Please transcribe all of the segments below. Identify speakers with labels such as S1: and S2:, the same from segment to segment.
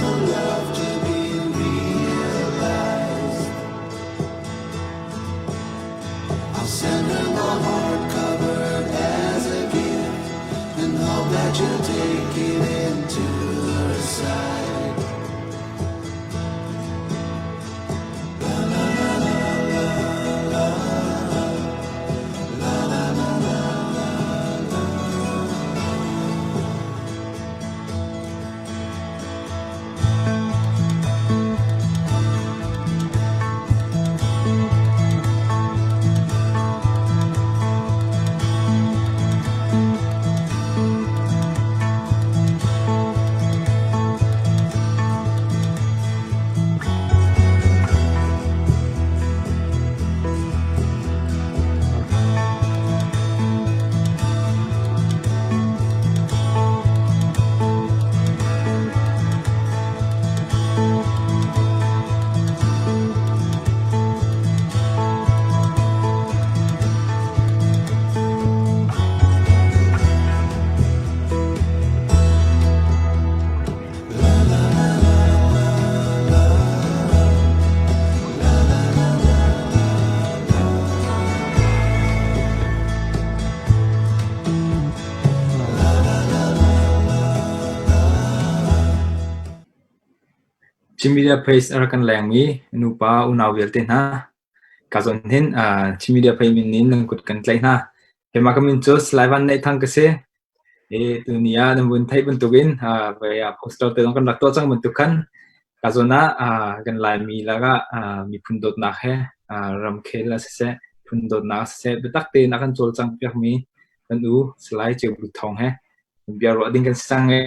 S1: for love to be realized. I'll send her my heart covered as a gift and hope that she'll take it into her side.
S2: Chin Media Page a rak kan lengmi nupa unau vialte hna, ka zawn hin Chin Media Page min in nan kut kan tlaih hna. Keimah ka min cu Salai Van Neih Thang ka si. Tuni ah nan vun theih bantukin poster te zong kan rak tuah cang bantuk khan ka zawn ah kan Laimi lakah miphun dawtnak he ramkhel ah siseh, phun dawtnak ah siseh biatak tein a kan cawlcang piakmi kan u Salai Ceu Bu Thawng he bia ruah ding kan si cang i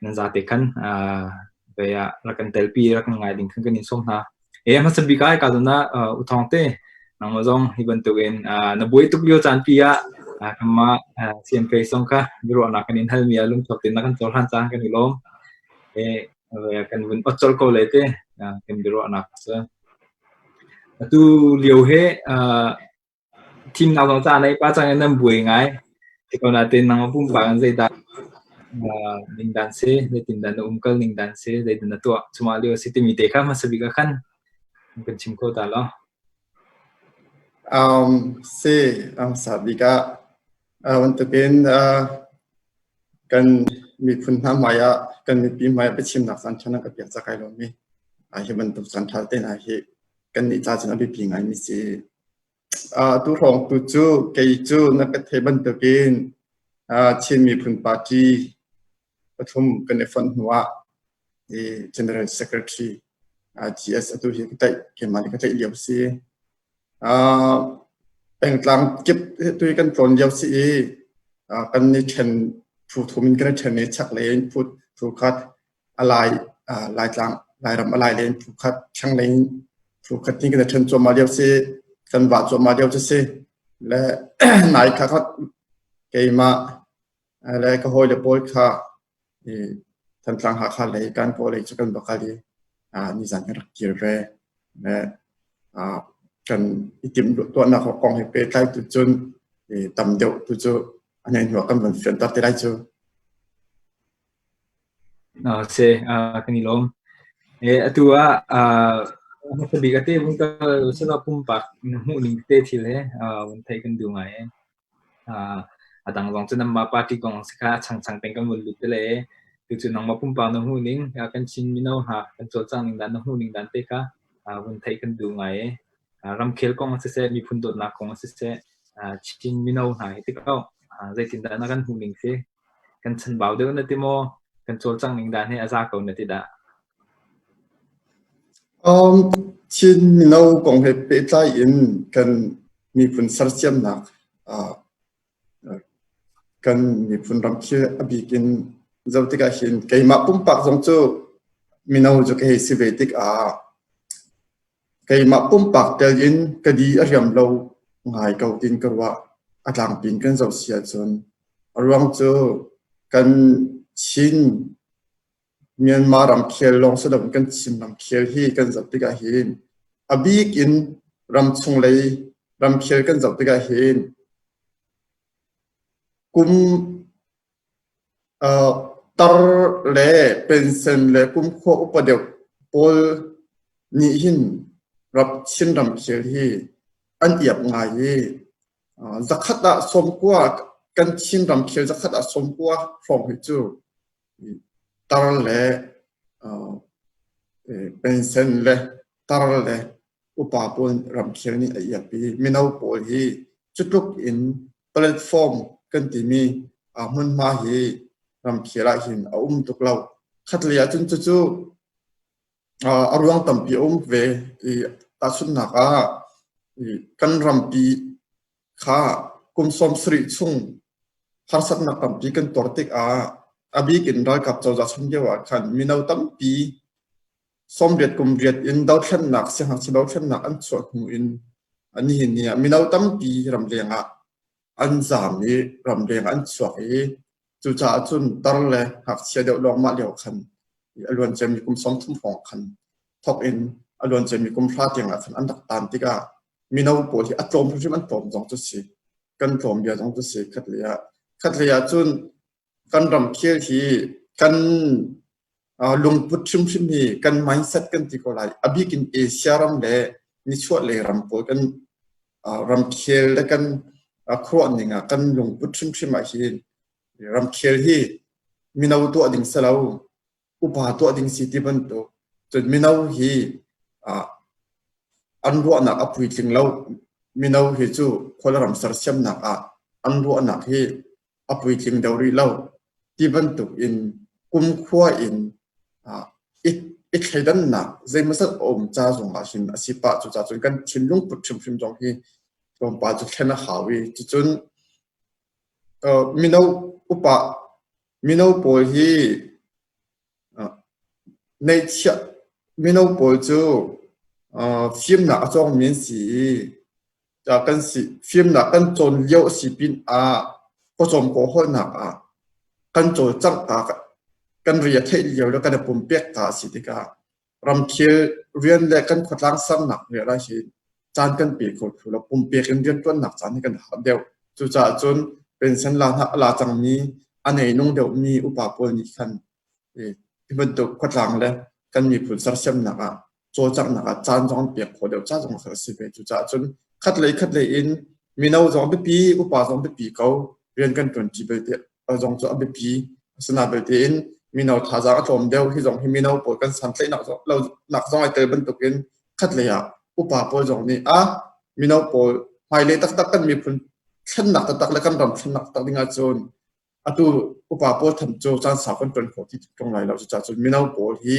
S2: nan zate khan rak kan telpi rak kan ngai ding khan kan in sawm hna. E hmasa bik ah ka zawn ah U Thawng te nangmah zong hi bantukin na buai tuk lio caan pi ah kanmah CNP zong kha biaruahnak kan in halmi ah lungtho tein na kan cohlan caan kan i lawm. E kan vun ot colh ko le te kan biaruahnak cu. Atu lio he Thimnak zong ca nei pa cang in nan buai ngai. Ti ko nain nangmah pumpak in zeidah ningdan si, zeitindah na umkal ningdan si, zeitin na tuah cumah lio a si timi te kha hmasa bik ah khan kan chim kho ta law.
S3: Si, hmasa bik ah bantukin kan miphun hna hmai ah kan mipi hmai ah biachimnak caan ṭha na ka pek ca kai lawm i hi bantuk caan ṭha te hna hi kannih ca cun a biapi ngaimi si. Atu hrawng tu cu kei cu na ka theih bantukin Chin Miphun Party pathum kan i fonh hnu ah General Secretary GS atu hi ka tlaih keimah nih ka tlaih lio si. Pengtlang kip tu hi kan tlawn lio si i kan i ṭhen phu thum in kan i ṭhen i chaklei in phu phu khat a lai Laitlang Lairam a lai lei in phu khat thlanglei in phu khat tin kan i ṭhen cuahmah lio si kan vah cuahmah lio cu si le nai kha khat keimah le ka hawile pawl kha Thantlang Hakha lei kan pawl lei cu kan va kal i nizan kan rak kir ve le kan i timh tuahnak kong he pehtlai tu cun tam deuh tu cu a hnu ah kan van fianter te lai cu.
S2: Si, kan i lawm. Atu ah hmasa bik ate vung kal sila pumpak na hmuh ning te thil he vun theih kan duh ngai. A dang zong cu nanmah party kong si kha a changchang peng kan vun lut te le tucu nangmah pumpak na hmuh ning kan Chin mino hna kan cawlcangh ning dan na hmuh ning dan te kha vun theih kan duh ngai. Ramkhel kong siseh, miphun dawtnak kong siseh, Chin mino hna hi tikah zeitindah na kan hmuh ning si? Kan chanbau deuh na ti maw? Kan cawlcangh ning dan hi a za ko na ti dah?
S3: Chin mino kong he pehtlai in kan miphun sersiamnak kan miphun ram khi a bik in zoh tikah hin keimah pumpak zong cu mino cu ka hei si ve tikah Keimah pumpak tel in ka di a riam lo ngai ko tiin ka ruah. A tlangpi in kan zoh si ahcun a ruang cu kan Chin Myanmar ramkhel lawng si loin kan Chin ramkhel hi kan zoh tikah hin a bik in ramchung lei ramkhel kan zoh tikah hin kum. Tar le pensen le kumkhua upa deuh pawl nih hin Chin ramkhel hi an iap ngai i zakhat ah 90 kan Chin ramkhel zakhat ah 90 hrawng hi cu tar le pensen le tar le upa pawl ramkhel nih a iap i mino pawl hi cutluk in platform kan timi hmunhma hi ramkhel ah hin a um tuk lo. Khatlei ahcun cucu a ruang tampi a um ve i tahchunhnak ah kan rampi kha kum 70 chung harsatnak tampi kan tuar tikah a bik in ralkap cozah chung lio ah khan mino tampi 80 kum riat in dothlennak siangngakchia dothlennak an chuah hnu in nihin ni ah mino tampi ramleng ah an zaam i ramleng an chuak i cucaah cun tar le ngakchia deuh lawng mah lio khan a luan ciami kum 30 hrawng khan thawk in a luan ciami kum hra tiang ah khan an rak taan tikah mino pawl hi a tlawm hrimhrim an tlawm zong cu si kan tlawm bia zong cu si khatlei ah khatlei ah cun kan ramkhel hi kan lungput hrimhrim hi kan mindset kan ti ko lai. A bik in Asia ram le nichuahlei ram pawl kan ramkhel le kan khuaruah ning ah kan lungput hrimhrim ah hin ramkhel hi mino tuah ding si lo, upa tuah ding si ti bantuk. Cun mino hi an ruahnak a puitling lo. Mino hi cu khualram sersiamnak ah an ruahnak hi a puitling deuh rih lo ti bantuk in kumkhua in i thleidannak zeimawzat a um ca zong ah hin a si pah. Cucaah cun kan thinlung put hrimhrim zong hi tlawmpal cu thlen a hau i cucun mino upa mino pawl hi neihchiah mino pawl cu fimnak a cawngmi an si i kan si fimnak kan cawn lio a si pin ah pawcawm kawhawlnak ah kan cawlcangh ka kan ri a theih lio le kan i pumpek ka a si tikah ramkhel rian le kan khuatlang sernak rian ah hin caan kan pe kho thlu lo pumpek in rianṭuannak caan hi kan har deuh. Cucaah cun pension la hna la cangmi a neinung deuhmi upa pawl nih khan hi bantuk khuatlang le kan miphun sersiamnak ah cawlcanghnak ah caan zong an pek khawh deuh ca zong a si ve. Cucaah cun khatlei khatlei in mino zong biapi, upa zong biapi ko, rian kan ṭuanṭi belte zong cu a biapi. Asinain belte in mino thazaang a tlawm deuh. Hi zong hi mino pawl kan santlaihnak lo nak zong ai tel bantukin khatlei ah upa pawl zong nih a mino pawl hmailei taktak kan miphun thlennak taktak le kan ram thlennak taktak ding ahcun atu upa pawl tham cu caan sau kan ṭuan khawh ti ṭung lai lo. Cucaah cun mino pawl hi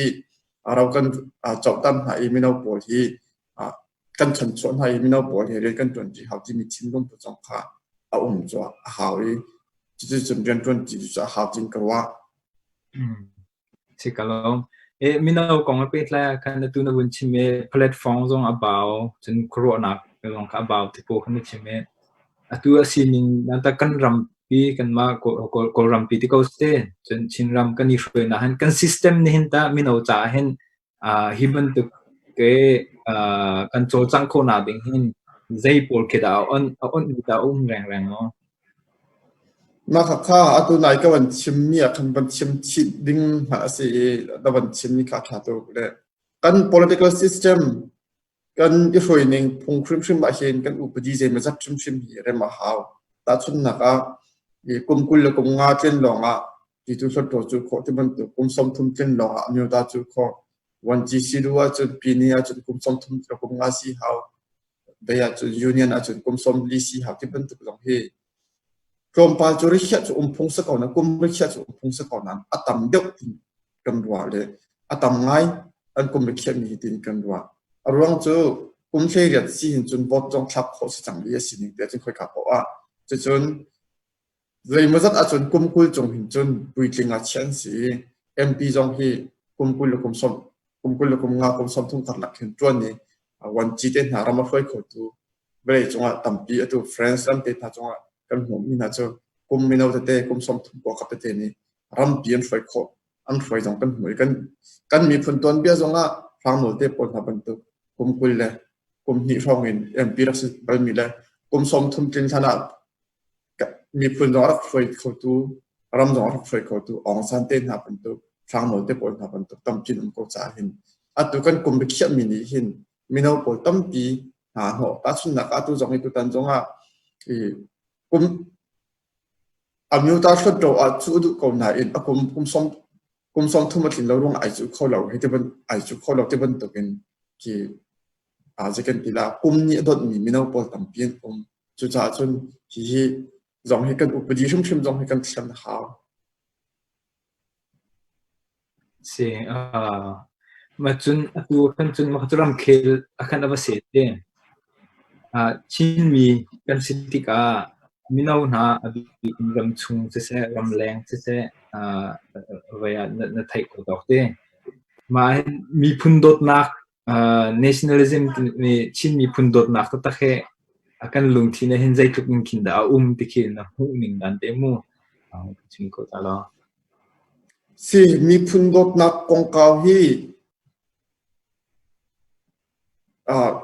S3: ro kan cohtan hna i mino pawl hi kan chanchuah hna i mino pawl hi rian kan ṭuanṭi hau timi thinlung put zong kha a um cu a hau i cuticun rian ṭuanṭi cu a hau tiin ka ruah.
S2: Si ka lawm. Mino kong a pehtlai ah khan atu na vun chim i platform zong a bau, cun khuaruahnak zong kha a bau ti pawl kha na chim i atu a sining kan rampi kanmah Kawlrampi ti ko seh, cun Chinram kan i hruainak hin kan system nih hin tah mino caah hin hi bantuk ke kan cawlcangh khawhnak ding hin zei pawl khi dah a onh, a onhmi dah a um rengreng maw?
S3: Mah khakha atu nai ka van chimmi ah khan van chim chih ding hmanh a si i na van chimmi kha a ṭha tuk le kan political system kan i hruaining phung hrimhrim ah hin kan upadi zeimawzat hrimhrim hi rem a hau. Tahchunhnak ah kum 20 le kum nga tlin lawng ah Pitu Hluttaw cu khawh ti bantuk kum 30 tlin lawng ah Amyota cu khawh. 1GC duh ahcun Pini ahcun kum 30 le kum nga si hau. Bei ahcun Union ahcun kum 40 si hau ti bantuk zong hi tlawmpal cu rikhiah cu um phung si ko na kum rikhiah cu um phung si ko nain a tam deuh tin kan ruah le a tam ngai an kum rikhiah mi hi tin kan ruah. A ruang cu kum 18 si hin cun vote zong thlak khawh si cang i a sining te cun khoika paoh ah cucun Zeimawzat ahcun kum 20 cung hin cun puitling ah chiah an si i MP zong hi kum 20 le kum sawm kum 20 le kum nga kum 30 karlak hin ṭuan i vuanci te hna ram a hruai khotu vawlei cungah tampi atu France ram te hna cungah kan hmuhmi hna cu kum mino tete kum 30 kuakap tete nih rampi an hruai khawh an hruai zong kan hmuh i kan kan miphun tuanbia zongah Hrangnawl te pawl hna bantuk kum 20 le kum hnih hrawng in MP rak si balmi le kum 30 tlin hlan ah miphun zong a rak hruai khotu Ram zong a rak hruai khotu Aung San te hna bantuk, Hrang Nawl te pawl hna bantuk tampi an um ko caah hin atu kan kum biakhiahmi nih hin mino pawl tampi hna hnawh. Tahchunhnak ah atu zong hi tutan zong ah i kum Amyota Hluttaw ah cuh a duh ko nain a kum kum 30 a tlin lo ruangah ai cuh kho lo hei ti ai cuh kho lo ti bantukin khi zei kan ti la kum nih a donhmi mino pawl tampi an um. Cucaah cun hihi zong hi kan upadi hrimhrim zong hi kan thiam a hau.
S2: Si, mah cun atu khan cun mah cu ramkhel a khan a va set te. Chinmi kan si tikah mino hna a bik in ramchung siseh, ramleng siseh, vei ah na theih ko tawk te. Mah hin miphun dawtnak, nationalism timi Chin miphun dawtnak taktak hi a kan lungthin ah hin zeitluk in khin dah a um ti khi na hmuh ning dan te mu. Ka chim ko ta law.
S3: Si, miphun dawtnak kongkau hi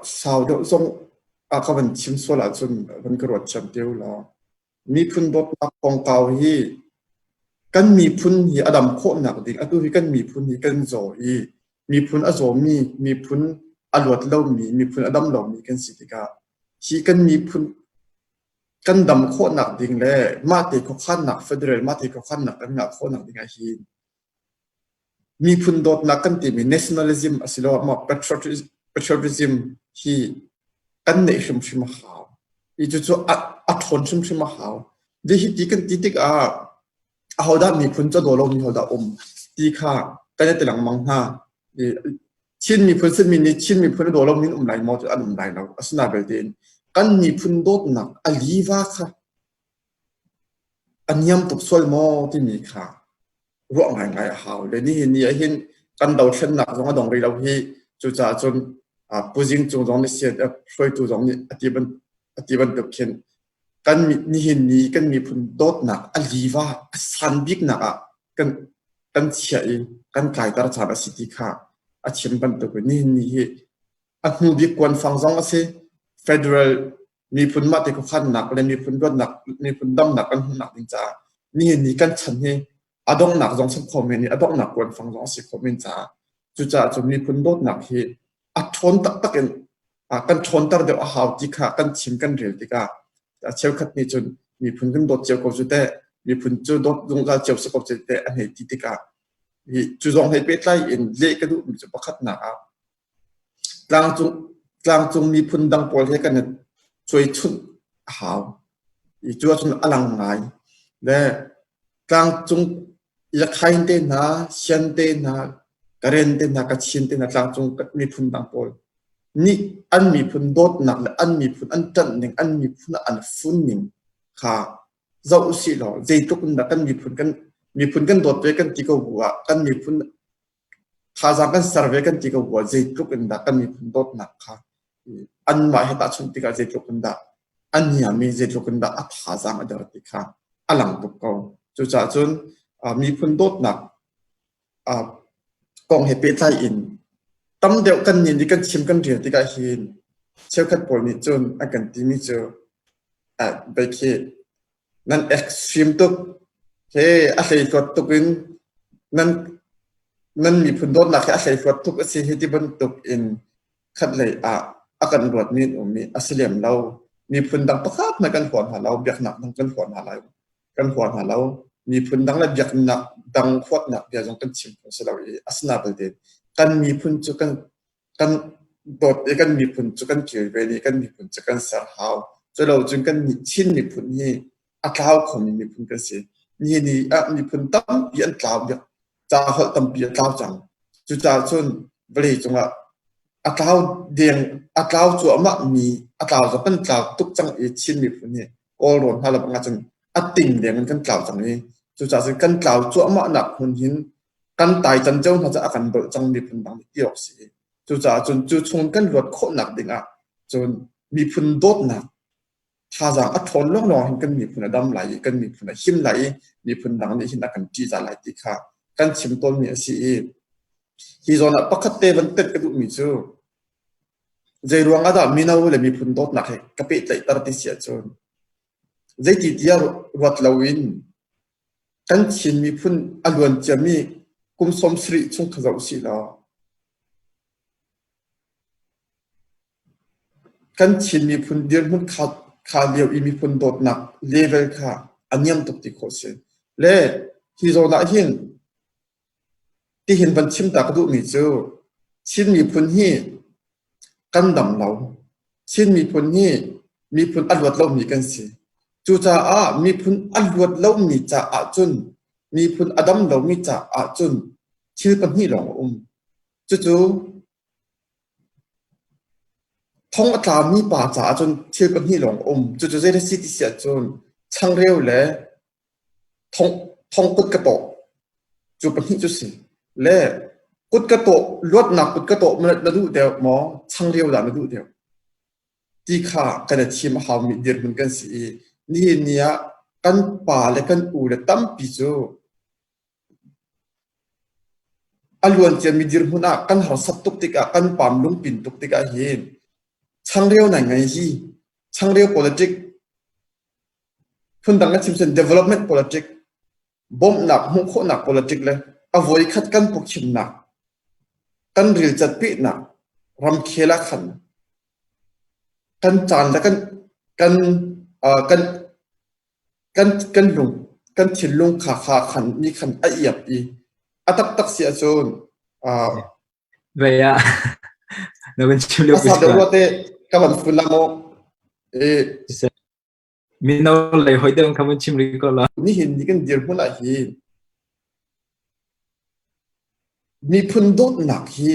S3: sau deuh zong ah ka van chim sual ahcun van ka ruat thiam te u law. Miphun dawtnak kongkau hi kan miphun hi a dam khawhnak ding atu hi kan miphun hi kan zaw i miphun a zawmi, miphun a luat lomi, miphun a dam lomi kan si tikah hi kan miphun kan dam khawhnak ding le mahte khuakhannak federal mahte khuakhannak kan ngah khawhnak ding ah hin miphun dawtnak kan timi nationalism asiloah maw patriotism hi kan neih hrimhrim a hau. Hi cucu a ṭhawn hrimhrim a hau. Hi ti kan ti tikah ahodah miphun cu a daw lomi hodah um ti kha kan i ti lengmang hna. Chin miphun simi nih Chin miphun a daw lomi an um lai maw cu an um lai lo. Asinain belte in kan miphun dawtnak a liva kha a niam tuk sual maw timi kha ruah ngaingai a hau. Le nihin ni ah hin kan dothlennak zong a dong rih lo hi. Cucaah cun Pu Zing Cung zong nih CNF hruaitu zong nih a ti bantuk khin kan nihin ni kan miphun dawtnak a liva a san biknak ah kan kan chiah i kan kaiter caan a si ti kha a chim bantuk in nihin ni hi a hnu bik kuanfang zong a si. Federal miphun mahte khuakhannak le miphun luatnak miphun damnak kan hmuhnak ding caah nihin ni kan chan hi a donghnak zong si kho men i a donghnak kuanfang zong a si kho men caah cucaah cu miphun dawtnak hi a ṭhawn taktak in kan ṭhawnter deuh a hau ti kha kan chim kan rel tikah cheukhat nih cun miphun kan dawt cio ko cu teh miphun cu dawt zungzal cio si ko cu teh an hei ti tikah hi cu zong hei pehtlai in leh ka duhmi cu pakhatnak ah tlangcung tlangcung miphun dang pawl he kan i cuaichunh a hau. I cu ahcun a lang ngai. Le tlangcung Yakhain te hna, Sian te hna, Karen te hna, Kachin te hna tlangcung miphun dang pawl nih an miphun dawtnak le an miphun an ṭanh ning, an miphun an fun ning kha zoh usih law zeitluk in dah kan miphun kan miphun kan dawt ve kan ti ko bu ah kan miphun thazaang kan ser ve kan ti ko bu ah zeitluk in dah kan miphun dawtnak kha anmah he tahchunh tikah zeitluk in dah a niam i zeitluk in dah a thazaang a der ti kha a lang tuk ko. Cucaah cun miphun dawtnak kong he pehtlai in tam deuh kan nih nih kan chim kan rel tikah hin cheukhat pawl nih cun an kan timi cu bei khi nan extreme tuk he a hleihluat tuk in nan nan miphun dawtnak hi a hleihluat tuk a si hi ti bantuk in khatlei ah a kan ruatmi an um i a si lem lo. Miphun dang pakhat hmanh kan hua hna lo, biaknak dang kan hua hna lai kan hua hna lo. Miphun dang le biaknak dang huatnak bia zong kan chim phung si lo i asina belte kan miphun cu kan kan dawt i kan miphun cu kan kilven i kan miphun cu kan ser hau. Culo cun kan Chin miphun hi a tlau khomi miphun kan si. Nihin ni ah miphun tampi an tlau ca holh tampi a tlau cang. Cucaah cun vawlei cungah a tlau deng a tlau cuahmah mi a tlau zong kan tlau tuk cang i Chin miphun hi Kawlrawn hna le bang ahcun a ting deng in kan tlau cang i cucaah cun kan tlau cuahmah nak hmun hin kan tai can cio hna cu a kan dolh cang miphun dang nih ti awk si. Cucaah cun cu chung kan luat khawhnak ding ah cun miphun dawtnak thazaang a ṭhawn lawnglawng hin kan miphun a dam lai i kan miphun a him lai i miphun dang nih hin a kan ṭihzah lai ti kha kan chim tawnmi a si i hi zawn ah pakhat te van tenh ka duhmi cu zei ruang ah dah mino le miphun dawtnak he ka pehtlaihter ti si ahcun zeiti tiah ruat loin. Kan Chin miphun a luan ciami kum 70 chung kha zoh usih law kan Chin miphun dirhmun kha kha lio i miphun dawtnak level kha a niam tuk ti khawh si. Le hi zawn ah hin tihin van chim ta ka duhmi cu Chin miphun hi kan dam lo. Chin miphun hi miphun a luat lomi kan si. Cucaah miphun a luat lomi caah cun miphun a dam lomi caah cun thil pahnih lawng a um. Cucu thong a tlami pa caah cun thil pahnih lawng a um. Cucu zei a si ti si ahcun changreu le thong kut ka tawh. Cu pahnih cu si. Le kut ka tawh, luatnak kut ka tawh na duh deuh maw, changreu dah na duh deuh? Ti kha kan i thim a haumi dirhmun kan si i nihin ni ah kan pa le kan u le tampi cu a luanciami dirhmun ah kan harsat tuk tikah kan pam lungpin tuk tikah hin changreu nai ngai hi changreu politic phundang kan chim cun development politic bawmhnak hmuh khawhnak politic le a voikhat kan pukchimnak kan rilcat pehnak ramkhel ah khan kan caan le kan kan kan kan kan lung kan thinlung kha kha khan mi khan a iap i a taktak si ahcun
S2: Vei ah na van chim lio
S3: a sa deuh rua te ka van fun la maw e
S2: mino lei hoi deuh kha van chim rih ko la.
S3: Nihin ni kan dirhmun ah hin miphun dawtnak hi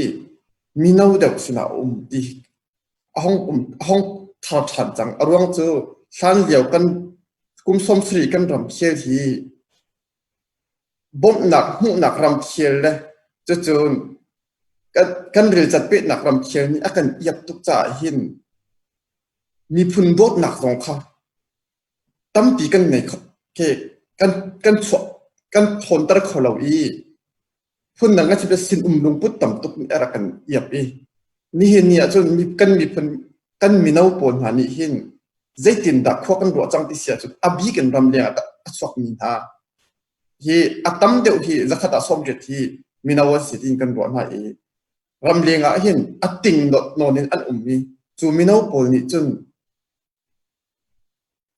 S3: mino deuh sinah a um ti a hong um a hong thar ṭhan cang. A ruang cu hlan lio kan kum 70 kan ramkhel hi bawmhnak hmuhnak ramkhel le cucun kan, kan rilcat pehnak ramkhel nih a kan iap tuk caah hin miphun dawtnak zong kha tampi kan ngei kho ke kan kan chuah kan thawnter kho lo i phundang kan chim sin-um lungput tam tuk nih a rak kan iap i nihin ni ahcun kan miphun kan mino pawl hna nih hin zeitindah khua kan ruah cang ti si ahcun a bik in ramleng ah a chuakmi hna hi a tam deuh hi zakhat ah 80 hi mino an si tiin kan ruah hna i ramleng ah hin a ting nawn in an um i cu mino pawl nih cun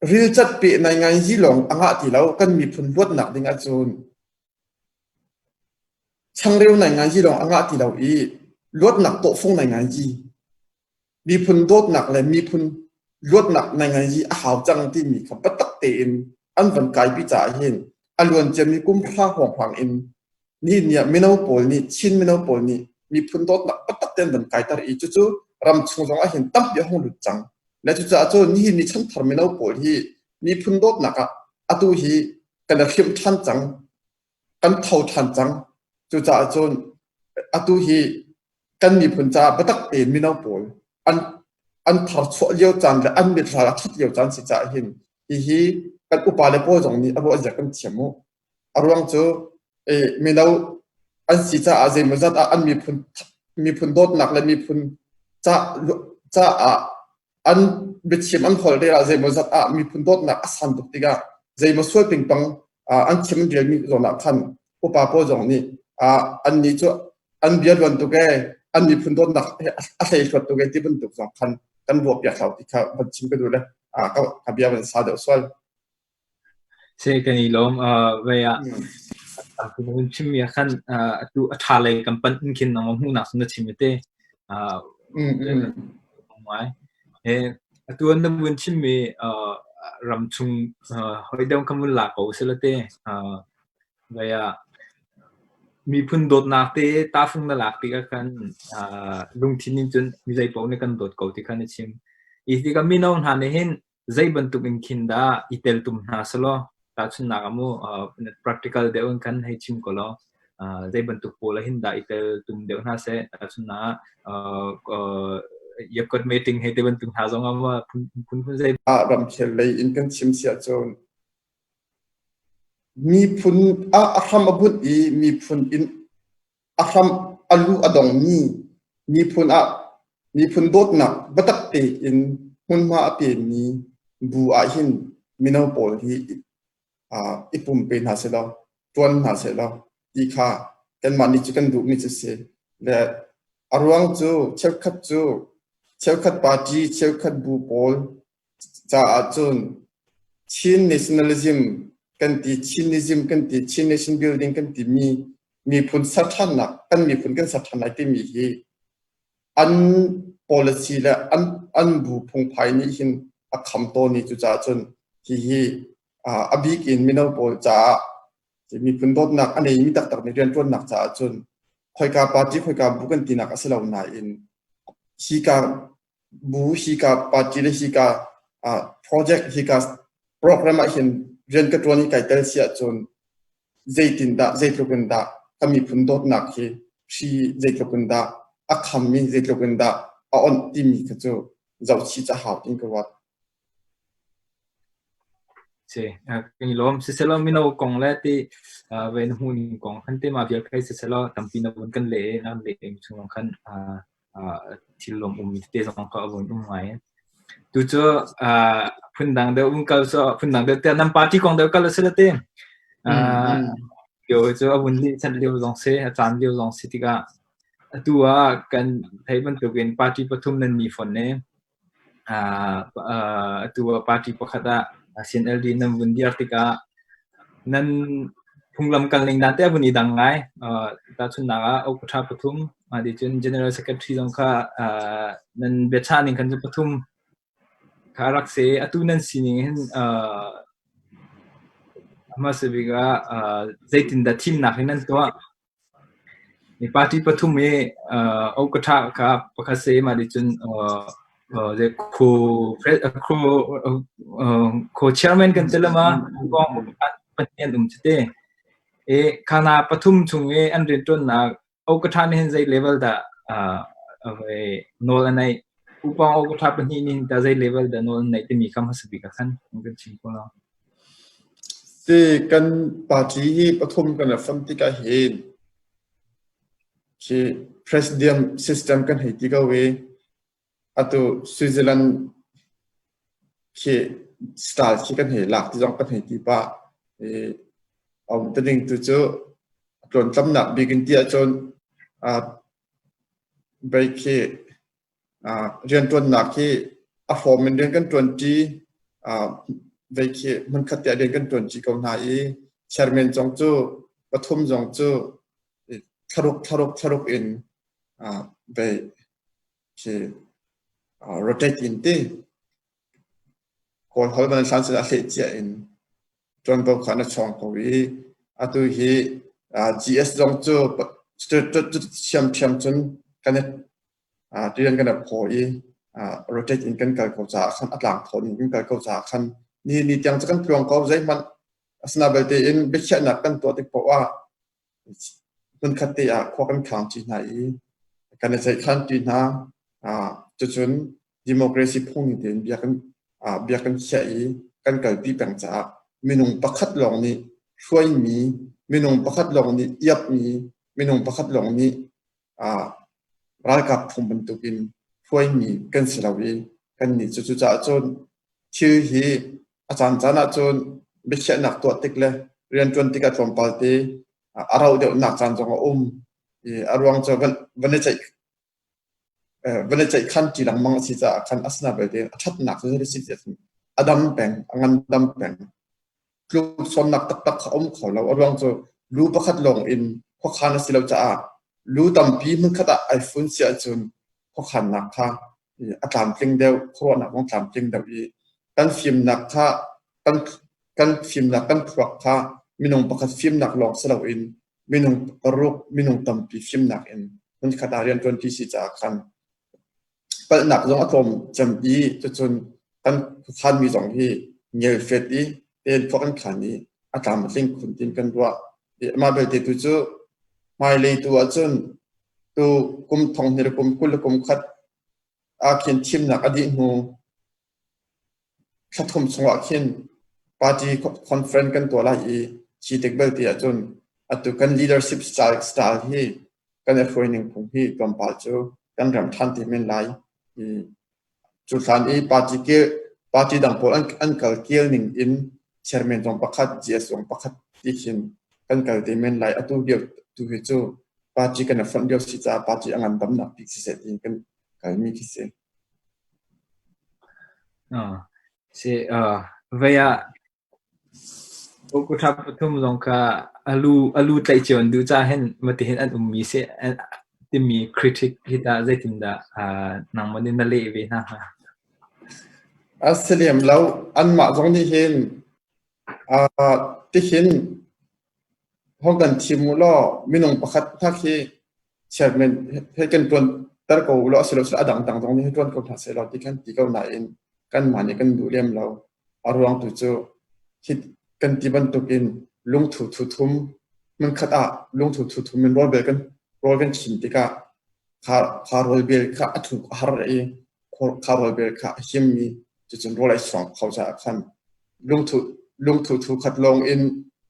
S3: rilcat pe nai ngai hi lawng a ngah ti lo kan miphun luatnak ding ahcun Changreu nainganzi lawng a ngah ti lo i luatnak tawhfung nainganzi, miphun dawtnak le miphun luatnak nainganzi a hau cang timi kha biatak tein an van kaipi caah hin a luan ciami kum hra hrawnghrang in nihin ni ah mino pawl nih Chin mino pawl nih miphun dawtnak biatak tein an van kaiter i cucu ramchung zong ah hin tampi a hung lut cang. Le cucaah cun nihin ni chanthar mino pawl hi miphun dawtnak ah atu hi kan i hrimh ṭhan cang. Kan tho ṭhan cang. Cucaah cun atu hi kan miphun caah biatak tein mino pawl an an tharchuah lio caan le an mitral a ṭhat lio caan si caah hin hihi kan upa le pawl zong nih a ruah zia kan thiam u. A ruang cu mino an si caah zeimawzat ah an miphun miphun dawtnak le miphun ca caah an biachim an holh rel ah zeimawzat ah miphun dawtnak a san tuk tikah zeimaw sual pingpang an chim an relmi zawn ah khan upa pawl zong nih an nih cu an bia luan tuk ee an miphun dawtnak a hlei hluat tuk ee ti bantuk zong khan kan ruah piak hlau ti kha van chim ka duh le ka bia van sa deuh sual.
S2: Si kan i lawm. Vei ah hun chimmi ah khan atu a ṭha lei kan panh in khin nangmah hmuhnak cu na chim te. Ngai. Atu an na vun chimmi ram chung hoi deuh kan vun la ko sila te. Vei ah miphun dawtnak te tahfung na lak tikah khan lungthin in cun mi zei paoh nih kan dawt ko ti kha na chim. Hi tikah mino hna nih hin zei bantuk in khin dah i teltum hna selaw tahchunhnak ah mu practical deuh in khan hei chim ko law zei bantuk pawl ah hin dah i teltum deuh hna seh tahchunhnak ah yakot meeting hei te bantuk hna zong ah phun phun zei
S3: ramkhel lei in kan chim si ahcun miphun ah a hram a bunh i miphun in a hram a lu a dongmi miphun ah miphun dawtnak biatak tein hmunhma a pemi bu ahhin mino pawl hi i pumpe hna selaw. ṭuan hna sehlaw ti kha kanmah nih cu kan duhmi cu si. Le a ruang cu cheukhat cu cheukhat party, cheukhat bu pawl caah cun Chin nationalism kan ti, Chinism kan ti, Chin nation building kan timi miphun ser ṭhannak, kan miphun kan ser ṭhan lai timi hi an policy le an bu phungphai nih hin a kham tawn i cucaah cun hihi a bik in mino pawl caah miphun dawtnak a neimi taktak nih rianṭuannak caah cun khoika party khoika bu kan tinak a si lo nain hika bu hika party le hika project hika program ah hin rian ka ṭuan i kai tel si ahcun zeitindah zeitluk in dah ka miphun dawtnak hi hri zeitluk in dah a kham i zeitluk in dah a onh timi kha cu zohchih cu a hau tiin ka ruat.
S2: Si, kan i lawm. Siselaw mino kong le ti ve na hmuh ning kong khan te ma vial khai siselaw tampi na vun kan le na le chung khan thil lawm um mi tete zong kha a vun um ngai. Tu cu phundang deuh um kal cu phundang deuh te nan party kong deuh kal a si la te. Lio cu a vun lih chan lio zong si, a caan lio zong si tikah atu ah kan thei bantukin party pathum nan ni fon ne. Atu ah party pakhat ah CNLD nan vun dir tikah nan phunglam kal ning dan te a vun i dang ngai. Tahchunhnak ah Okpatha pathum, mah ti cun General Secretary zong kha nan biachah ning khan cu pathum kha a rak si. Atu nan sining hin hmasa bik ah zeitindah thimnak hi nan tuah? Mi party pathum i okatha kha pakhat si mah nih cun khu chairman kan ti lama pahnih an um cuti. I khana pathum chung i an rianṭuannak okatha nih hin zei level dah nawl a neih? Upawng okatha pahnih nih hin tah zei level dah nawl an neih timi kha hmasa bik ah khan kan chim ko lo.
S3: Si kan party hi pathum kan rak fam tikah hin khi president system kan hei ti ko i atu Switzerland khi style khi kan hei lak ti zong kan hei ti pah i a um te ding tu cu tluantlamnak bik in ti ahcun bei khi Rianṭuannak hi a hrawm in rian kan ṭuanṭi. Vei khi hmunkhat te ah rian kan ṭuanṭi ko hna i chairman zong cu pathum zong cu thlaruk thlaruk thlaruk in vei khi rotate in ti Kawl holh van hlan a hleh cia in ṭuanvo kha na chawng ko i atu hi GS zong cu ṭhiamṭhiam cun kan i rian kan i phaw i rotate in kan kal ko caah khan a tlang thawn in kan kal ko caah khan nihin ni tiang cu kan tluang ko zeihmanh asina belte in biakhiahnak kan tuah tik paoh ah hmunkhat te ah khua kan khang ṭi hna i kan i ceihkhan ṭi hna. Cucun democracy phung ning tein bia kan khiah i kan kalpi peng caah minung pakhat lawng nih hruaimi, minung pakhat lawng nih iapmi, minung pakhat lawng nih ralkap phung bantukin hruaimi kan si lo i kannih cu cucaah cun thil hi a caancaan ahcun biakhiahnak tuah tik le rianṭuan tikah tlawmpal te a rauh deuhnak caan zong a um i a ruang cu van i ceih van i ceihkhan ṭi lengmang a si caah khan asina belte a ṭhatnak cu zei a si ti ahcun a dam peng, a ngandam peng. Tluksawnnak taktak kha a um kho lo. A ruang cu lu pakhat lawng in khuakhan a si lo caah lu tampi hmunkhat ah ai fun si ahcun khuakhannak kha a tlamtling deuh, khuaruahnak zong tlamtling deuh i kan fimnak kha kan kan fimnak kan thluak kha minung pakhat fimnak lawng si loin minung paruk minung tampi fimnak in hmunkhat ah rianṭuanṭi si caah khan palhnak zong a tlawm cem i cucun kan khuakhanmi zong hi ngelfet i tein khua kan khan i a tlam a tling khun tiin kan ruah. Amah belte tu cu hmailei tu ahcun tu kum thong hnih le kum 20 le kum khat ah khin thimnak a dih hnu thla thum chungah khin party conference kan tuah lai i khi tik belte ahcun atu kan leadership style, style hi kan i hruaining phung hi tlawmpal cu kan rem ṭhan te men lai. I cu hlan i party ke party dang pawl an, an kal kel ning in chairman zong pakhat, GS zong pakhat ti khin kan kal te men lai. Atu lio tu hi cu party kan i fonh lio si caah party a ngandamnak bik siseh tiin kan kalmi khi si.
S2: Si, vei ah Kuṭha pathum zong kha a lu tlaih cio an duh caah hin matihin an ummi si timi critic hi tah zeitindah nangmah nih na leh ve hna hnga?
S3: A si lem lo. Anmah zong nih hin tihin hong kan thim u law minung pakhat hna khi chairman he kan ṭuanter ko u law asilosile a dangdang zong nih hi ṭuan ko hna sehlaw ti khan ti ko nain kanmah nih kan duh lem lo. A ruang tu cu hi kan ti bantukin lungthu thuthum hmunkhat ah lungthu thuthum in rawl kan rawl kan chin tikah kha kha rawl bel kha a thuk a har i kha rawl bel kha a himmi cucun rawl ai suang kho caah khan lungthu lungthu thu khat lawng in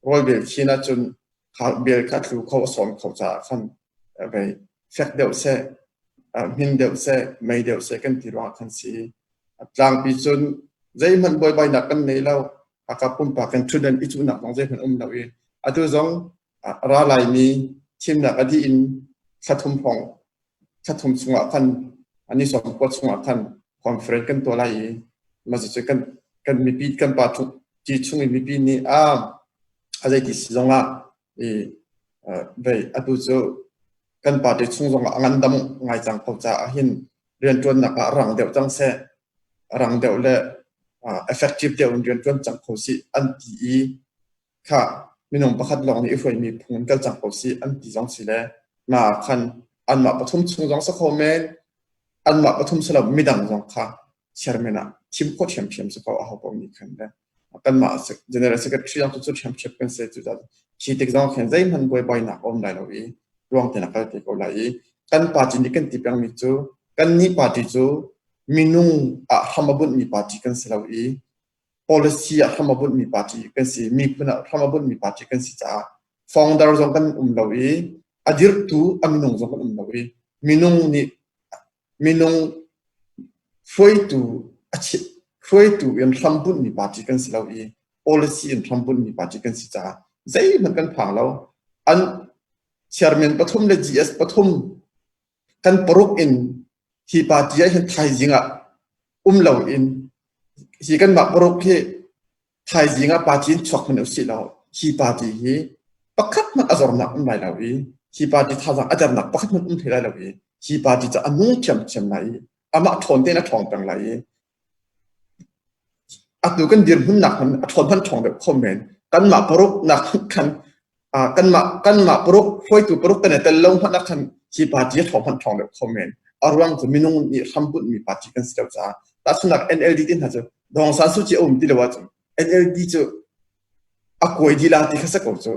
S3: rawl bel khin ahcun kha bel kha thlu kho a sawm kho caah khan vei fek deuh seh hmin deuh seh mei deuh seh kan ti ruangah khan si. Tlangpi cun zeihmanh buaibainak kan nei lo. Hakha pumpak kan ṭhutdan i cuhnak zong zeihmanh um lo i atu zong ra laimi thimnak a dih in thla thum hrawng thla thum chungah khan ni 19 chungah khan conference kan tuah lai i mah cucu kan kan mipi kan pa ti chung i mipi nih a a zeiti si zongah i vei atu cu kan party chung zongah a ngandam ngai cang ko caah hin rianṭuannak ah rang deuh cang seh, rang deuh le effective deuh in rianṭuan cang kho sih an ti i kha minung pakhat lawng nih i hruaimi phung in kal cang ko sih an ti zong si le ma khan anmah pathum chung zong si kho men, anmah pathum si lo midang zong kha chairman ah thim khawh ṭhiamṭhiam si ko aho paoh nih khan le kanmah general secretary zong cu ṭhiamṭhiam kan si cu khi tik zong khin zeihmanh buaibainak a um lai lo i ruang tein a kal te ko lai i kan party nih kan ti pengmi cu kannih party cu minung ah hram a bunhmi party kan si lo i policy ah hram a bunhmi party kan si, miphun ah hram a bunhmi party kan si caah founder zong kan um lo i a dirhtu a minung zong kan um lo i minung nih minung hruaitu a hruaitu in hrambunhmi party kan si lo i policy in hrambunhmi party kan si caah zeihmanh kan phang lo. An chairman pathum le GS pathum kan paruk in hi party ah hin thaizing ah um lo in hi kanmah paruk hi thaizing ah party in chuak hmanh usih law hi party hi pakhat hmanh a zornak um lai lo i hi party thazaang a dernak pakhat hmanh um hlei lai lo i hi party cu a nung ṭhiamṭhiam lai i amah ṭhawn tein a ṭhawng peng lai i atu kan dirhmun nak hmanh a ṭhawn hmanh ṭhawng deuh kho men. Kanmah paruk nak khan kanmah kanmah paruk hruaitu paruk kan i tel lo hmanh ah khan hi party a ṭhawng hmanh ṭhawng deuh kho men. A ruang cu minung nih hrambunhmi party kan si lo caah. Tahchunhnak NLD te hna cu Daw Aung San Suu Kyi a um ti lo ahcun NLD cu a kuai dih la ti kha si ko cu.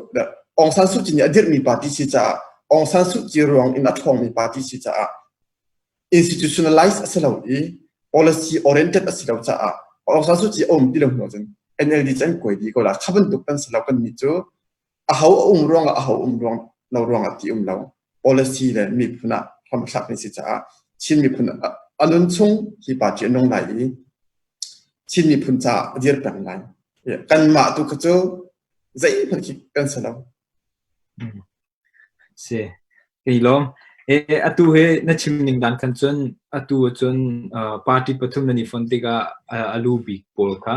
S3: Aung San Suu Kyi nih a dirhmi party si caah Aung San Suu Kyi ruang in a ṭhawngmi party si caah institutionalize a si lo i policy oriented a si lo caah Aung San Suu Kyi a um ti lo hnu ahcun NLD cu an kuai dih ko la. Kha bantuk kan si lo. Kannih cu aho a um ruangah aho um ruang lo ruangah ti um lo. Policy le miphun ah hram thlak kan si caah Chin miphun a nun chung hi party a nung lai i Chin miphun caah a dir peng lai. Kanmah tu kha cu zeihmanh khi kan si lo.
S2: Si. Kei lawm. E, atu hi na chim ning dan khan cun atu cun party pathum nan i fon tikah a lu bik pawl kha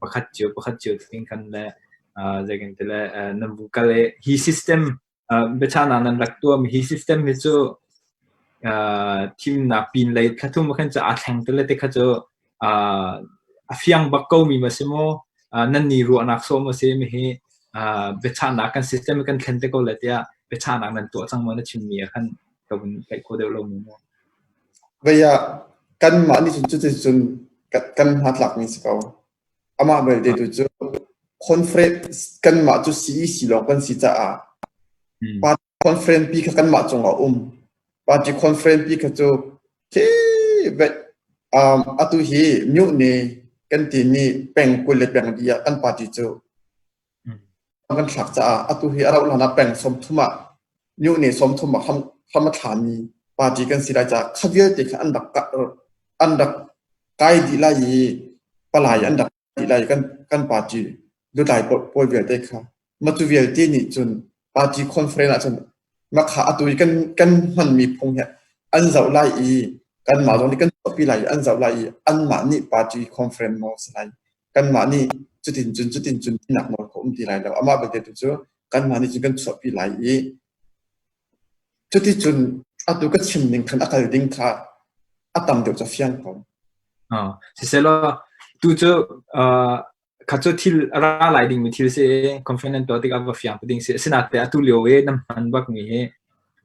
S2: pakhat cio pakhat cio ting khan le zei kan ti le nan vu kal i hi system biachahnak nan rak tuahmi hi system hi cu thimnak pin lei thla thum khan cu aa thleng te le te kha cu a fiang bak komi ma si maw nan ni ruahnak sawh maw si mi hi biachahnak kan system kan thlen te ko le tiah biachahnak nan tuah cang maw na chimmi ah khan ka vun theih khawh deuh lo mi maw?
S3: Vei ah kanmah nih cun cuticun kan hnatlakmi si ko. Amah belte tu cu conference kanmah cu CEC lawng kan si caah party conference pi kha kanmah cungah um. Party conference pi kha cu khi atu hi myuhne kan timi peng 20 le peng li ah kan party cu kan thlak caah atu hi a rauh hlan ah peng 30 ah myuhne 30 ah hram a thlami party kan si lai caah kha vialte kha an rak an rak kai dih lai i palai an rak dih lai kan kan party lutlai pawl vialte kha. Mah cu vialte nih cun party conference ahcun makha atu i kan kan hmanmi phung hi an zoh lai i kanmah zong nih kan chuahpi lai i an zoh lai i anmah nih party conference nawl si lai. Kanmah nih cutin cun cutin cun tinak nawl kha um ti lai lo. Amah belte tu cu kanmah nih cun kan chuahpi lai i cuticun atu ka chim ning khan a kal ding kha a tam deuh cu a fiang ko.
S2: Siselaw tu cu kha cu thil a ra lai dingmi thil si i conference nan tuah tikah va fiang te ding si. Asinain atu lio i nan hman bakmi hi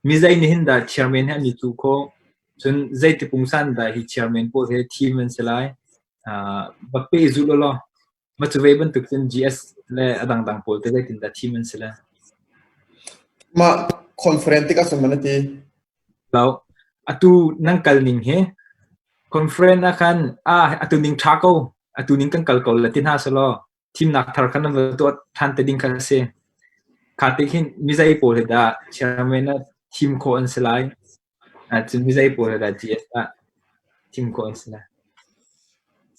S2: mi zei nih hin dah chairman hi an i cuh khawh? Cun zeiti pungsan dah hi chairman pawl hi thim an si lai? Va pehzulh ulaw mah cu ve bantuk cun GS le a dangdang pawl te zeitin dah thim an si lai?
S3: Mah conference tikah cun man a ti.
S2: Lo. Atu nan kal ning hi conference ah khan ah atu ning ṭha ko, atu ning kan kal ko la ti hna selaw thimnak thar khan nan va tuah ṭhan te ding kha a si. Kha ti khin mizei pawl hi dah chairman ah thim khawh an si lai? Cun mizei pawl hi dah GS ah thim khawh an si lai?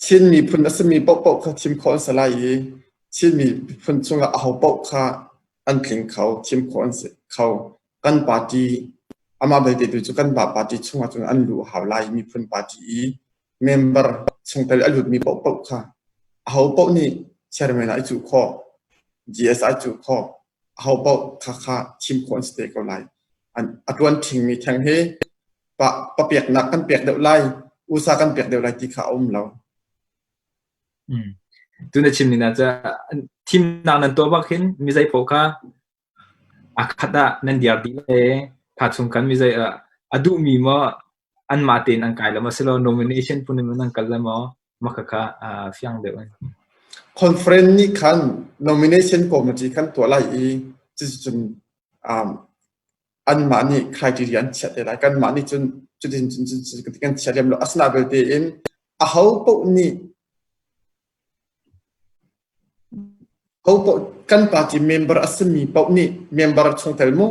S3: Chin miphun a simi paohpaoh kha thim khawh an si lai i Chin miphun chungah aho paoh kha an tling kho, thim khawh an si kho. Kan party amah belte tu cu kanmah party chungah cun an luh a hau lai. Miphun party i member chungtel a lutmi paohpaoh kha aho paoh nih chairman ah i cuh khawh, GS ah i cuh khawh, aho paoh kha kha thim khawh an si te ko lai. An a ṭuan ṭhingmi theng hi pa papeknak kan pek deuh lai, usa kan pek deuh lai ti kha a um lo.
S2: Tu na chim ning ah thimnak nan tuah bak hin mi zei paoh kha A khat ah nan diar dih le kha chung khan mi zei a duhmi maw anmah tein an kai lo maw silo nomination phun in nan kal le maw mah khakha fiang deuh in.
S3: Conference nih khan nomination committee khan tuah lai i cuticun um, anmah nih criteria an chiah te lai. Kanmah nih cun cutin cun cun kan chia lem lo. Asina belte in aho paoh nih Kan party member a simi paoh nih member chungtel mu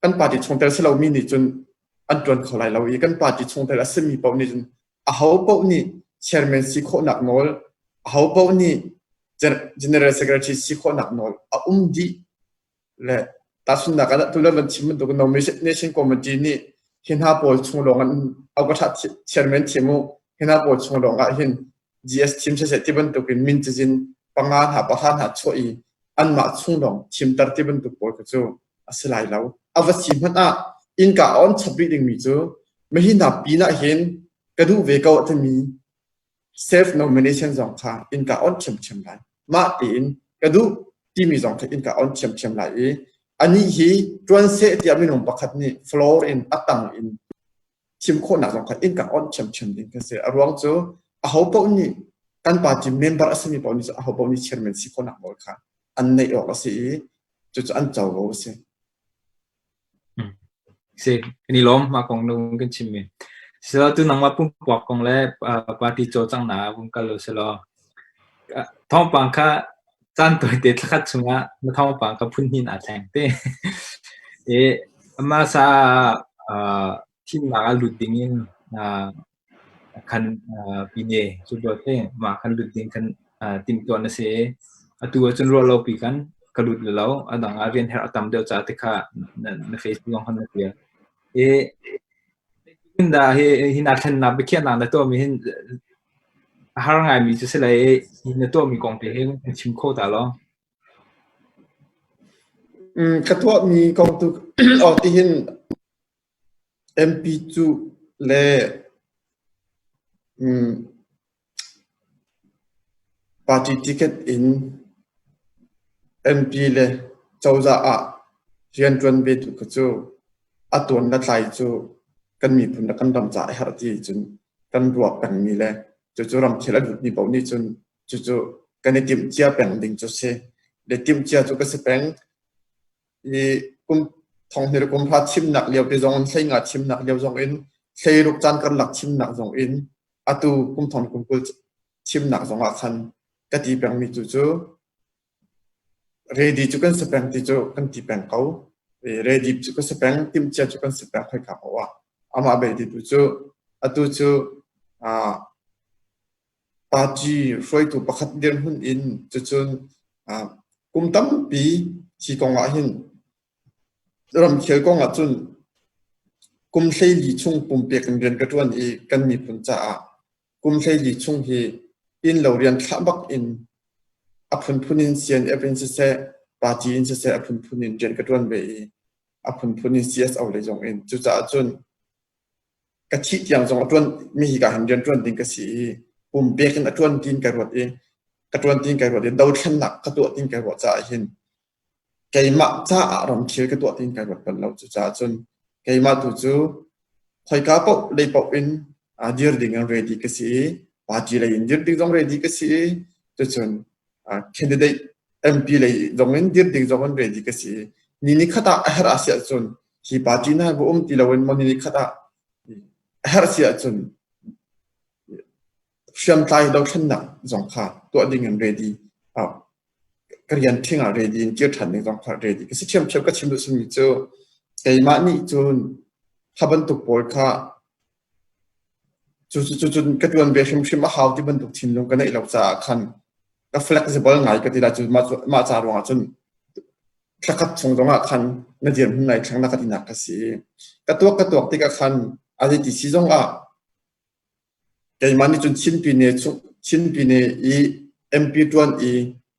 S3: kan party chungtel si lomi nih cun an ṭuan kho lai lo i kan party chungtel a simi paoh nih cun aho paoh nih chairman si khawhnak nawl, aho paoh nih general secretary si khawhnak nawl a um dih. Le tahchunhnak ah tu le van chim bantuk nomination committee nih hi hna pawl chung lawng an au ka chairman thim u hi hna pawl chung lawng ah hin GS thim siseh ti bantuk in min cazin panga hna pahra hna chuah i anmah chung lawng thimter ti bantuk pawl kha cu a si lai lo. A va si hmanh ah innka a on chap rih dingmi cu mahi hna pin ah hin ka duh ve ko a timi self nomination zong kha innka on ṭhiamṭhiam lai. Mah tein ka duh timi zong kha innka on ṭhiamṭhiam lai i anih hi ṭuan seh tiah minung pakhat nih floor in a tang in thim khawhnak zong kha innka on ṭhiamṭhiam ding kan si. A ruang cu aho paoh nih kan party member a simi paoh nih aho paoh nih chairman si khawhnak nawl kha an neih awk a si i cucu an covo a si.
S2: Si, kan i lawm mah kong nu kan chimmi. Silo tu nangmah pumpak kong le party cawlcanghnak ah vung kal u silaw thawngpang kha caan tawite thlakhat chungah na thawngpang kha phun hnih aa thleng te. I hmasa ah thimnak ah lut dingin khan pine cu dawt te mah khan lut ding khan timhtuah na si i atu ahcun ruah lopi khan ka lut lo a dang ah rian herh a tam deuh caah ti kha na Facebook zong khan na tial. I dah hi hi naa thlennak biakhiahnak na tuahmi hin a har ngaimi cu si lai i hi na tuahmi kong te hi kan chim kho ta law.
S3: Ka tuahmi kong tu aw tihin MP cu le party ticket in MP le cozah ah rianṭuan ve tu kha cu a tuan le tlai cu kan miphun le kan ram caah a herh ti cun kan ruah pengmi le cucu ramkhel a lutmi paoh nih cun cucu kan i timhcia peng ding cu a si. Le timhcia cu ka si peng. I kum thonghnih le kum hra thimnak lio te zong in hleinga thimnak lio zong in hleiruk caan karlak thimnak zong in atu kum thong kum 20 thimnak zong ah khan ka ti pengmi cu cu ready cu kan si peng ti cu kan ti peng ko. Ready cu ka si peng, timhcia cu kan si peng khoika paoh ah. Amah belte tu cu atu cu party hruaitu pakhat dirhmun in cucun kum tampi. Hi kong ah hin ramkhel kong ah cun kum 14 chung pumpek in rian ka ṭuan i kan miphun caah kum 14 chung hi innlo rian thlah bak in a phunphun in CNF in siseh, party in siseh a phunphun in rian ka ṭuan ve i a phunphun in CSO lei zong in. Cucaah cun ka thih tiang zong a ṭuan mi hi ka hin rian ṭuan ding ka si i pumpek in a ṭuan tiin ka ruat i ka ṭuan tiin kai ruat i dothlennak ka tuah tiin kai ruah caah hin keimah caah ramkhel ka tuah tiin kai ruat bal lo. Cucaah cun keimah tu cu khoika paoh lei paoh in dir ding in ready ka si i party lei in dir ding zong ready ka si i cucun candidate MP lei zong in dir ding zong in ready ka si i ni ni khat ah a herh ah si ahcun hi party hna va um ti loin maw ni ni khat ah a herh si ahcun hriamtlai dothlennak zong kha tuah ding in ready ka rian ṭhing ah ready in kir ṭhan ding zong kha ready ka si ṭhiamṭhiam. Ka chim duh simi cu keimah nih cun kha bantuk pawl kha cu cu cu ka ṭuan ve hrimhrim a hau ti bantuk thinlung ka neih lo caah khan ka flexible ngai ka ti lai cu. Mah ca ruangah cun thlakhat chung zongah khan na dirhmun nai thleng na ka tinak ka si. Ka tuak tikah khan a zeiti si zongah keimah nih cun Chin Pyine i MP ṭuan i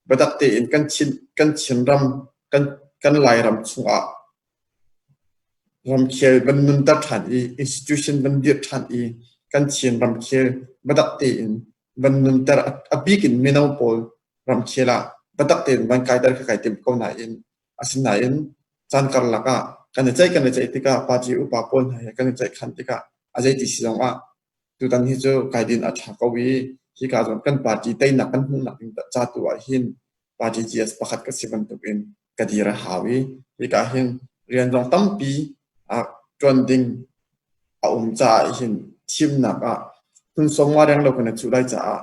S3: biatak tein kan Chinram, kan Lairam chungah ramkhel van nunter ṭhan i institution van dirh ṭhan i kan Chin ramkhel biatak tein van nunter, a bik in mino pawl ramkhel ah biatak tein van kaiter kha kai tim ko nain asinain caan karlak ah kan i ceih tikah party upa pawl hna he kan i ceihkhan tikah a zeiti si zongah tutan hi cu kai din a ṭha ko i hika zawn kan party teinak kan hmuhnak ding ca tu ah hin party GS pakhat ka si bantukin ka dir a hau i hika hin rian zong tampi ṭuan ding a um caah hin thimnak ah hmun sawmnga reng lo kan i cuh lai caah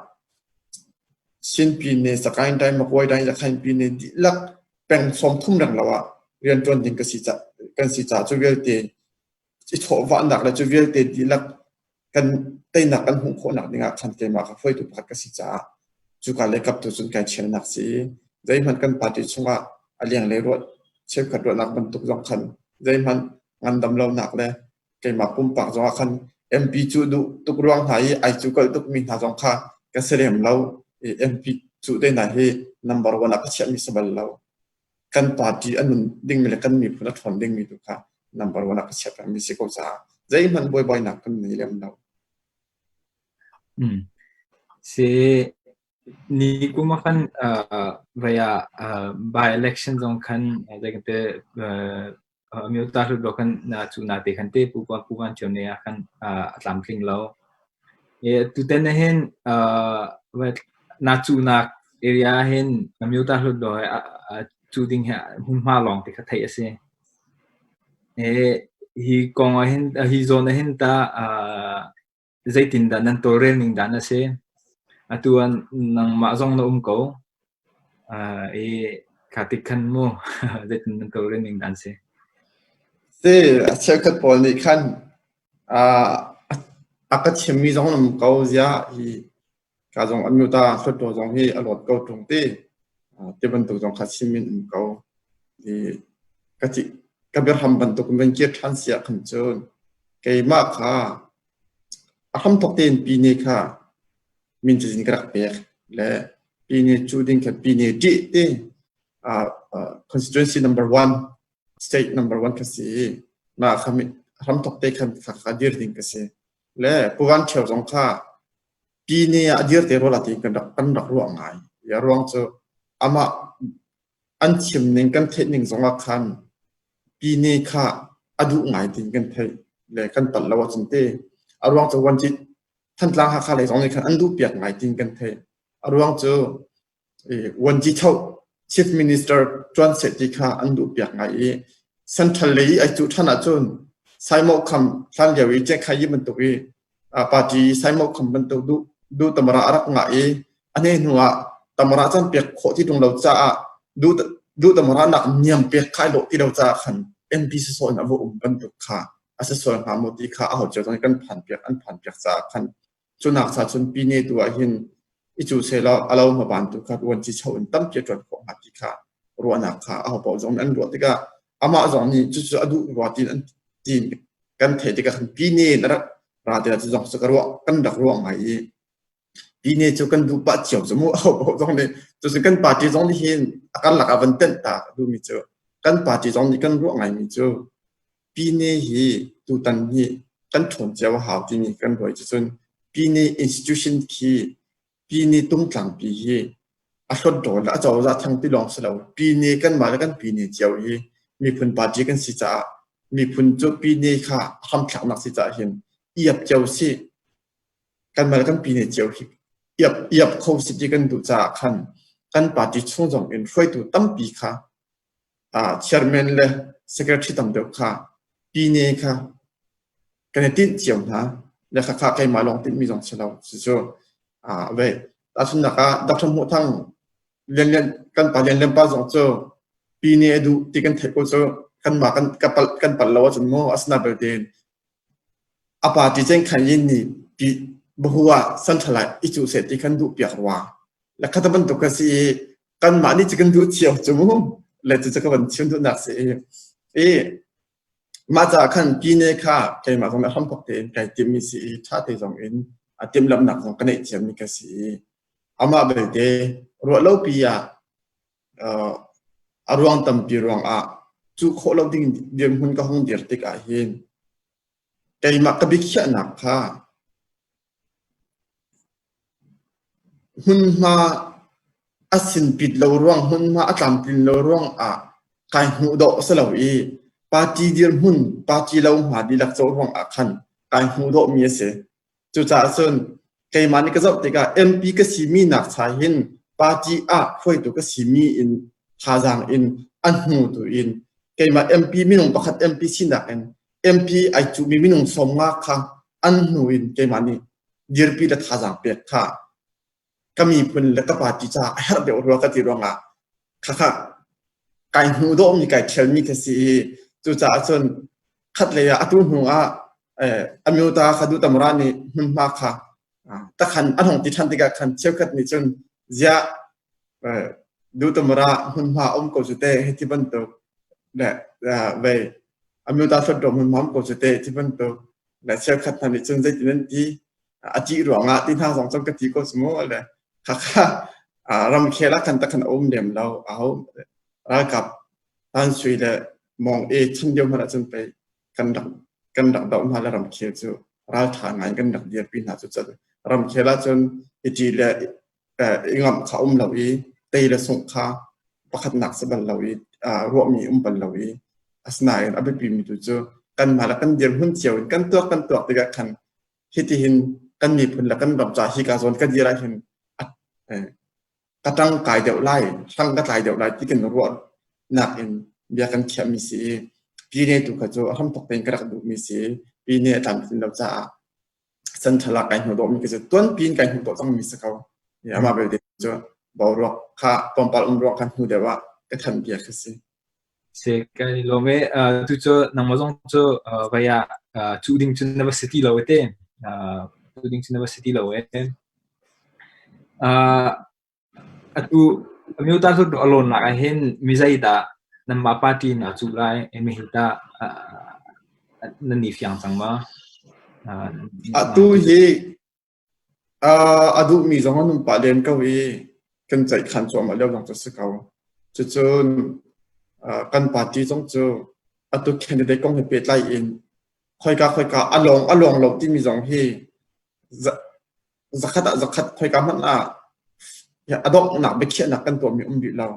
S3: Chin Pyine, Sagaing Dai, Magway Dai, Yakhain Pyine dihlak peng 30 reng lo ah rianṭuan ding ka si ca kan si caah cu vialte i chawhvahnak le cu vialte dihlak kan teinak kan hmuh khawhnak dingah khan keimah ka hruaitu pakhat ka si caah cuka lei kap tu cun kai chialnak si i zeihmanh kan party chungah a lenglei ruah cheukhat ruahnak bantuk zong khan zeihmanh ngandam lonak le keimah pumpak zongah khan MP cu duh tuk ruang hna i ai cu kalh tukmi hna zong kha ka si lem lo i MP cu te hna hi number one ah ka chiahmi si bal lo. Kan party a nun dingmi le kan miphun a ṭhawn dingmi tu kha number one ah ka chiah pengmi si ko caah zeihmanh buaibainak kan nei lem lo.
S2: Si ni kum ah khan vai ah by election zong khan zei kan te Amyota Hlutlaw khan cu na te khan te Pu Pu Van Ṭhio ne ah khan a tlamtling lo. Tutan ah hin na cuhnak area ah hin Amyota Hlutlaw he cu ding hi hmunhma lawng te kha theih a si. Hi kong ah hin hi zawn ah hin tah Zeitindah nan tawlrel ning dan a si? Atu ah nangmah zong na um ko. I kha tik khan mu zeitin nan tawlrel ning dan si?
S3: Si, a cheukhat pawl nih khan a ka chimmi zong an um ko ziah hi ka zong an muta hluttaw zong hi a lawt ko ṭung ti ti bantuk zong kha chim in um ko. I ka ti ka biahram bantuk in van kir ṭhan si ah khan cun keimah kha A hramthawk tein pine kha min cazin ka rak pek le pine cu ding kha pine ṭih ti constituency number one, state number one ka si i mah kha hramthawk te khan kha kha dir ding ka si. Le Pu Van Ṭhio zong kha pine ah a dir te rua la ti kan rak kan rak ruah ngai. A ruang cu amah an chim ning kan theih ning zong ah khan Pine kha a duh ngai tiin kan theih le kan palh lo ahcun te a ruang cu Wanci Thantlang Hakha lei zong nih khan an duh piak ngai tiin kan theih. A ruang cu Wanci Tho Chief Minister ṭuan seh ti kha an duh piak ngai i Central lei i ai cuh ṭhan ahcun Saimawh kham hlan lio i Cekhai yi bantuk i party Saimawh kham bantuk duh duh tamara a rak ngah i a hne hnu ah tamara can pek khawh ti ṭung lo caah duh duh tamara nak niam pek khai lawh ti lo caah khan MP sawsawh in a va um bantuk kha a si sual hnga maw ti kha aho cio zong kan phan piak an phan piak caah khan cunak cha cun pine tu ah hin i cu selaw a lo hma ban tu kha ruan ci cho in tampi a ṭuan khawh hnga ti kha. ruahnak kha ahopaoh zong nih an ruah tikah amah zong nih cucu a duh rua tiin an tiin kan theih tikah khan Pine na rak ra tikah cu zong cu ka ruah kan rak ruah ngai i Pine cu kan duh pah cio cu mu ahopaoh zong nih cucu kan party zong nih hin a karlak ah van tenh ta ka duhmi cu kan party zong nih kan ruah ngaimi cu Pine hi tutan hi kan ṭhawn cio a hau timi kan ruah cucun Pine institution khi Pine tungtlangpi hi a hlawtdaw le a cozah theng ti lawng si lo Pine kanmah le kan pine cio hi miphun party kan si caah miphun cu pine kha hramthlaknak si caah hin iap cio si kanmah le kan pine cio hi iap iap kho si ti kan duh caah khan kan party chung zong in hruaitu tampi kha chairman le secretary tam deuh kha pine kha kan i tinh cio hna le khakha keimah lawng tinhmi zong si lo cucu ve tahchunhnak ah Dr. Hmuh Thang Lianlian kan pa Lianlian pa zong cu pine a duh ti kan theih ko cu kanmah kan ka palh kan palh lo ahcun maw asina belte a party ceng khan yin nih pi bahu ah central ah i cuh seh ti khan duh piak rua le khata bantuk ka si i kanmah nih cu kan duh cio cu mu le cu ka van chim duhnak si i i mah caah khan pine kha keimah zong nih hramthok tein kai timhmi si i ṭha te zong in a timhlamhnak zong ka neih thiammi ka si i amah belte ruah lopi ah a ruang tampi ruangah cuh khawh lo ding dirhmun ka hung dir tik ah hin keimah ka biakhiahnak kha Hmunhma a sinpit lo ruang, hmunhma a tlamtlin lo ruangah kai hmuh dawh a si lo i party dirhmun, party lohma dihlak cawh ruangah khan kai hmuh dawhmi a si. Cucaah cun keimah nih ka zoh tikah MP ka simi nak cha hin party ah hruaitu ka simi in thazaang in a hnu tu in keimah MP minung pakhat MP sinak in MP ai cuhmi minung 50 kha an hnu in keimah nih dirpi le thazaang pek kha ka miphun le ka party caah a herh deuh rua ka ti ruangah khakha kai hnu dawhmi kai ṭhialmi ka si i cucaah cun khatlei ah atu hnu ah amyota kha dutamra nih hmunhma kha takhan an hong ti ṭhan tikah khan cheukhat nih cun ziah dutamra hmunhma um ko cu te hiti bantuk le vei amyota hluttaw hmunhma um ko cu te ti bantuk le cheukhat hna nih cun zeitin an ti a ṭih ruangah ti hna zong cun ka ti ko cu mu le khakha ramkhel ah khan takhan a um lem lo aho ralkap tan sui le mong e chan lio hmanh ahcun pei kan rak kan rak doh hna le ramkhel cu ralṭha ngai kan rak dirpi hna cu cun ramkhel ahcun i ṭih le i ngamh kha um lo i tei le sungh kha pakhatnak si bal lo i ruahmi um bal lo i asinain a biapimi tu cu kanmah le kan dirhmun cio in kan tuak kan tuak tikah khan hitihin kan miphun le kan ram ca hi ka zawn ka dir ah hin ka ṭangkai deuh lai hrang ka tlai deuh lai ti kan ruah nak in bia kan khiahmi si i pine tu kha cu a hramthok tein ka rak duhmi si pine a tlamtlin lo caah central ah kai hnu dawhmi ka si tuanpi in kai hnu dawh cangmi si ko amah belte cu boruak kha tlawmpal um ruang khan hnu deuh ah ka than bia ka si
S2: Si kan i lawm i tu cu nangmah zong cu vai ah cuh ding cun na va si ti lo te. Cuh ding cun na va si ti lo e. Atu Amyota Hluttaw a lawnnak ah hin mi zeidah nanmah party in aa cuh lai? Mi hi tah nan i fiang cang ma?
S3: Atu hi a duhmi zong an um pah len ko i kan ceihkhan cuahmah lio zong cu a si ko. Cucun kan party zong cu atu candidate kong he pehtlai in khoika khoika a lawng a lawng lo timi zong hi zakhat ah zakhat khoika hmanh ah a donghnak biakhiahnak kan tuahmi um rih lo.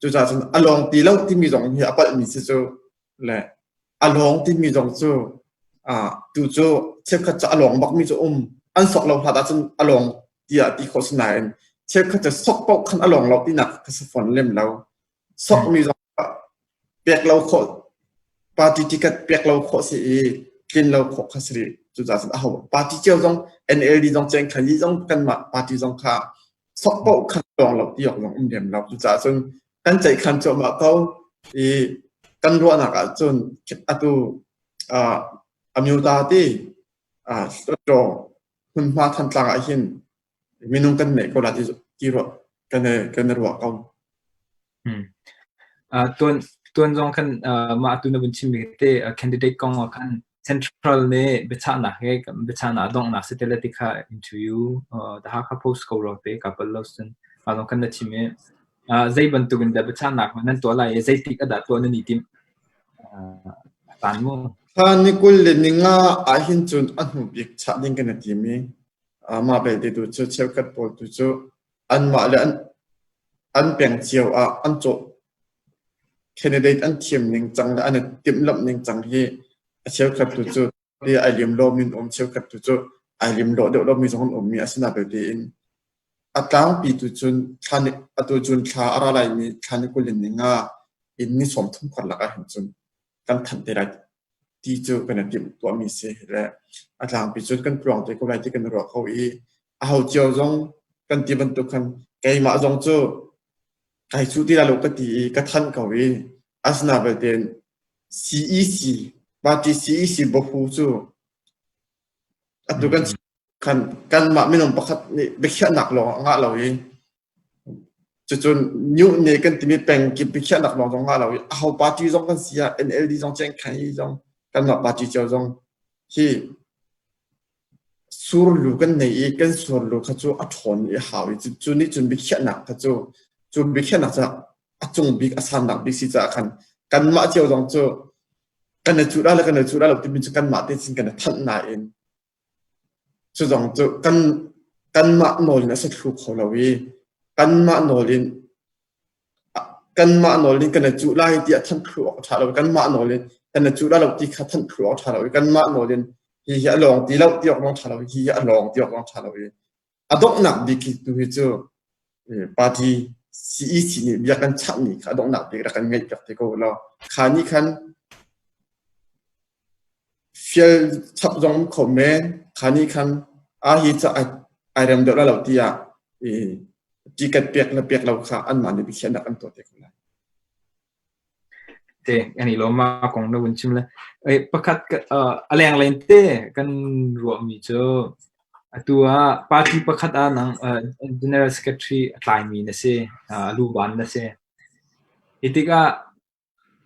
S3: Cucaah cun a lawng ti lo timi zong hi a palhmi si cu le a lawng timi zong cu tu cu cheukhat cu a lawng bakmi cu um an sok lo hlat ahcun a lawng tiah ti khawh si nain cheukhat cu sok paoh khan a lawng lo tinak ka si fawn lem lo sokmi zong pek lo khawh party ticket pek lo khawh si i tlin lo khawh kha si rih cucaah cun aho party cio zong NLD zong ceng khan yi zong kanmah party zong kha sok paoh khan lawng lo ti awk zong um lem lo cucaah cun kan ceihkhan cuahmah ko i kan ruahnak ah cun atu amyota ti Hluttaw hmunhma Thantlang ah hin minung kan neih ko la ti ti ruah kan kan ruah ko.
S2: Hmm. Tuan tuan zong khan mah atu na vun chimmi te candidate kong ah khan Central nih biachahnak he biachahnak donghnak si te le ti kha interview The Hakha Post ko ro te ka pal lo cun mah zong khan na chim i zei bantuk in dah biachahnak nan tuah lai i zeitik ah dah tuah nan i timh caan mu?
S3: Thla ni 25 ahhin cun a hnu bik chah ding kan i tim i mah belte tu cu cheukhat pawl tu cu anmah le an peng cio ah an cawh candidate an thim ning cang le an i timhlamh ning cang hi a cheukhat tu cu ti ai lim lomi an um cheukhat tu cu ai lim lo deuh lomi zong an ummi asina belte in a tlangpi tu cun thla ni atu cun thla a ra laimi thla ni 25 in ni 30 karlak ah hin cun kan thanh te lai ti cu kan i timh tuahmi si le a tlangpi cun kan tluang te ko lai ti kan ruah ko i aho cio zong kan ti bantuk khan keimah zong cu kai cu ti lai lo ka ti i ka thanh ko i asina belte CEC party CEC bahu cu atu kan khan kanmah minung pakhat nih biakhiahnak lawng a ngah lo i cucun Nyuhne kan timi pengkip biakhiahnak lawng zong ngah lo i aho party zong kan si ah NLD zong Cengkhan zong kanmah party cio zong hi surlu kan nei i kan surlu kha cu a ṭhawn i a hau i cu nih cun biakhiahnak kha cu cu biakhiahnak cu a cung bik a sannak bik si caah khan kanmah cio zong cu kan i cuh le kan i cuh lo timi cu kanmah te sin kan i thanh nain cu zong cu kan kanmah nawl in a si thlu kho lo i kanmah nawl in kanmah nawl in kan i cuh lai tiah thanh thlu awk a ṭha lo kanmah nawl in kan i cuh lai lo ti kha thanh thlu awk a ṭha lo i kanmah nawl in hi hi a lawng ti lo ti awk zong ṭha lo hi hi a lawng ti awk zong ṭha lo i a donghnak bik hi tu hi cu party CEC nih bia kan chahmi kha a donghnak bik rak kan ngaih piak te ko law kha nih khan fial chap zong um kho men kha nih khan a hi ca ai rem deuh la lo tiah i ticket pek le pek lo kha anmah nih biakhiahnak an tuah te ko lai.
S2: Te ani lo ma kong na vun chim le pakhat a leng len te kan ruahmi cu atu ah party pakhat ah nang general secretary a tlaimi na si luban na si hi tikah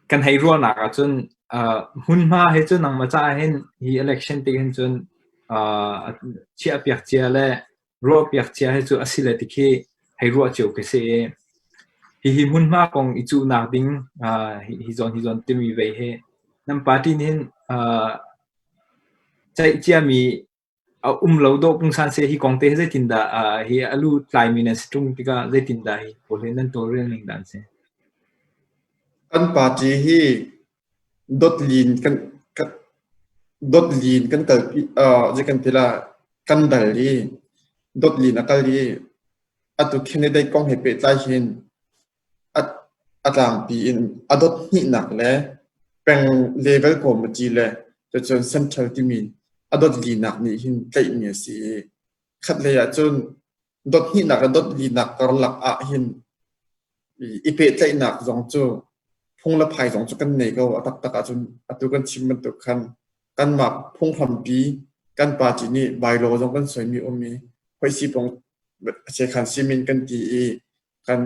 S2: Kan hei ruahnak ahcun hmunhma he cun nangmah caah hin hi election tik hin cun chiahpiak cia le ruahpiak cia hi cu a si le tikhi hei ruah cio khi si i hihi hmunhma kong i cuhnak ding hi zawn hi zawn timi vei hi nan party nih hin ceih ciami A um lo dawh pungsan seh hi kong te hi zeitindah hi a lu tlaimi nan si ṭung tikah zeitindah hi pawl hi nan tawlrel ning dah an si?
S3: Kan party hi dotlin kan dotlin kan kalpi zei kan ti la kan dal i dotlin a kal i atu candidate kong he pehtlai hin A tlangpi in a dot hnihnak le peng level committee le cucun central timi a dot linak nih hin tlaihmi a si i khatlei ahcun dot hnihnak le dot linak karlak ah hin i pehtlaihnak zong cu phung le phai zong cu kan nei ko. A taktak ahcun atu kan chim bantuk khan kanmah phunghrampi kan party nih bylaw zong kan suaimi um i hoisipong sekhan simin kan ti i kan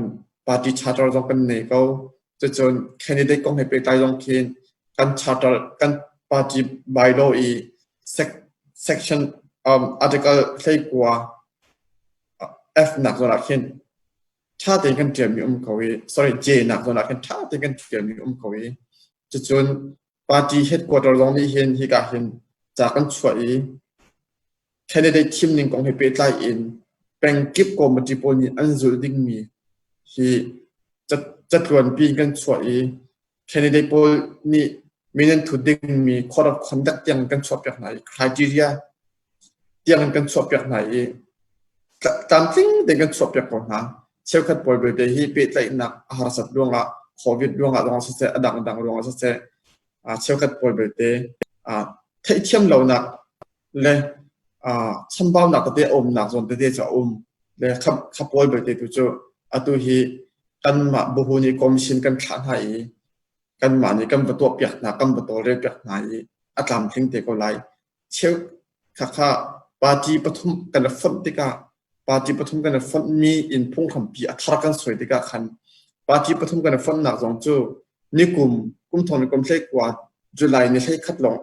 S3: party charter zong kan nei ko. Cucun candidate kong he pehtlai zong khin kan charter kan party bylaw i section article 19 F nak zawn ah khin ṭha tein kan ṭialmi um ko i sorry J nak zawn ah khin ṭha tein kan ṭialmi um ko i cucun party headquarter zong nih hin hika hin ca kan chuah i Candidate thimning kong he pehtlai in pengkip committee pawl nih an zulh dingmi hi catluanpi in kan chuah i candidate pawl nih min an thut dingmi code of conduct tiang kan chuahpiak hna i criteria tiang in kan chuahpiak hna i tlamtling tein kan chuahpiak ko hna. Cheukhat pawl belte hi pehtlaihnak a harsat ruangah COVID ruangah zong siseh a dangdang ruangah siseh cheukhat pawl belte theihthiam lonak le chambaunak tete a umnak zawn tete cu a um le kha pawl belte tu cu atu hi kanmah buhu nih commission kan thlah hna i kanmah nih kan va tuahpiak hna kan va tawlrelpiak hna i a tlamtling te ko lai cheu khakha party pathum kan i fonh tikah party pathum kan i fonhmi in phunghrampi a thar kan suai tikah khan. Party pathum kan i fonhnak zong cu nikum kum thong le kum hlei kua July ni 11 lawng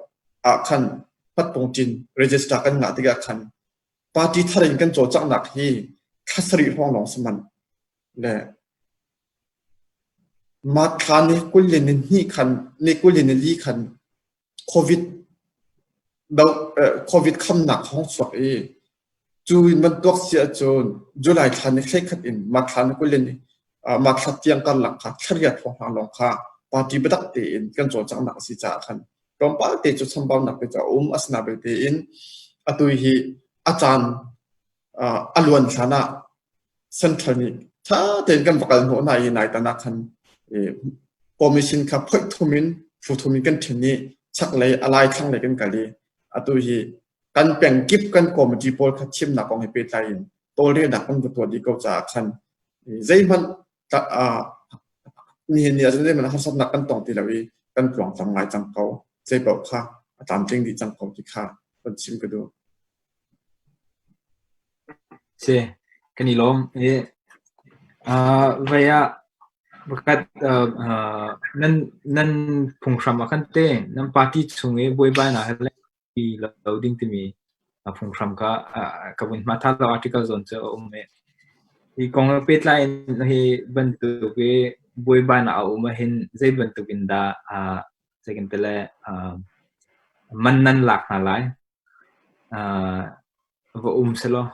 S3: ah khan Patpungṭin register kan ngah tikah khan party thar in kan cawlcanghnak hi thla sarih hrawng lawng si manh. Le mah thla ni 20 le ni hnih khan ni 20 le ni li khan COVID do COVID khamnak hong chuak i cu in bantuk si ahcun July thla ni 11 in mah thla ni 20 le ni mah thla tiang karlak kha thlariat hrawng lawng kha party biatak tein kan cawlcanghnak a si caah khan tlawmpal te cu chambaunak te cu a um. Asina belte in atu hi a caan a luan hlan ah central nih ṭha tein kan va kal hnawh hna i naitan ah khan commission kha phoih thum in phu thum in kan ṭhen i chaklei a lai thlanglei kan kal i atu hi kan peng kip kan committee pawl kha thimnak kong he pehtlai in tawlrelnak kan va tuah dih ko caah khan zeihmanh nihin ni ah cun zeihmanh harsatnak kan tong ti lo i kan tluangtlam ngai cang ko. Zei paoh kha a tlamtling dih cang ko ti kha kan chim ka duh.
S2: Si, kan i lawm. I vei ah pakhat nan nan phunghram ah khan te nan party chung i buaibainak he le lo ding timi phunghram kha ka vun hma tha lo article zawn cu a um i hi kong he pehtlai in hi bantuk i buaibainak a um ahhin zei bantuk in dah zei kan ti le man nan lak hna lai? Va um selaw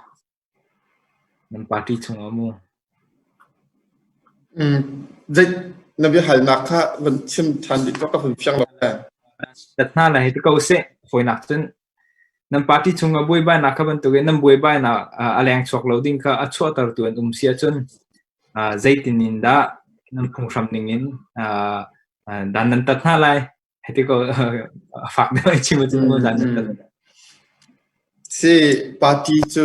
S2: nan party chungah mu.
S3: Zei na biahalnak kha van chim ṭhan dih tuah ka hun fiang lo le.
S2: Tat hna lai hi ti ko seh. Fawinak cun nan party chungah buaibainak kha bantukin nan buaibainak a leng chuak lo ding kha a chuahtertu an um si ahcun zeitin in dah nan phunghram ningin dan nan tat hna lai? Hiti ko a fak deuh ai chim ahcun mu dan nan tat.
S3: Si party cu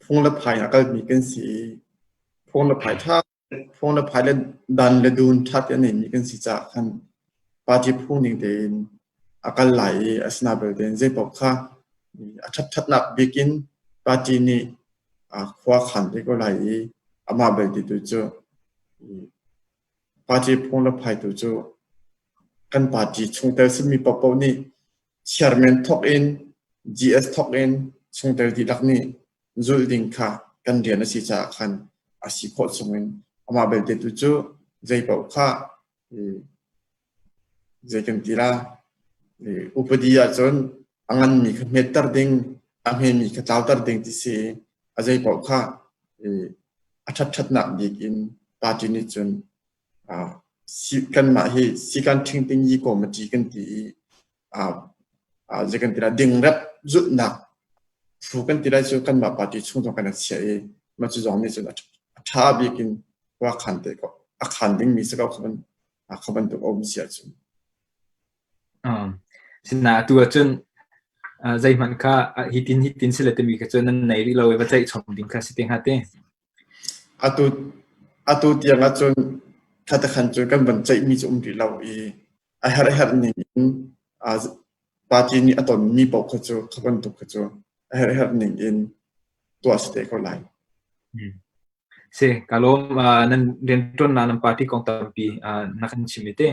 S3: phung le phai a kalmi kan si i phung le phai ṭha phung le phai le dan le dun ṭha te a neimi kan si caah khan party phung ning tein a kal lai i asina belte in zeipaoh kha a ṭhatṭhatnak bik in party nih khua khan te ko lai i amah belte tu cu Party phung le phai tu cu kan party chungtel simi paohpaoh nih chairman thawk in GS thawk in chungtel dihlak nih zulh ding kha kan rian a si caah khan a si khawh chungin amah belte tu cu zeipaoh kha zei kan ti la upadi ahcun a nganmi kha hmetter ding a hmemi kha tlauter ding ti si a zeipaoh kha a ṭhatṭhatnak bik in party nih cun kanmah hi sikan ṭhingting yi committee kan ti i zei kan ti lai dingrep zulhnak phu kan ti lai cu kanmah party chung zong kan chiah i mah cu zong nih cun a ṭha bik in khua khan te ko a khan dingmi si ko kha bantuk a um si ahcun.
S2: Sinain atu ahcun zeihmanh kha hitin hitin si le timi kha cu nan nei rih lo i va tlaih chom ding kha si te hnga te.
S3: Atu atu tiang ahcun khatakhan cu kan van ceihmi cu um rih lo i a herh herh ning in party nih a tonmi paoh kha cu kha bantuk kha cu a herh herh ning in tuah si te ko lai.
S2: Si, ka lawm. Nan rianṭuannak nan party kong tampi na kan chim i te.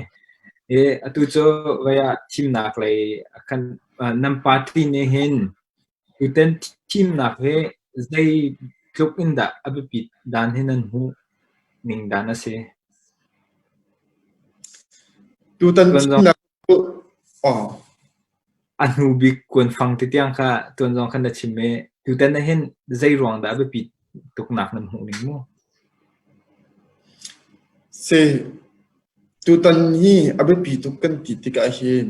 S2: I atu cu vei ah thimnak lei kan nan party nih hin tutan thimnak hi zeitluk in dah a biapit dan hi nan hmuh ning dan a si?
S3: Tutan thimnak cu
S2: A hnu bik kuanfang ti tiang kha tuan zong khan na chim i tutan ah hin zei ruang dah a biapit tuknak nan hmuh ning mu?
S3: Si, tutan hi a biapi tuk kan ti tikah hin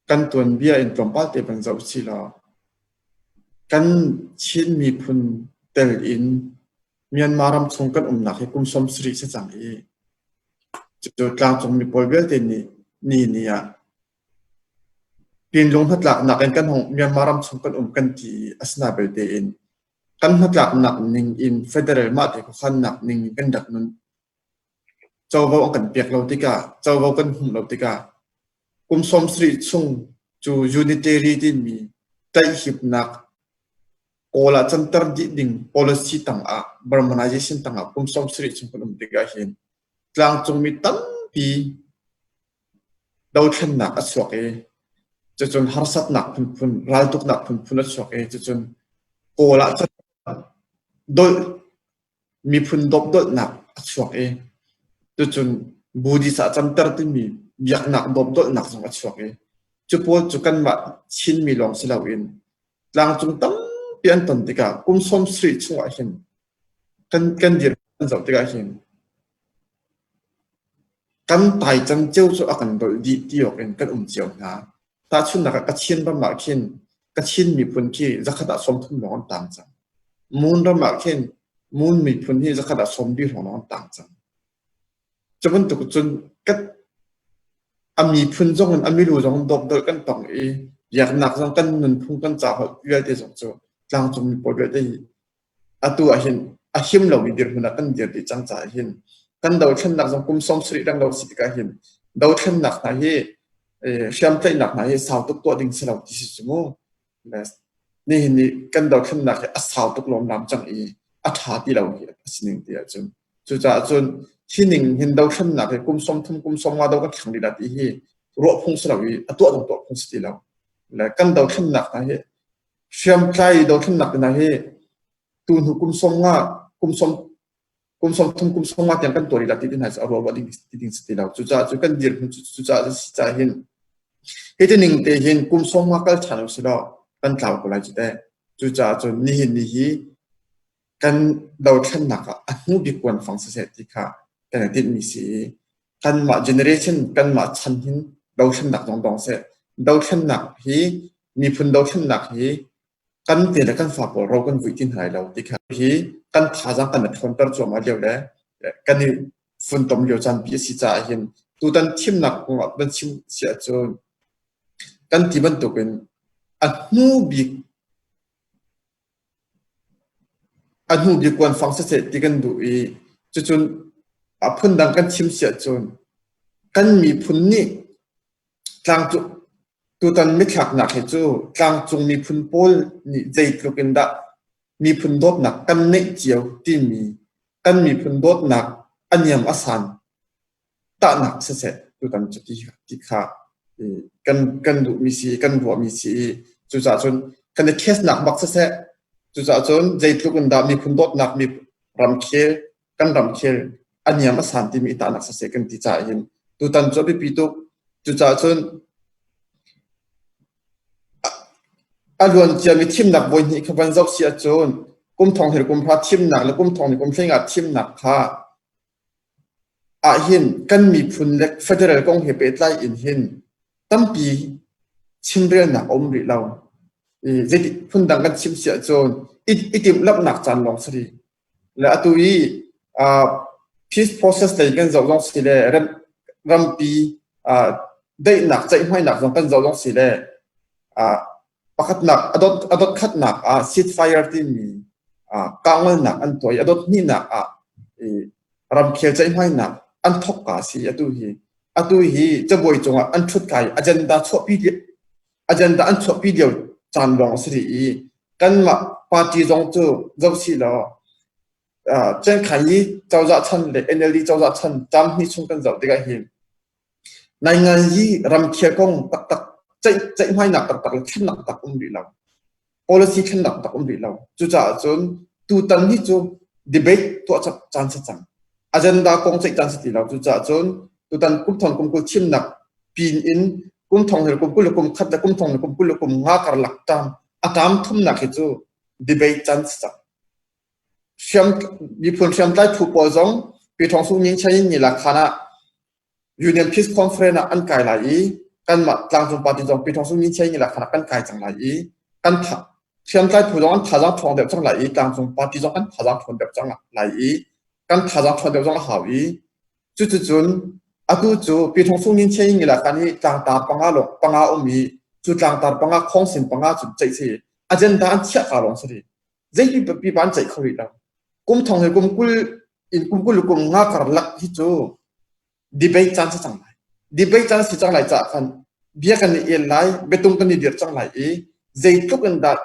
S3: kan tuanbia in tlawmpal te van zoh si law kan Chin miphun tel in Myanmar ram chung kan umnak hi kum 70 si cang i Cucu tlangcungmi pawl vialte nih ni ni ah Pinlung hnatlaknak in kan hung Myanmar ram chung kan um kan ti i asina belte in kan hnatlaknak ning in federal mahte khuakhannak ning in kan rak nun. Covo an kan pek lo tikah, covo kan hmuh lo tikah kum 70 chung cu unitary timi tlaihhipnak. Kawl ah canter dih ding policy tangah Burmanization tangah kum 70 chung kan um tikah hin tlangcungmi tampi dothlennak a chuak i cucun harsatnak phunphun raltuknak phunphun a chuak i cucun Kawl ah cun dolh miphun dawpdolhnak a chuak i tucun Buddhist ah canter timi biaknak dawpdolhnak zong a chuak i cu pawl cu kanmah Chinmi lawng si loin tlangcung tampi an ton tikah kum 70 chungah hin kan kan dir kan zoh tikah hin kan tai cangceo cu a kan dolh dih ti awk in kan um cio hna. Tahchunhnak ah Kachin ram ah khin Kachin miphun khi zakhat ah 30 lawng an tang cang. Mon ram ah khin Mon miphun hi zakhat ah 40 hrawng lawng an tang cang. Cu bantuk cun ka a miphun zong in a milu zong in dawpdolh kan tong i biaknak zong kan nunphung kan ca holh vialte zong cu tlangcung mi pawl vialte hi atu ah hin a him lomi dirhmun ah kan dir dih cang caah hin kan dothlennak zong kum 70 reng lo si tikah hin dothlennak hna hi hriamtlaihnak hna hi sau tuk tuah ding si lo ti si cu mu. Nihin ni kan dothlennak hi a sau tuk lawmlam cang i a ṭha ti lo hi a si ning ti ahcun. Cucaah cun hi ning hin dothlennak hi kum 30 kum 50 do kan thlang lila ti hi ruah phung si lo i a tuah dong tuah phung si ti lo. Le kan dothlennak hna hi hriamtlai dothlennak hna hi tu hnu kum 50 kum som kum 30 kum 50 tiang kan tuah lila ti hna cu a ruah ruah ding ti ding si ti lo. Cucaah cu kan dirhmun cucaah si caah hin hi ti ning te hin kum 50 kal ṭhan usih law kan tlau ko lai cu teh. Cucaah cun nihin ni hi kan dothlennak ah a hnu bik kuanfang siseh ti kha kan i tinhmi si i kanmah generation kanmah chan hin dothlennak zong dong seh. Dothlennak hi miphun dothlennak hi kan te le kan fa pawl ro kan vui ti hna lai lo ti kha hi kan thazaang kan i ṭhawnter cuahmah lio le kan i funtom lio caan pi a si caah hin tutan thimnak kong ah kan chim si ahcun kan ti bantukin a hnu bik a hnu bik kuanfang siseh ti kan duh i cucun a phundang kan chim si ahcun kan miphun nih tlangcung tutan mithlaknak hi cu tlangcung miphun pawl nih zeitluk in dah miphun dawtnak kan neih cio timi kan miphun dawtnak a niam a san tahnak siseh tutan cu ti ti kha kan kan duhmi si kan ruahmi si i cucaah cun kan i testnak bak siseh cucaah cun zeitluk in dah miphun dawtnak mi ramkhel kan ramkhel a niam a san timi i tahnak siseh kan ti caah hin tutan cu a biapi tuk cucaah cun a luan ciami thimnak voi hnih kha van zoh si ahcun kum thong hir kum hra thimnak le kum thong ni kum hlei nga thimnak kha ahhin kan miphun le federal kong he pehtlai in hin tampi chimrelnak a um rih lo. I zeiti phundang kan chim si ahcun i, i timhlamhnak caan lawng si rih. Le atu i uh, peace process lei kan zoh zong si le ram, rampi uh, daihnak ceihmainak zong kan zoh zong si le uh, pakhatnak a dot a dot khatnak ah ceasefire timi uh, kahngolnak an tuah i a dot hnihnak ah i ramkhel ceihmainak an thok ka si atu hi atu hi cabuai cungah an thut kai agenda chuahpi agenda an chuahpi lio caan lawng a si rih i kanmah party zong cu zoh si law uh, Cenkhai i cozah chan le NLD cozah chan cam hnih chung kan zoh tikah hin Naingan hi ramkhel kong taktak ceih ceihmainak taktak le thlennak tak um rih lo. Policy thlennak tak um rih lo. Cucaah cun tutan hi cu debate tuah caan si cang. Agenda kong ceih caan si ti lo. Cucaah cun tutan kum thong kum kul thimnak pin in kum thong le kum kul le kum khat le kum thong le kum kul le kum nga karlak tam a tam thumnak hi cu debate caan si cang. Hriam miphun hriamtlai phu pawl zong Pi Thawng Sung Ning Chain ni lakhan ah Union Peace Conference ah an kai lai i kanmah tlangcung party zong Pi Thawng Sung Ning Chain ni lakhan ah kan kai cang lai i kan tha hriamtlai phu zong an thazaang ṭhawng deuh cang lai i tlangcung party zong an thazaang ṭhawn deuh cang lai i kan thazaang ṭhawn deuh zong a hau i cuticun atu cu Pi Thawng Sung Ning Chain ni lakhan hi tlangtar panga lawng panga um i cu tlangtar panga khawngsin panga cu ceih si agenda an chiah ka lawng si rih. Zei pipa an ceih kho rih lo. Kum thong he kum kul in kum kul kum nga karlak hi cu debate caan si cang lai. Debate caan si cang lai caah khan bia kan i el lai, biatung kan i dir cang lai i zeitluk in dah.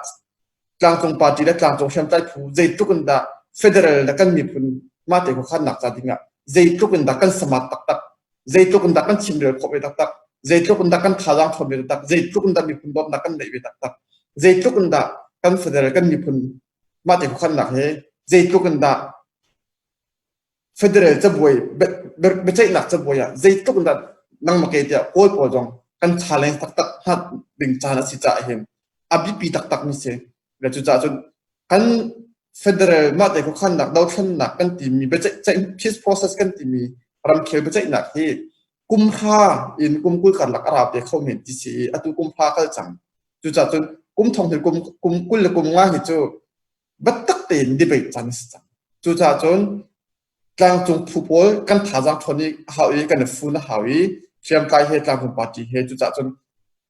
S3: Tlangcung party le tlangcung hriamtlai phu zeitluk in dah federal le kan miphun mahte khuakhannak ca dingah zeitluk in dah kan smart taktak, zeitluk in dah kan chimrel khawh ve taktak, zeitluk in dah kan thazaang ṭhawn ve taktak, zeitluk in dah miphun dawtnak kan neih ve taktak, zeitluk in dah kan federal kan miphun mahte khuakhannak he zeitluk in dah federal cabuai biaceihnak cabuai ah zeitluk in dah nangmah ke tiah Kawl pawl zong kan challenge taktak hna ding caan a si caah hin a biapi taktak mi si. Le cucaah cun kan federal mahte khuakhannak dothlennak kan timi biaceih peace process kan timi ramkhel biaceihnak hi kum hra in kum 20 karlak a rau te kho men ti si i atu kum hra kal cang. Cucaah cun kum thong hi kum kum 20 le kum nga hi cu biatak tein debate caan a si cang. Cucaah cun tlangcung phu pawl kan thazaang ṭhawn i a hau i kan i fun a hau i hriamtlai he tlangcung party he cucaah cun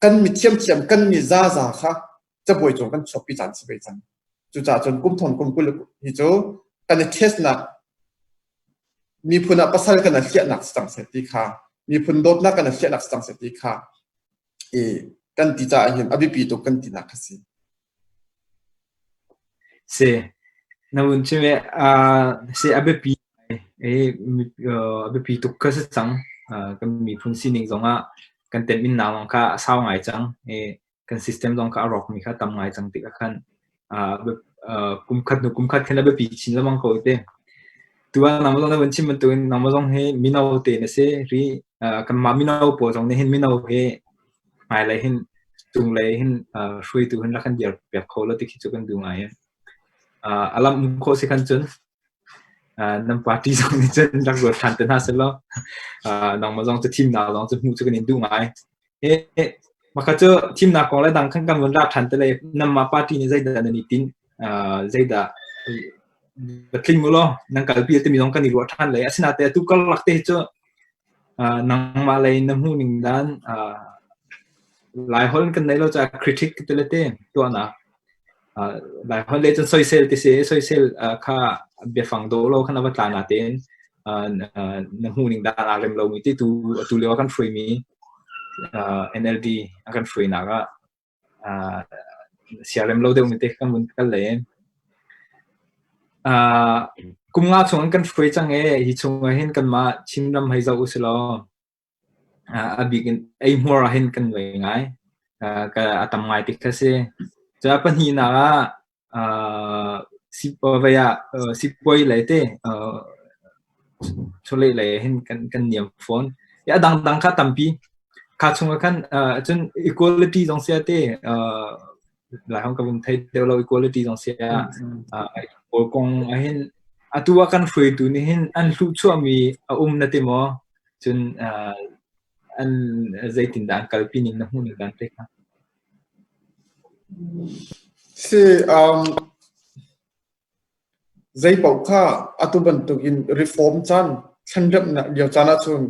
S3: kan mi thiamthiam kan mi zaza kha cabuai cung kan chuakpi caan si ve cang. Cucaah cun kum thong kum 20 hi cu kan i testnak miphun ah pasal kan i hliahnak si cang seh ti kha miphun dawtnak kan i hliahnak si cang seh ti kha i kan ti caah hin a biapi tuk kan tinak kha si.
S2: Si, na vun chim i si a biapi i a biapi tuk kha si cang. Kan miphun sining zongah kan temhinnak zong kha a sau ngai cang i kan system zong kha a rawkmi kha tam ngai cang tikah khan kum khat hnu kum khat khin a biapi chin lengmang ko te. Tu ah nangmah zong na vun chim bantukin nangmah zong hi mino te na si ri. Kanmah mino pawl zong nih hin mino hi hmailei hin cunglei hin hruaitu hin rak kan dir piak kho lo ti khi cu kan duh ngai. A lam um khawh si khan cun nan party zong nih cun rak ruat ṭhan te hna selaw nangmah zong cu thimnak zong cu hmuh cu kan in duh ngai. Maka cu thimnak kong le dang khan kan vun rak ṭhan te lai nanmah party nih zeidah nan i tinh zeidah tling u law nan kalpi timi zong kan i ruah ṭhan lai. Asinain atu karlak te cu Nangmah lei na hmuh ning dan Laiholh kan nei lo caah critic ti le te tuahnak. Laiholh lei cun soisel ti si soisel kha biafang dawh lo khan a va tla natein na hmuh ning dan aa rem lomi ti tu atu lio ah kan hruaimi NLD a kan hruainak ah siarem lo deuhmi te kan vun kal len. Kum nga chung an kan hruai cang i hi chung ah hin kanmah Chinram hei zoh usilaw a bik in eihmuar ah hin kan ngei ngai. A tam ngai ti kha si. Cun a pahnihnak ah Vei ah sipuai lei te chawleh lei ah hin kan niam fawn. A dangdang kha tampi. Kha chungah khan cun equality zong sia te Laihong ka vun thei deuh lo equality zong sia pawl kong ah hin atu ah kan hruaitu nih hin an hluhchuahmi a um na ti maw? Cun an zeitindah an kalpi ning na hmuh ning dan te kha?
S3: Si, zeipaoh kha atu bantukin reform caan, thlenremhnak lio caan ahcun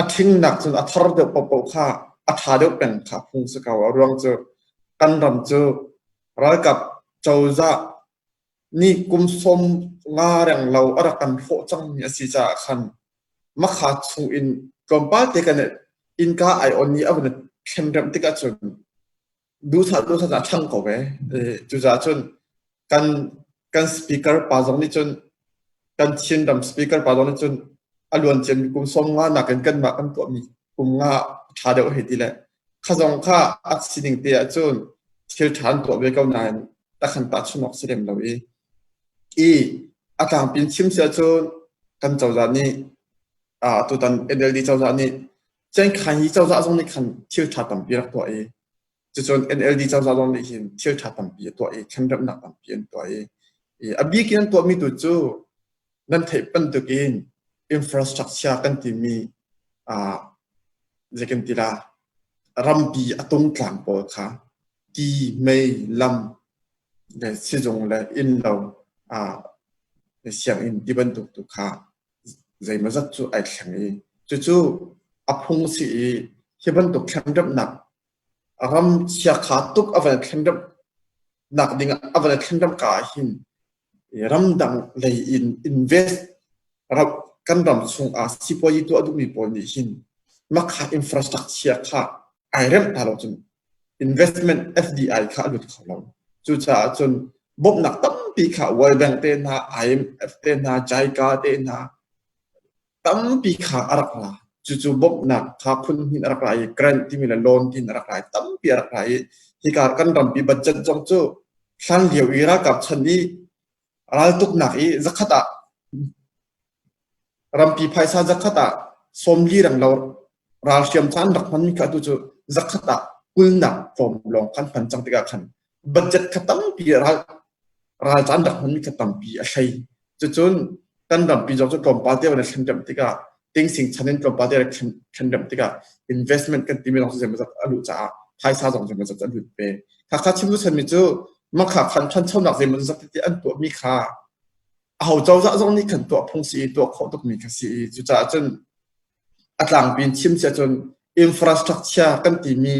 S3: a ṭhingnak cun a thar deuh paohpaoh kha a ṭha deuh peng kha phung si ko. A ruang cu kan ram cu ralkap cozah nih kum 50 renglo a rak kan hrawh cangmi a si caah khan makha chungin tlawmpal te kan innka ai on i a vun thlenremh tikah cun duhsah duhsah a ṭhang ko ve. Cucaah cun kan kan speaker pa zong nih cun kan Chinram speaker pa zong nih cun a luan ciami kum 50 nakin kanmah kan tuahmi kum nga ṭha deuh hei ti le kha zong kha a sining te ahcun thil ṭha an tuah ve ko nain takhan tahchun awk si lem lo i i a tlangpi in chim si ahcun kan cozah nih tutan NLD cozah nih Cengkhan hi cozah zong nih khan thil ṭha tampi rak tuah i cucun NLD cozah zong nih hin thil ṭha tampi a tuah i thlenremhnak tampi an tuah i a bik in an tuahmi tu cu nan theih bantukin infrastructure kan timi zei kan ti la rampi a tungtlang pawl kha ti, mei, lam le sizung le innlo sianginn ti bantuk tu kha zeimawzat cu ai thleng i cucu a phung si i hi bantuk thlenremhnak ram chiakha tuk a van thlenremhnak ding a van thlenremh ka ah hin ramdang lei in invest kan ram chung ah sipuazi tuah duhmi pawl nih hin makha infrastructure kha ai remh ta lo cun investment FDI kha a lut kho lo. Cucaah cun bawmhnak tampi kha World Bank te hna, IMF te hna, JICA te hna tampi kha a rak ra. Cucu bawmhnak kha phun hnih a rak ra i grant timi le loan tiin a rak ra i tampi a rak ra i hika kan rampi budget zong cu hlan lio i ralkap chan i raltuknak i zakhat ah Rampi phaisa zakhat ah 40 renglo ralhriam ca an rak hmanmi kha atu cu zakhat ah kulnak tlawm lawng khan hman cang tikah khan budget kha tampi ral ral ca an rak hmanmi kha tampi a hlei. Cucun kan rampi zong cu tlawmpal te van i thlen remh tikah tingsing chan in tlawmpal te rak thlen remh tikah investment kan timi zong cu zeimawzat a luh caah phaisa zong zeimawzat a lut ve. Khakha chim duhchanmi cu makha khan ṭhanchonak zeimawzat tete an tuahmi kha aho cozah zong nih khan tuah phung si i tuah khawh tukmi kha si i cucaah cun a tlangpi in chim si ahcun infrastructure kan timi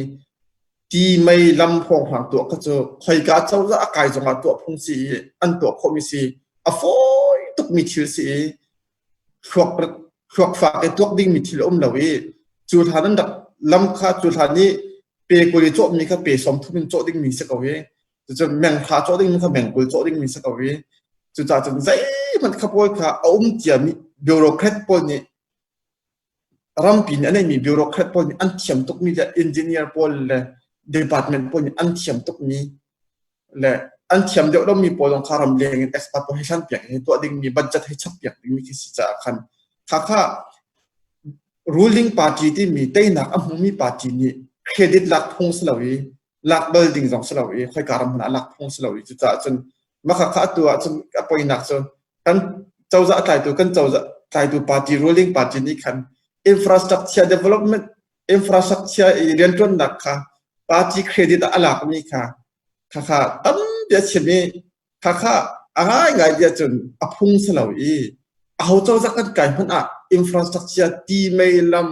S3: ti mei lam hrawnghrang tuah kha cu khoika cozah a kai zongah tuah phung si i an tuah khawhmi si a fawi tukmi thil si i thluak thluak fak i tuak dingmi thil a um lo i cu hlan an rak lam kha cu hlan i pe 20 i cawhmi kha pe 30 in cawh dingmi si ko i Cucun menghra cawh dingmi kha mengkul cawh dingmi si ko i cucaah cun zeihmanh kha pawl kha a um ciami bureaucrat pawl nih rampi nih a neihmi bureaucrat pawl nih an thiam tukmi le engineer pawl le department pawl nih an thiam tukmi le an thiam deuh lomi pawl zong kha ramleng in expert pawl hei hlan piak hi tuah dingmi budget hei chap piak dingmi khi si caah khan kha kha ruling party timi teinak a hmumi party nih credit lak phung si lo i lak bal ding zong si lo i khoika ram hmanh ah lak phung si lo i cucaah cun makha kha atu ah cun a poinak cu kan cozah tlaitu kan cozah tlaitu party ruling party nih khan infrastructure development infrastructure i rianṭuannak kha party credit ah a lakmi kha kha kha tampi a chim i kha kha a ngaingai ti ahcun a phung si lo i aho cozah kan kai hmanh ah infrastructure ti mei lam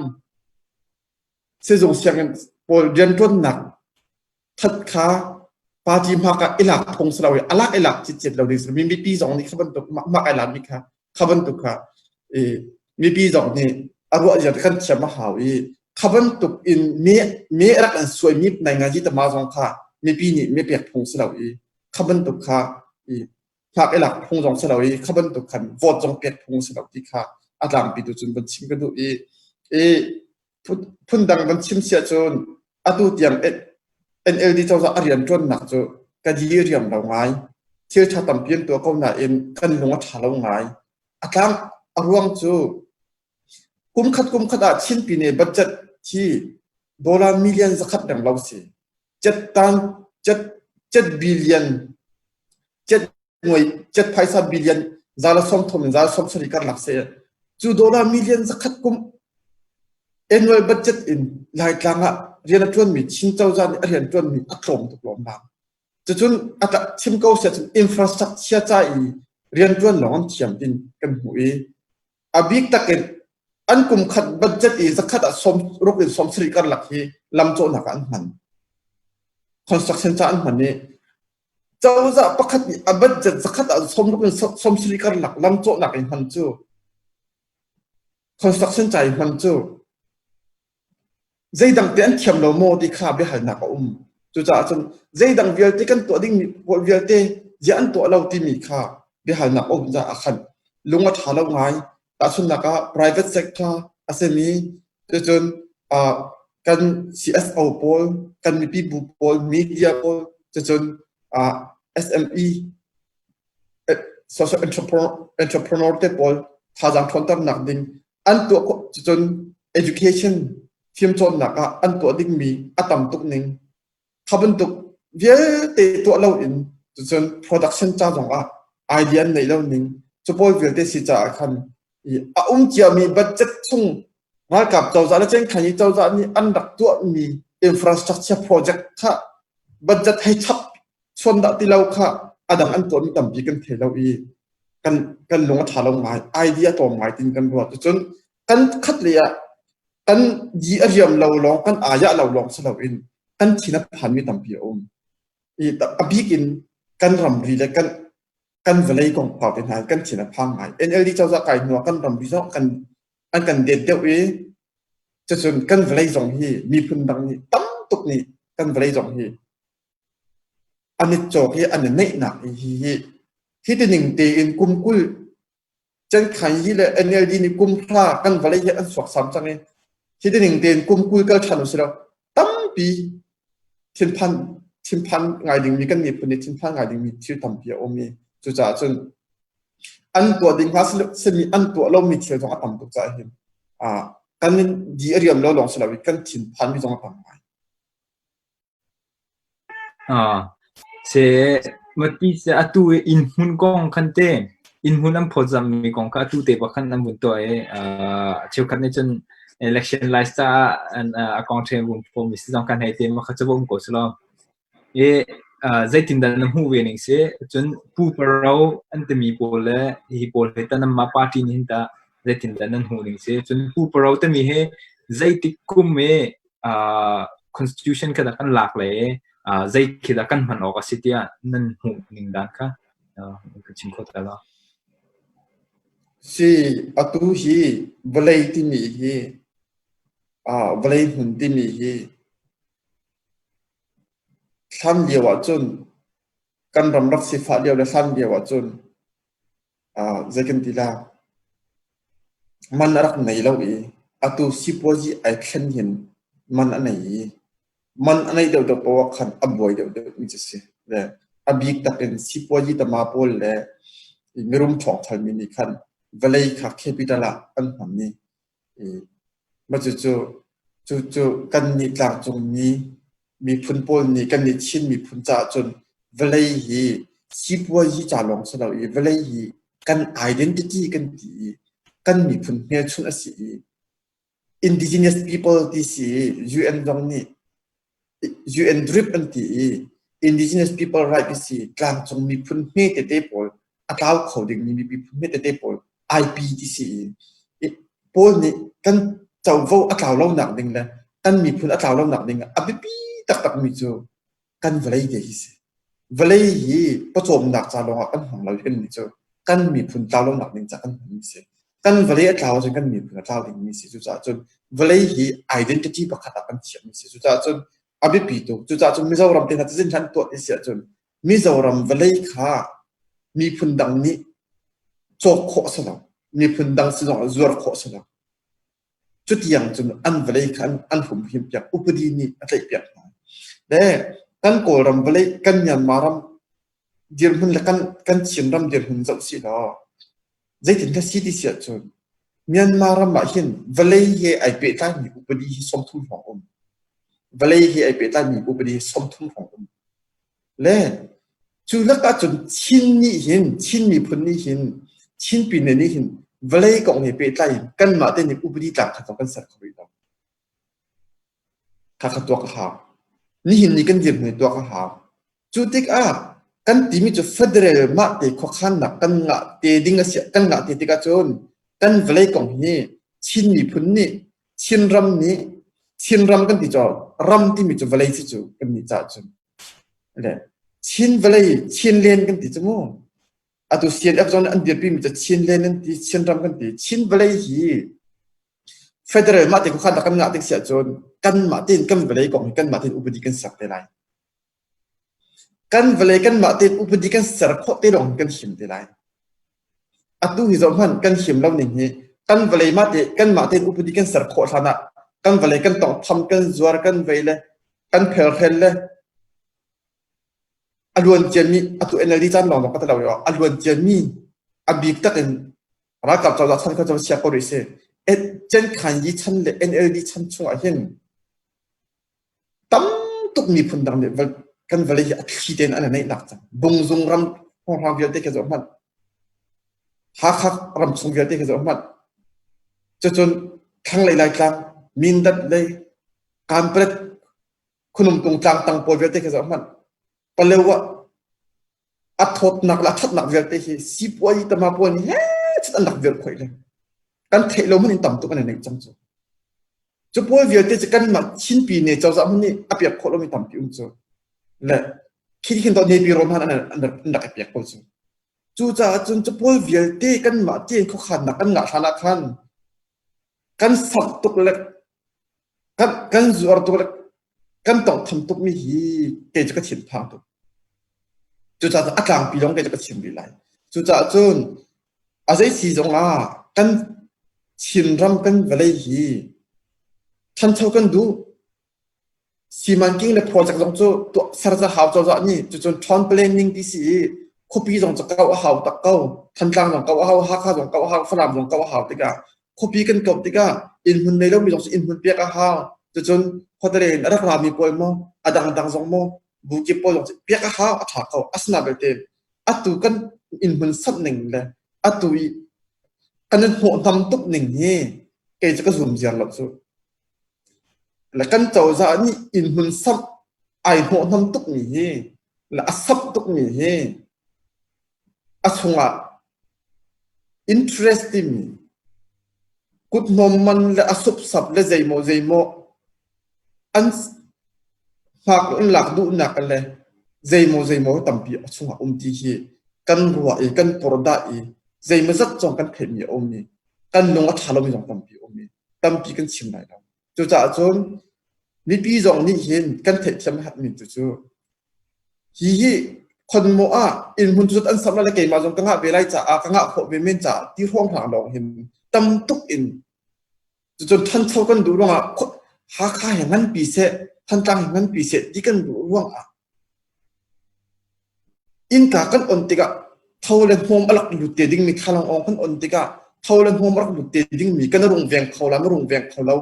S3: Sizung sianginn pawl rianṭuannak that kha party hmak ah i lak phung si lo i a lak i lak citcet lo ding si. Mi mipi zong nih kha bantuk hmak ai lak mi kha kha bantuk kha i mipi zong nih a ruah zia kan thiam a hau i kha bantuk in me me rak an suai mi nai ngai ji tama zong kha mipi nih me pek phung si lo i kha bantuk kha i hmak i lak phung zong si lo i kha bantuk khan vote zong pek phung si lo ti kha a tlangpi tu cun van chim ka duh i i Phundang van chim si ahcun atu tiang NLD cozah a rianṭuannak cu ka di riam lo ngai. Thil ṭha tampi an tuah ko nain kan lung a ṭha lo ngai. A tlang a ruang cu kumkhat kumkhat ah Chin Pyine budget hi dollar million zakhat reng lo si. Cet tan cet cet billion cet nuai cet phaisa billion za le 30 in za le 70 karlak se cu dollar million zakhat kum annual budget in Laitlang ah rian a ṭuanmi Chin cozah nih a rian ṭuanmi a tlawm tuk lawmmam. Cucun a chim ko sia cun infrastructure ca i rian ṭuan lawng an thiam tin kan hmuh i a bik takin an kum khat budget i zakhat ah sawm ruk in 70 karlak hi lam cawhnak ah an hman. Construction ca an hman i Cozah pakhat nih a budget zakhat ah 60 in 70 karlak lam cawhnak in hman cu construction ca i hman cu zeidang te an thiam lo maw ti kha biahalnak a um. Cucaah cun zeidang vialte kan tuah dingmi pawl vialte ziah an tuah lo timi kha biahalnak a um caah khan lung a ṭha lo ngai. Tahchunhnak ah private sector a simi cucun uh, kan CSO pawl, kan mipi bu pawl, media pawl, cucun uh, SME social entrepreneur, entrepreneur te pawl thazaang ṭhawnternak ding an tuah khawh cucun education fimcawnnak ah an tuah dingmi a tam tuk ning kha bantuk vialte tuah lo in cucun production ca zong ah idea an neih lo ning cu pawl vialte si caah khan a um ciami budget chung ralkap cozah le cengkhan i cozah nih an rak tuahmi infrastructure project kha budget hei chap chuan dah ti lo kha a dang an tuahmi tampi kan thei lo i kan kan lung a ṭha lo ngai idea tlawm ngai tin kan ruat cucun kan khat lei ah kan di a riam lo lawng kan ayah lo lawng si loin kan thin a phanmi tampi a um i a bik in kan ramri le kan kan vawlei kongkau te hna kan thin a phang ngai NLD cozah kai hnu ah kan ramri zong kan an kan det deuh i cucun kan vawlei zong hi miphun dang nih tam tuk nih kan vawlei zong hi. An i cawk i an i neihnak hi hi hi tining tein kum 20 Cenkhai hi le NLD nih kum hra kan vawlei hi an suaksam cang i hi tining tein kum 20 kal ṭhan usih law tampi thinphan thinphan ngai dingmi kan miphun nih thinphan ngai dingmi thil tampi a um i cucaah cun an tuah ding hnga simi an tuah lomi thil zong a tam tuk caah hin kan di a riam lo lawng si lo i kan thinphanmi zong a tam ngai.
S2: Mati cu atu i innhmun kong khan te innhmun an phawtzamhmi kong kha atu te bak khan an vun tuah i cheukhat nih cun election lai caah a kong ṭhen vun phawmi si zong kan hei ti ma kha cu va um ko selaw. I zeitindah na hmuh ve ning si? Cun Pu Paro an timi pawl le hi pawl hi tah nanmah party nih hin tah zeitindah nan hmuh ning si? Cun Pu Paro timi hi zeitik kum i constitution kha dah kan lak le zei khi dah kan hman awk a si tiah nan hmuh ning dan kha ka chim kho ta lo.
S3: Si atu hi vawlei timi hi vawlei hmun timi hi hlan lio ahcun kan ram rak sifah lio le hlan lio ahcun zei kan ti la man a rak nei lo i atu sipuazi ai thlen hin man a nei i man a neih deuhdeuh poah khan a buai deuhdeuh mi cu si le a bik takin sipuazi tama pawl le mirum ṭhawngthalmi nih khan vawlei kha capital ah an hman i mah cucu cucu kannih tlangcungmi miphun pawl nih kannih Chin miphun caah cun vawlei hi sipuazi ca lawng si lo i vawlei hi kan identity kan ti i kan miphun hmelchunh a si i indigenous people ti si i UN zong nih UN DRIP an ti i indigenous people right ti si tlangcung miphun hme tete pawl a tlau kho dingmi miphun hme tete pawl IP ti si i pawl nih kan covo a tlau lonak ding le kan miphun a tlau lonak ding a biapi taktakmi cu kan vawlei te hi si. Vawlei hi pawcawmnak ca lawngah kan hmang lo i kannih cu kan miphun tlau lonak ding ca kan hmanmi si. Kan vawlei a tlau ahcun kan miphun a tlau dingmi si. Cucaah cun vawlei hi identity pakhat ah kan thiammi si. Cucaah cun a biapi tuk. Cucaah cun Mizoram te hna cazin hlan tuah ti si ahcun Mizoram vawlei kha miphun dang nih cawk khawh a si lo. Miphun dang si zongah zuar khawh a si lo. Cutiang cun an vawlei kha an humhim piak, upadi nih a tlaihpiak hna. Le kan Kawlram vawlei, kan Myanmar ram dirhmun le kan, kan Chinram dirhmun zoh si law, zeitin si ti si ahcun Myanmar ram ah hin vawlei he ai pehtlaimi upadi hi 30 hrawng um. Vawlei he ai pehtlaimi upadi hi 30 hrawng um. Le cu lakah cun Chin nih hin, Chin miphun nih hin, Chin pine nih hin vawlei kong he pehtlai in kanmah te nih upadi tlak kha kan ser kho rih lo. Kha kha tuak a hau. Nihin ni kan dirhmun tuak a hau. Cu tikah kan timi cu federal mah te khuakhannak kan ngah te ding a si kan ngah te tikah cun kan vawlei kong hi Chin miphun nih Chinram nih Chinram kan ti cu ram timi cu vawlei si cu kan nih caah cun Le Chin vawlei Chinland kan ti cu mu. Atu CNF zong nih an dirpi mi cu Chinland an ti, Chinram kan ti. Chin vawlei hi federal mah te khuakhan kan ngah tik si ahcun kanmah tein kan vawlei kong hi kanmah tein upadi kan ser te lai. Kan vawlei kanmah tein upadi kan ser khawh te lawng kan him te lai. Atu hi zoh hmanh kan him lo ning hi kan vawlei mah te kanmah tein upadi kan ser khawh hlan ah kan vawlei kan tawngtham kan zuar kan vei le kan phelhrel le a luan ciami atu NLD caan lawng lawng ka ti lo a luan ciami a bik tak in ralkap cozah chan kha cu chia ko rih si Chen Khan Yi chan le NLD chan chungah hin tam tuk miphun dang nih kan vawlei hi a thli tein an i neihnak cang bungzung ram hrawnghrang vialte khi zoh hmanh Hakha ram chung vialte khi zoh hmanh cucun thlanglei Laitlang Mindat lei Kanpalet Khunumtung tlang tang pawl vialte khi zoh hmanh Palewa a thawtnak le a thatnak vialte hi sipuai tama pawl nih he cun an rak virh khoi le kan theih lo hmanh in tam tuk an i neih cang cu cu pawl vialte cu kanmah Chinpi ne cozah hmanh nih a piak khawh lomi tampi um cu le khi khin to nepi rom han an rak i piak ko cu cucaah cun cu pawl vialte kanmah tein khuakhannak kan ngah hlan ah khan kan samh tuk le kan kan zuar tuk le kan tawngtham tukmi hi kei cu ka thinphang tuk. Cucaah a tlangpi lawng kei cu ka chim rih lai. Cucaah cun a zei si zongah kan Chinram kan vawlei hi ṭhancho kan duh. Simanking le project zong cu tuah ser cu hau cozah nih cucun town planning ti si i khuapi zong cu kau a hau tak ko. Thantlang zong kau a hau, Hakha zong kau a hau, Falam zong kau a hau tikah khuapi kan kauh tikah innhmun nei lomi zong cu innhmun pek a hau. Cucun khuatele in a rak rami pawl maw, a dangdang zong maw, bu kip pawl zong cu pek a hau, a ṭha ko. Asinain belte atu kan innhmun samh ning le atu i kan i hnawhhnam tuk ning hi kei cu ka zum ziar lo cu. Le kan cozah nih innhmun samh ai hnawhhnam tukmi hi le a samh tukmi hi a chungah interest timi kuthnawm man le a supsap le zeimaw zeimaw an hngak an lak duhnak le zeimaw zeimaw tampi a chungah um ti hi kan ruah i kan purdah i zeimawzat zong kan theihmi a um i kan lung a ṭha lomi zong tampi a um i tampi kan chim lai lo. Cucaah cun mipi zong nih hin kan theihthiam a herhmi tu cu hihi khonmaw ah innhmun cu an samh lai le keimah zong ka ngah ve lai caah ka ngah khawh ve men caah ti hrawnghrang lawng hin tam tuk in cucun ṭhancho kan duh ruangah Hakha hi nganpi seh Thantlang hi nganpi seh ti kan duh ruangah Innka kan on tikah tho le hnawm a rak lut te dingmi thlalang-awng kan on tikah tho le hnawm a rak lut te dingmi kan rungveng kho la, na rungveng kho lo.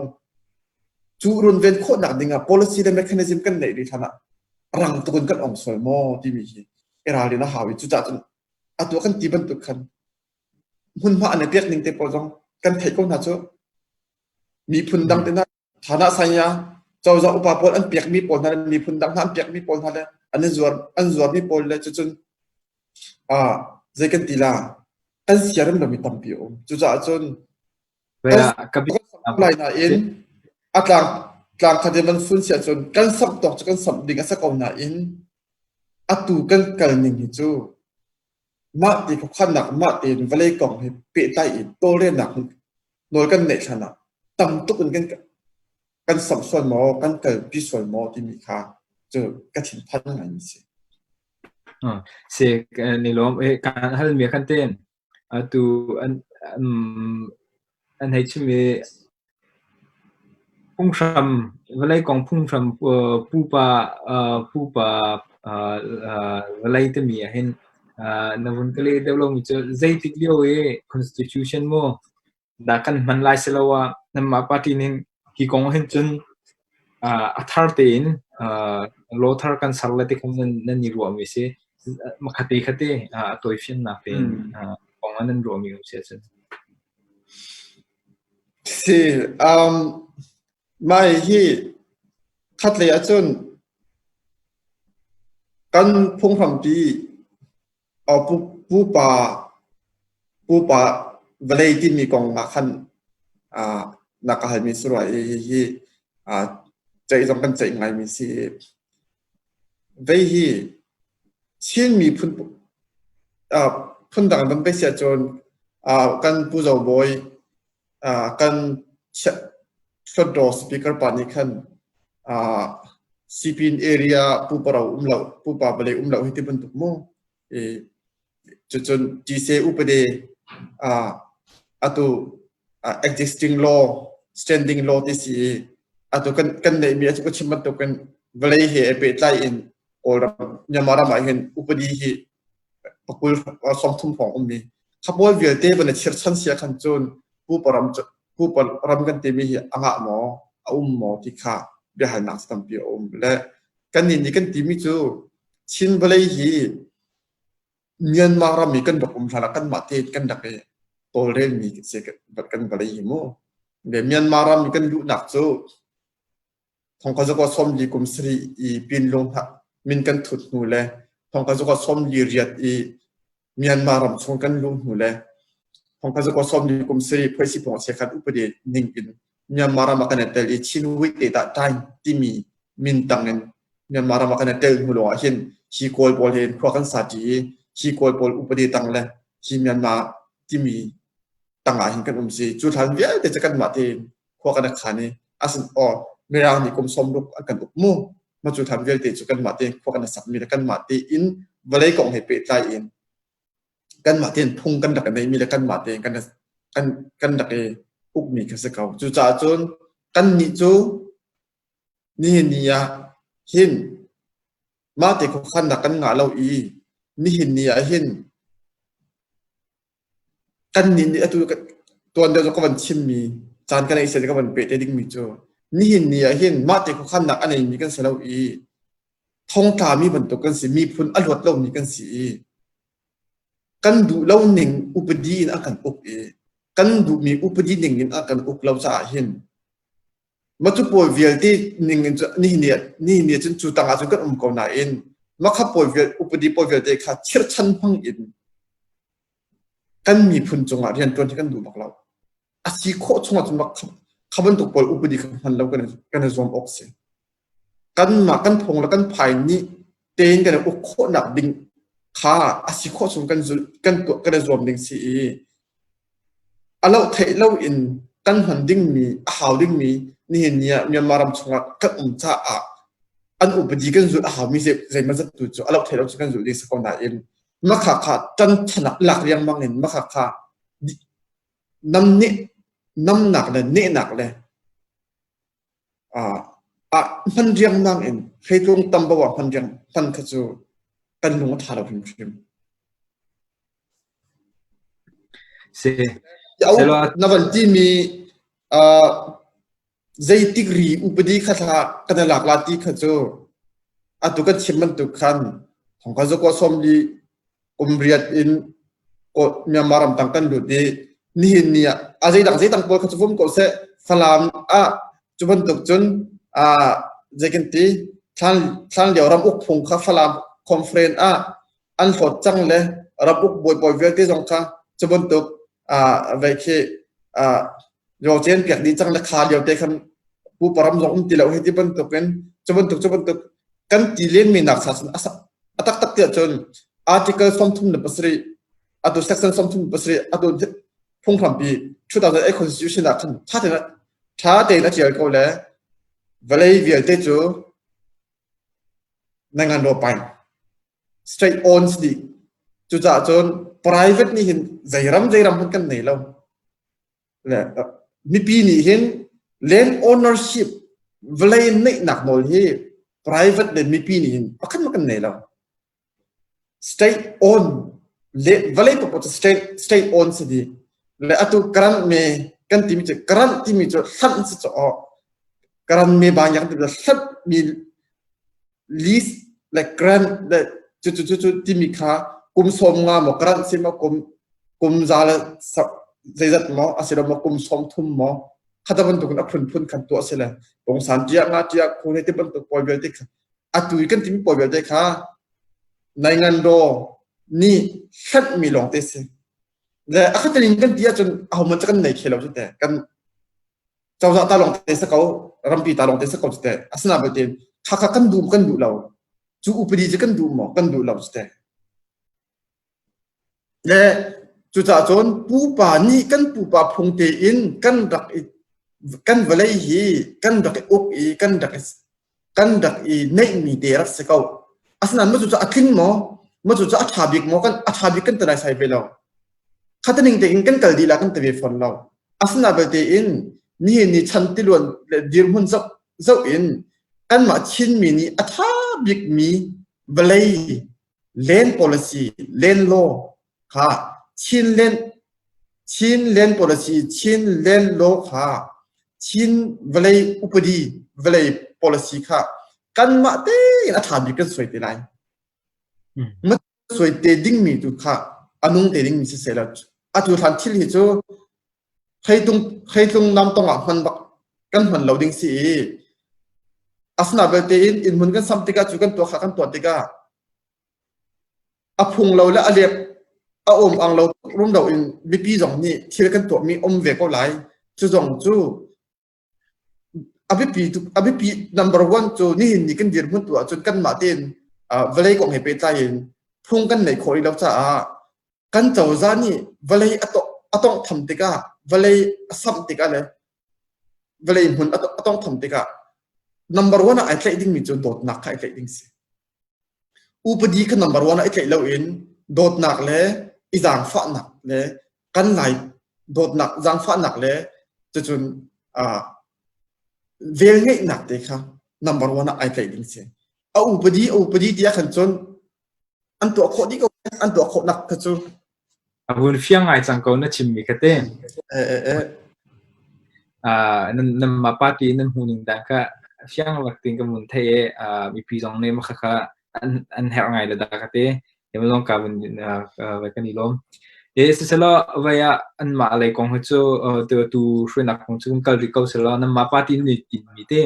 S3: Cu runven khawhnak dingah policy le mechanism kan neih rih hlan ah rang tuk in kan ong sual maw timi hi i ralrin a hau i cucaah cun atu kan ti bantuk khan hmunhma an i pek ning te pawl zong kan theih ko hna cu miphun dang te hna Thana saya cozah upa pawl an pekmi pawl hna le miphun dang hna an pekmi pawl hna le an i zuar an zuarmi pawl le cucun ah zei kan ti la kan siarem lomi tampi a um. Cucaah cun kan lai nain a tlang tlang khat in van fun si ahcun kan samh tawk cu kan samh ding a si ko nain atu kan kal ning hi cu mah ti khuakhannak mah tein vawlei kong he pehtlai in tawlrelnak nawl kan neih hlan ah tam tuk in kan kan samh sual maw kan kalpi sual maw timi kha cu ka thinphan ngai mi si.
S2: Si ni lawm kan hal mi khan ten atu an an hei chim i Phunghram, vawlei kong phunghram pupa pupa vawlei timi ahhin na vun ka leh deuh lomi cu zeitik lio i constitution maw dah kan hman lai siloah nanmah party nih hi kong ahhin cun a thar tein law thar kan ser lai ti kha nan i ruahmi a si. Makhate khate a tawifiannak tein kong ah nan ruahmi um si ahcun.
S3: Si, mah hi khatlei ahcun kan phunghrampi pupa pupa vawlei timi kong ah khan na ka halmi si rua i hihi ceih zong kan ceih ngaimi si. Vei hi Chin miphun phundang van bei si ahcun kan Pu Zo Bawi kan Hluttaw Speaker pa nih khan Sipin area pupa ro um lo pupa vawlei um lo hi ti bantuk mu cucun Tise upade atu existing law standing law ti si i atu kan kan neihmi atu ka chim bantukin vawlei he pehtlai in Kawlram Myanmar ram ah hin upadi hi pakul sawmthum hrawng ummi kha pawl vialte van i chirchan sia khan cun pupa ram pupa ram kan timi hi a ngah maw a um maw ti kha biahalnak tampi a um le kan nih nih kan timi cu Chin vawlei hi Myanmar ram i kan rak um hlan ah kanmah tein kan rak i tawlrelmi si kan vawlei hi mu. Myanmar ram i kan luhnak cu thongkha 40 kum sarih i Pinlung min kan thut hnu le thongkha 48 i Myanmar ram chung kan luh hnu le thongkha 40 kum sarih phoisi pong chiakhat upadi ning in Myanmar ram ah kan i tel i Chin Wit te dah time timi min tang in Myanmar ram ah kan i tel hnu lawng ah hin hi Kawl pawl he khua kan sa ṭi i hi Kawl pawl upadi tang le hi Myanmar timi tang ah hin kan um si. Cu hlan vialte cu kanmah tein khua kan khan i asin aw Mirang nih kum 60 an kan uk mu. Ma cu hlan vialte cu kanmah tein khua kan sak mi le kanmah tein Vawlei kong he pehtlai in kanmah tein phung kan rak i neihmi le kanmah tein kan kan kan rak i ukmi kha si ko. Cucaah cun kannih cu nihin ni ah hin mahte khuakhannak kan ngah lo i nihin ni ah hin kannih nih atu tuan deuh ka van chimmi caan ka neih ka van peh te dingmi cu nihin ni ah hin mahte khuakhannak a neimi kan si lo i thongtlami bantuk kan si, miphun a luat lomi kan si i kan duh lo ning upadi in a kan uk i kan duhmi upadi ning in a kan uk lo caah hin matu pawl vialte ning in nihin ni nihin ni cun cu tang ah cun kan um ko nain makha pawl vial upadi pawl vialte kha chirchan hmang in kan miphun cungah rian ṭuan hi kan duh bak lo. A si khawh chungah cun kha bantuk pawl upadi kha hman lo kan i zuam awk si. Kanmah kan phung le kan phai nih tein kan i uk khawhnak ding kha a si khawh chung kan zulh kan tuah kan i zuam ding si i a loh theih lo in kan hman dingmi a hau dingmi nihin ni ah Myanmar ram chungah kan um caah an upadi kan zulh a haumi zeimawzat tu cu a loh theih lo cu kan zulh ding si ko nain makha kha ṭan thanak lak riangmang in makha kha nam nih namnak le nehnak le ah hman riangmang in hreitlung tam bo ah hman riang hman kha cu kan lung a ṭha lo hrimhrim.
S2: Si.
S3: Na van timi uh, zeitik ri upadi kha thla kan i lak la ti kha cu atu kan chim bantuk khan thongkha zakua sawmli kum riat in Myanmar ram tang kan lut i nihin ni ah a zeidang zeidang pawl kha cu vum ko seh Falam ah cu bantuk cun zei kan ti thlan thlan lio ram uk phung kha Falam conference ah an hlawt cang le ram uk bawi pawl vialte zong kha cu bantuk vei khi Yawcen piak dih cang le kha lio te khan pupa ram zong um ti lo hei ti bantuk in cu bantuk cu bantuk kan ti len mi nak sa cun a taktak tiah cun article 37 atu section 37 atu phunghrampi 2008 constitution ah khan tha tein tha tein a tial ko le vawlei vialte cu nangan ro pain straight on si cucaah cun private nih hin zeiram zeiram hmanh kan nei lo le mipi nih hin land ownership vawlei neihnak nawl hi private le mipi nih hin pakhat ma kan nei lo state own le vawlei paoh cu state state own si di le atu karan me kan timi cu karan timi cu hlanh si cu karan me ba yang ti hlanh mi lease le grant le cu cu cu cu timi kha kum sawm nga maw grant si maw kum kum za le zeizat maw asilo maw kum sawm thum maw khata bantukin a phunphun khan tuah si le pongsan tiah nga tiah khu ne ti bantuk pawl vialte kha atu i kan timi pawl vialte kha naingan do nih hlanh mi lawng te si le a khatalin kan ti ahcun ahohmanh cu kan nei khe lo cu te kan cozah ta lawng te sa ko rampi ta lawng te sa ko cu teh asina belte khakha kan duh kan duh lo cu upadi cu kan duh maw kan duh lo cu teh le cucaah cun pupa nih kan pupa phung tein kan rak i kan vawlei hi kan rak i uk i kan rak i kan rak i neihmi te rak si ko asinain macu cu a tling maw macu cu a ṭha bik maw kan a ṭha bik kan ti lai sai ve lo khataning tein kan kal dih la kan ti ve fawn lo asina belte in nihin ni chan tiluan le dirhmun zoh zoh in kanmah Chinmi nih a ṭha bikmi vawlei land policy land law kha Chin land Chin land policy Chin land law kha Chin vawlei upadi vawlei policy kha kanmah tein a ṭha bik kan suai te lai. Ma suai te dingmi tu kha a nung te dingmi si seh atu hlan thil hi cu hreitlung hreitlung nam tong ah hman bak kan hman lo ding si i asina belte in inn hmun kan sam tikah cu kan tuah kha kan tuah tikah a phung lo le a lep a um ang lo rumro in mipi zong nih thil kan tuahmi um ve ko lai cu zong cu a biapi tuk a biapi number one cu nihin ni kan dirhmun tu ahcun kanmah tein vawlei kong he pehtlai in phung kan neih khawh rih lo caah kan cozah nih vawlei a tawnghtham tikah vawlei a samh tikah le vawlei hmun a tawnghtham tikah number one ah ai tlaih dingmi cu dawtnak kha ai tlaih ding si. Upadi kha number one ah i tlaih loin dawtnak le i zaangfahnak le kan Lai dawtnak zaangfahnak le cucun uh, velngeihnak te kha number one ah ai tlaih ding si. A upadi a upadi ti ah khan cun an tuah khawh dih ko an tuah khawhnak kha cu
S2: A vun fiang ngai cang ko na chimmi kha te.
S3: Eh eh eh.
S2: Uh, nan nan ma party nan hmu ning dan kha fiang lak tin ka mun thei e uh, mipi zong ne ma kha kha an an herh ngai le da ka te Ema zong ka vun vai kan i lawm. E siselaw vai ah anmah lei kong hi cu tu tu hruainak kong cu kal rih ko selaw nanmah party nih tinmi te.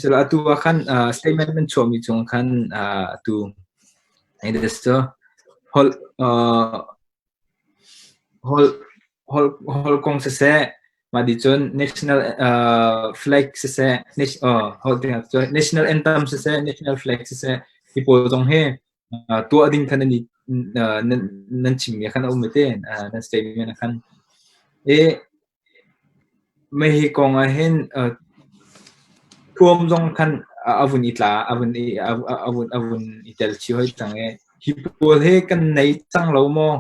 S2: Selaw atu ah khan statement nan chuahmi chung khan atu this cu holh Holh, holh, holh kong siseh, mah ti cun national uh, flag siseh, uh, holh ding cun national anthem siseh, national flag siseh, hi pawl zong hi uh, tuah ding khan nan, uh, nan, nan chimmi khan a um te, uh, nan statement khan. E Mei kong ahhin thuam zong khan a vun i tla, a vun i a vun i tel chih hoi cang i hi pawl hi kan nei cang lo maw?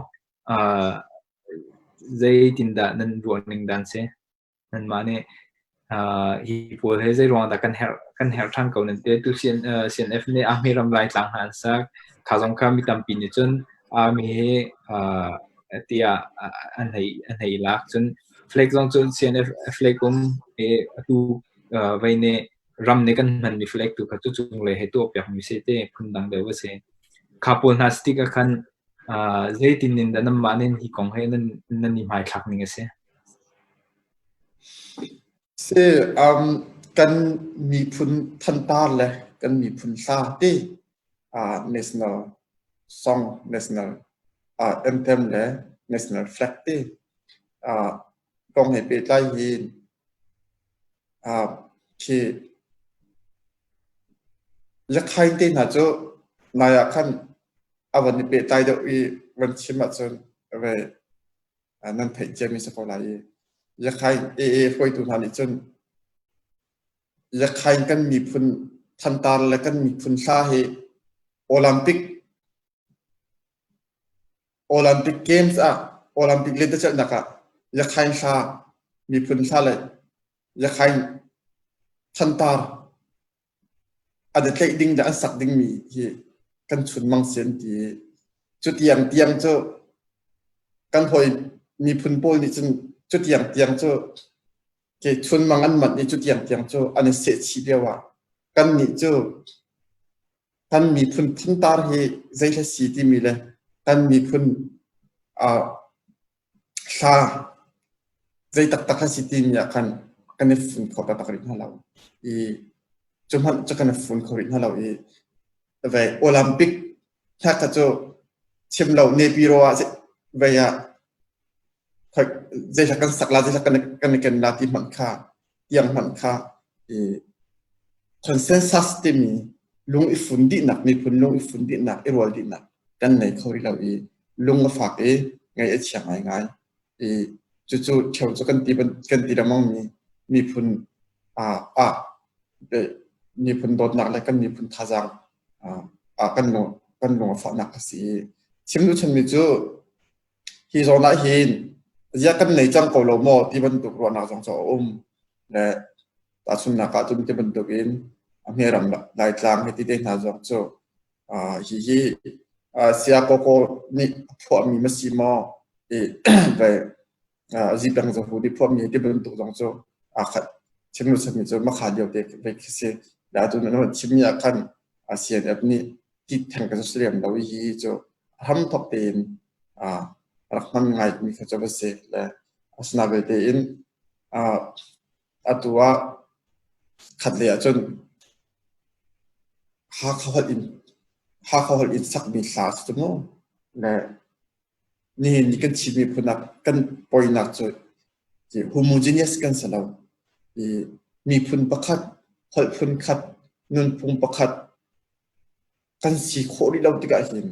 S2: Zeitindah nan ruahning dan si? Nanmah nih hi pawl hi zei ruangah dah kan herh kan herh ṭhan ko nan ti? Tu CNF nih Army ram Laitlang hna an sak. Kha zong kha mi tampi nih cun Army hi tiah an hei an hei lak. Cun flag zong cu CNF flag um i atu vei nih ram nih kan hmanmi flag tu kha cu cunglei he tuahpiakmi si te phundang deuh a si. Kha pawl hna si tikah khan zeitin in dah nanmah nih hi kong he nan nan i hmaithlak ning a si?
S3: Si, um, kan miphun thantar le kan miphun hla te uh, national song, national uh, anthem le national flag te uh, kong he pehtlai hin uh, khi Yakhain te hna cu nai ah khan a van i pehtlai deuh i van chim ahcun ve nan theih ciami si ko lai i Yakhain AA hruaitu hna nih cun Yakhain kan miphun thantar le kan miphun hla hi Olympic Olympic Games ah Olympic lentecelhnak ah Yakhain hla miphun hla le Yakhain thantar an i tlaih ding le an sak dingmi hi kan chunmang si an ti i cu tiang tiang cu kan hawi miphun pawl nih cun cu tiang tiang cu ke chunmang an manh i cu tiang tiang cu an i sehchih lio ah kannih cu kan miphun thantar hi zei hla si timi le kan miphun uh, hla zei taktak a si timi ah khan kan i fun kho taktak rih hna lo i cu hmanh cu kan i fun kho rih hna lo i vei Olympic hla kha cu chim lo Nepiro ah vei ah zei hla kan sak la zei hla kan i ken la ti hmanh kha tiang hmanh kha i consensus timi lung i fun dihnak miphun lung i fun dihnak i rual dihnak kan nei kho rih lo i lung a fak i ngaih a chia ngaingai i cucu ṭheo cu kan ti kan ti lengmang mi miphun ah miphun dawtnak le kan miphun thazaang ah kan lung kan lung a fahnak a si i chim duh chanmi cu hi zawn ah hin ziah kan nei cang ko lo maw ti bantuk ruahnak zong cu a um le tahchunhnak ah cun ti bantuk in a hmeram Laitlang hei ti te hna zong cu hihi Saya Koko nih a phuahmi ma si maw i vai Zipeng Zahu nih phuahmi ti bantuk zong cu aa khat. Chim mi cu makha lio te ve khi si. Le atu nan chimmi ah khan CNF nih ti theng ka si lem lo i hihi cu hram thok tein rak hman ngai mi kha cu va si. Le asina belte in atu ah khat lei ahcun Hakha holh in Hakha holh in sakmi hla a si cu mu. Le nihin ni kan Chin miphun ah kan poinak cu homogeneous kan si lo. I miphun pakhat, holh phun khat, nunphung pakhat kan si khawh rih lo tikah hin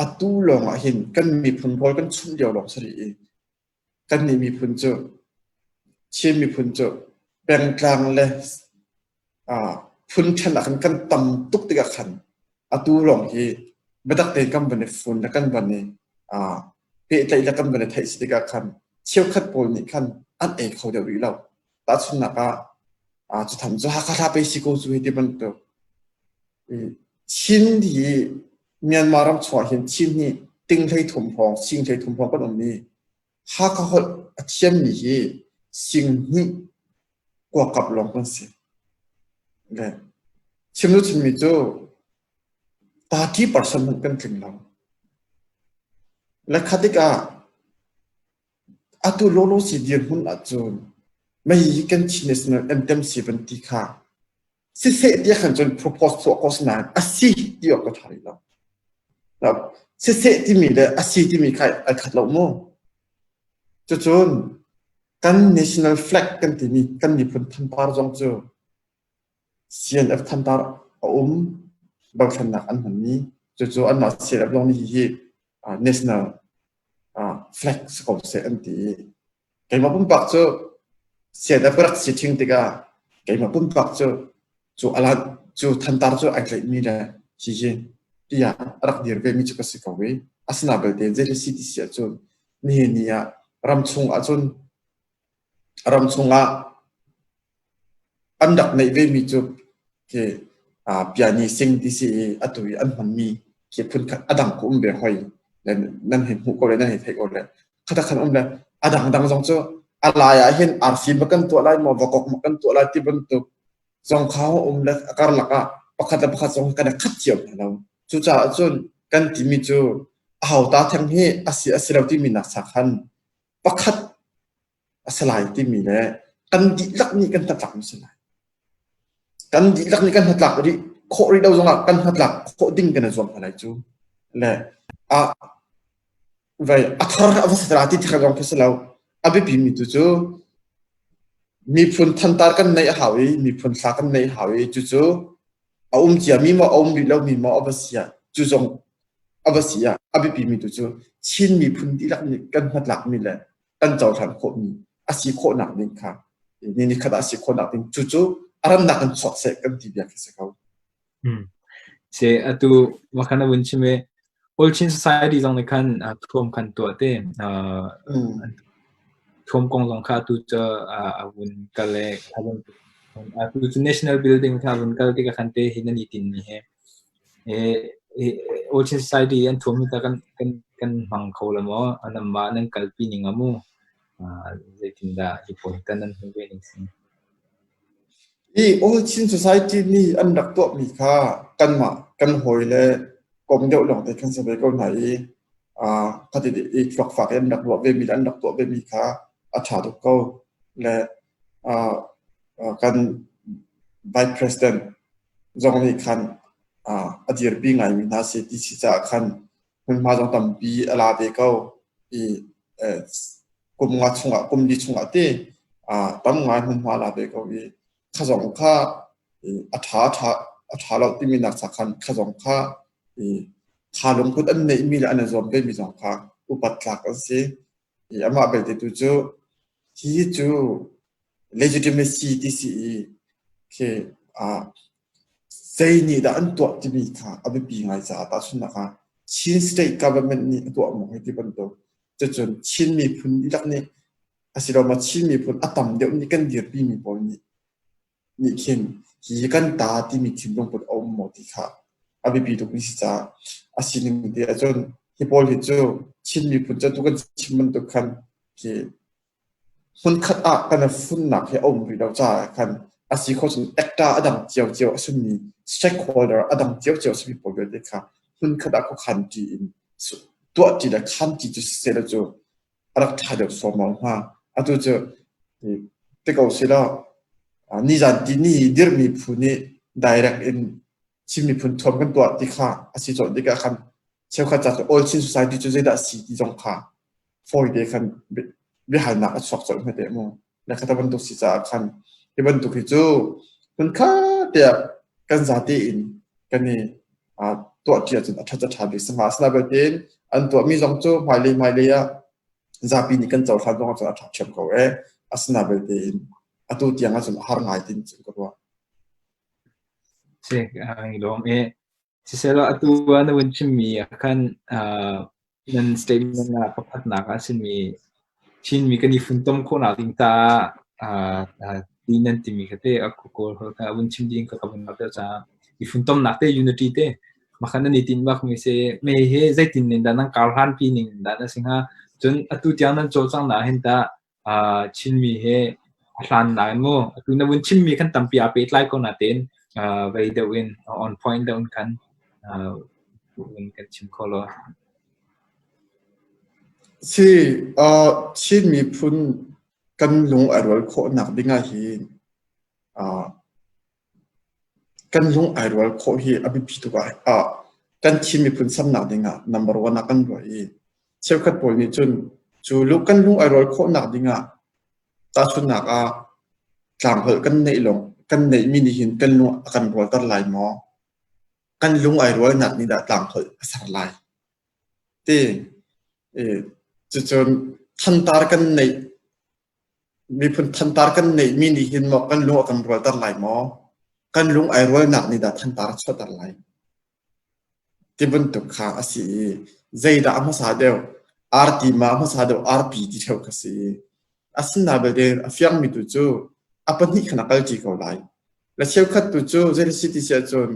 S3: atu lawng ah hin kan miphun rawl kan chumh lio lawng si rih i Kannih miphun cu Chin miphun cu pengtlang le phun ṭhen ah khan kan tam tuk tikah khan. Atu lawng hi biatak tein kan van i fun le kan van i pehtlaih le kan van i theih si tikah khan cheukhat pawl nih khan an ei kho deuh rih lo. Tahchunhnak ah cu tham cu Hakha hla pei si ko cu hei ti bantuk. Chin hi Myanmar ram chungah hin Chin hi ting 13 hrawng, sing 13 hrawng kan um i Hakha holh a thiammi hi sing hnih kuakap lawng kan si. Le chim lu chimmi cu 30% hmanh kan tling lo. Le kha tikah atu lawlaw si dirhmun ahcun mei hi kan Chin National Anthem si van ti kha siseh tiah khan cun propose tuah ko si nain a si ti awk ka ṭha rih lo. Siseh timi le a si timi kha ai khat lo mu. Cucun kan national flag kan timi kan miphun thantar zong cu CNF thantar a um dothlennak an hmanmi cucu anmah CNF zong nih hihi national flag si ko seh an ti i keimah pumpak cu CNF ka rak si ṭhing tikah keimah pumpak cu cu alan cu thantar cu ai tlaihmi le hihi tiah a rak dir vemi cu ka si ko i asina belte zei si ti si ahcun nihin ni ah ram chung ahcun ram chungah an rak neih vemi cu khi piani sing ti si i atu i an hmanmi khi phunkhat a dang ku um ve hoi le nan hei hmuh ko le nan hei theih ko le khatak khan um le a dangdang zong cu a lai ah hin arfi ma kan tuah lai maw vakok ma kan tuah lai ti bantuk zong kha um le a karlak ah pakhat le pakhat zong kan i khat cio hna lo. Cucaah cun kan timi cu a hauta theng hi a si a si lo timi nak sa khan pakhat a si lai timi le kan dihlak nih kan hnatlak mi si lai. Kan dihlak nih kan hnatlak rih khawh rih lo zongah kan hnatlak khawh ding kan i zuam hna lai cu. Le a vai a thar a va si ti thar zong khi si lo. A biapi mi tu cu miphun thantar kan neih a hau i miphun thla kan neih a hau i cucu a um ciami maw a um rih lomi maw a va si ah cu zong a va si ah a biapi mi tu cu Chin miphun dihlak nih kan hnatlakmi le kan cohlan khawhmi a si khawhnak ding kha ni ni khat ah a si khawhnak ding cucu a ramnak in chuak seh kan ti bia khi si ko.
S2: Hmm. Se atu wakhan a vun chim i All Chin Society zong nih khan thuam khan tuah te thuam kong zong kha atu cu a vun kal i atu cu National Building kha a vun kal tikah khan te hi nan i tinmi he All Chin Society an thuam hi ta kan kan kan hmang kho la maw anamah nan kalpi ning a mu zeitindah hi pawl hi tan nan hmuh ve ning si?
S3: Hi All Chin Society nih an rak tuahmi kha kanmah kan hawi le kom deuh lawngte kan si ve ko hna i khati i thluakfak in an rak ruah vemi le an rak tuah vemi kha a ṭha tuk ko. Le kan Vice President zong nih khan a dirpi ngaimi hna si ti si caah khan hmunhma zong tampi a la ve ko i kum nga chungah kum li chungah te tam ngai hmunhma la ve ko i kha zong kha a ṭha ṭha a ṭha lo timi nak cha khan kha zong kha i kha lungput an neihmi le an i zuam vemi zong kha upat tlak an si i amah belte tu cu hi cu legitimacy ti si i khi zei nih dah an tuah timi kha a biapi ngai caah tahchunhnak ah Chin state government nih a tuah maw hei ti bantuk cucun Chin miphun dihlak nih asiloah Chin miphun a tam deuh nih kan dirpi mi pawl nih nih khin hi kan ta timi thinlung put a um maw ti kha a biapi tuk mi si caah a sining te ahcun hi pawl hi cu Chin miphun cu tu kan chim bantuk khan khi Hmunkhat ah kan i funnak hi a um rih lo caah khan a si kho cun actor a dang ciocio a simi stakeholder a dang ciocio a simi pawl vialte kha hmunkhat ah khuakhan ṭi in tuahṭi le khanṭi cu siseh cu a rak ṭha deuh sawmawng hnga. Atu cu ti ko sih law nizan tihni dirhmi phu nih direct in Chin miphun thuam kan tuah ti kha a si colh tikah khan cheukhat ca cu All Chin Society cu zeidah a si ti zong kha fawite khan biahalnak a chuak colh hme mu. Le khata bantuk si caah khan hi bantuk hi cu hmunkhat tiah kan zate in kan i tuahṭi ahcun a ṭhat a ṭha bik sanga. Asinain belte an tuahmi zong cu hmailei hmailei ah zapi nih kan cohlan zong ahcun a ṭha ṭhiam ko ee. Asinain belte in atu tiang ahcun a har ngai tin cun ka ruah.
S2: Si, i lawm i. Siselaw atu ah na vun chimmi ah khan nan statement ah pakhatnak ah a simi Chinmi kan i funtom khawhnak ding caah ti nan timi kha te a Kawl holh kha a vun chim ding ka ka vun deuh caah i funtomnak te unity te makhan nan i tinh bak mi si. Me hi zeitin ning dah nan kar hlan pi ning dah na si hnga? Cun atu tiang nan cawlcang na hin tah Chinmi he a hlan nain mu atu na vun chimmi khan tampi aa pehtlai ko natein vei deuh in on point deuh in khan vun kan chim kho law.
S3: Si, Chin miphun kan lung a rual khawhnak ding ah hin Kan lung ai rual khawh hi a biapi tuk ah kan Chin miphun samnak dingah number one ah kan ruah i cheukhat pawl nih cun cu kan lung ai rual khawhnak dingah tahchunhnak ah tlangholh kan neih lawng kan neihmi nih hin kan lung a kan rualter lai maw? Kan lung ai rualnak nih dah tlangholh a ser lai? Ti cucun thantar kan neih Miphun thantar kan neihmi nih hin maw kan lung a kan rualter lai maw? Kan lung ai rualnak nih dah thantar a chuahter lai? Ti bantuk kha a si i zeidah a hmasa deuh? Arti ma a hmasa deuh arpi ti ṭheo kha si. Asinain belte a fiangmi tu cu a pahnih khan a kalṭi ko lai. Le cheukhat tu cu zei si ti si ahcun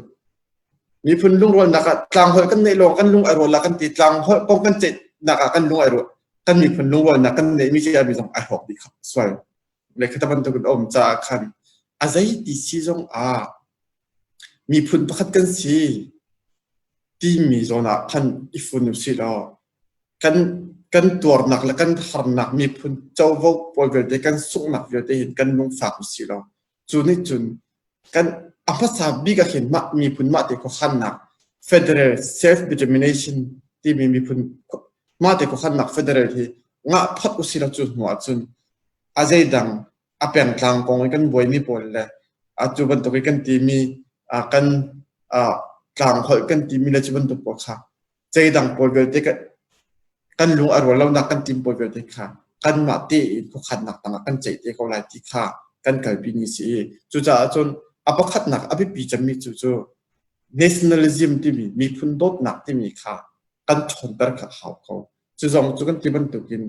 S3: miphun lungrualnak ah tlangholh kan neih lawng kan lung ai rual la kan ti tlangholh kong kan ceihnak ah kan lung ai rual kan miphun lungrualnak kan neihmi ciami zong ai hrawk dih kha sual le khata bantuk in um caah khan a zei ti si zong ah miphun pakhat kan si timi zawn ah khan i fun usih law kan kan tuarnak le kan harnak miphun covo pawl vialte kan sunghnak vialte hin kan lungfak usih law cu nih cun kan a hmasa bik ah khin mah miphun mah te khuakhannak federal self determination timi miphun mah te khuakhannak federal hi ngah phot usih law cu hnu ahcun a zeidang a pengtlang kong i kan buaimi pawl le atu bantuk i kan timi kan tlangholh kan timi le cu bantuk pawl kha zeidang pawl vialte kan lung a rual lonak kan tim pawl vialte kha kanmah tein khuakhannak tangah kan ceih te ko lai ti kha kan kalpi ni si i cucaah cun a pakhatnak a biapi cemmi cu cu nationalism timi miphun dawtnak timi kha kan ṭhawnter kha a hau ko. Cu zong cu kan ti bantukin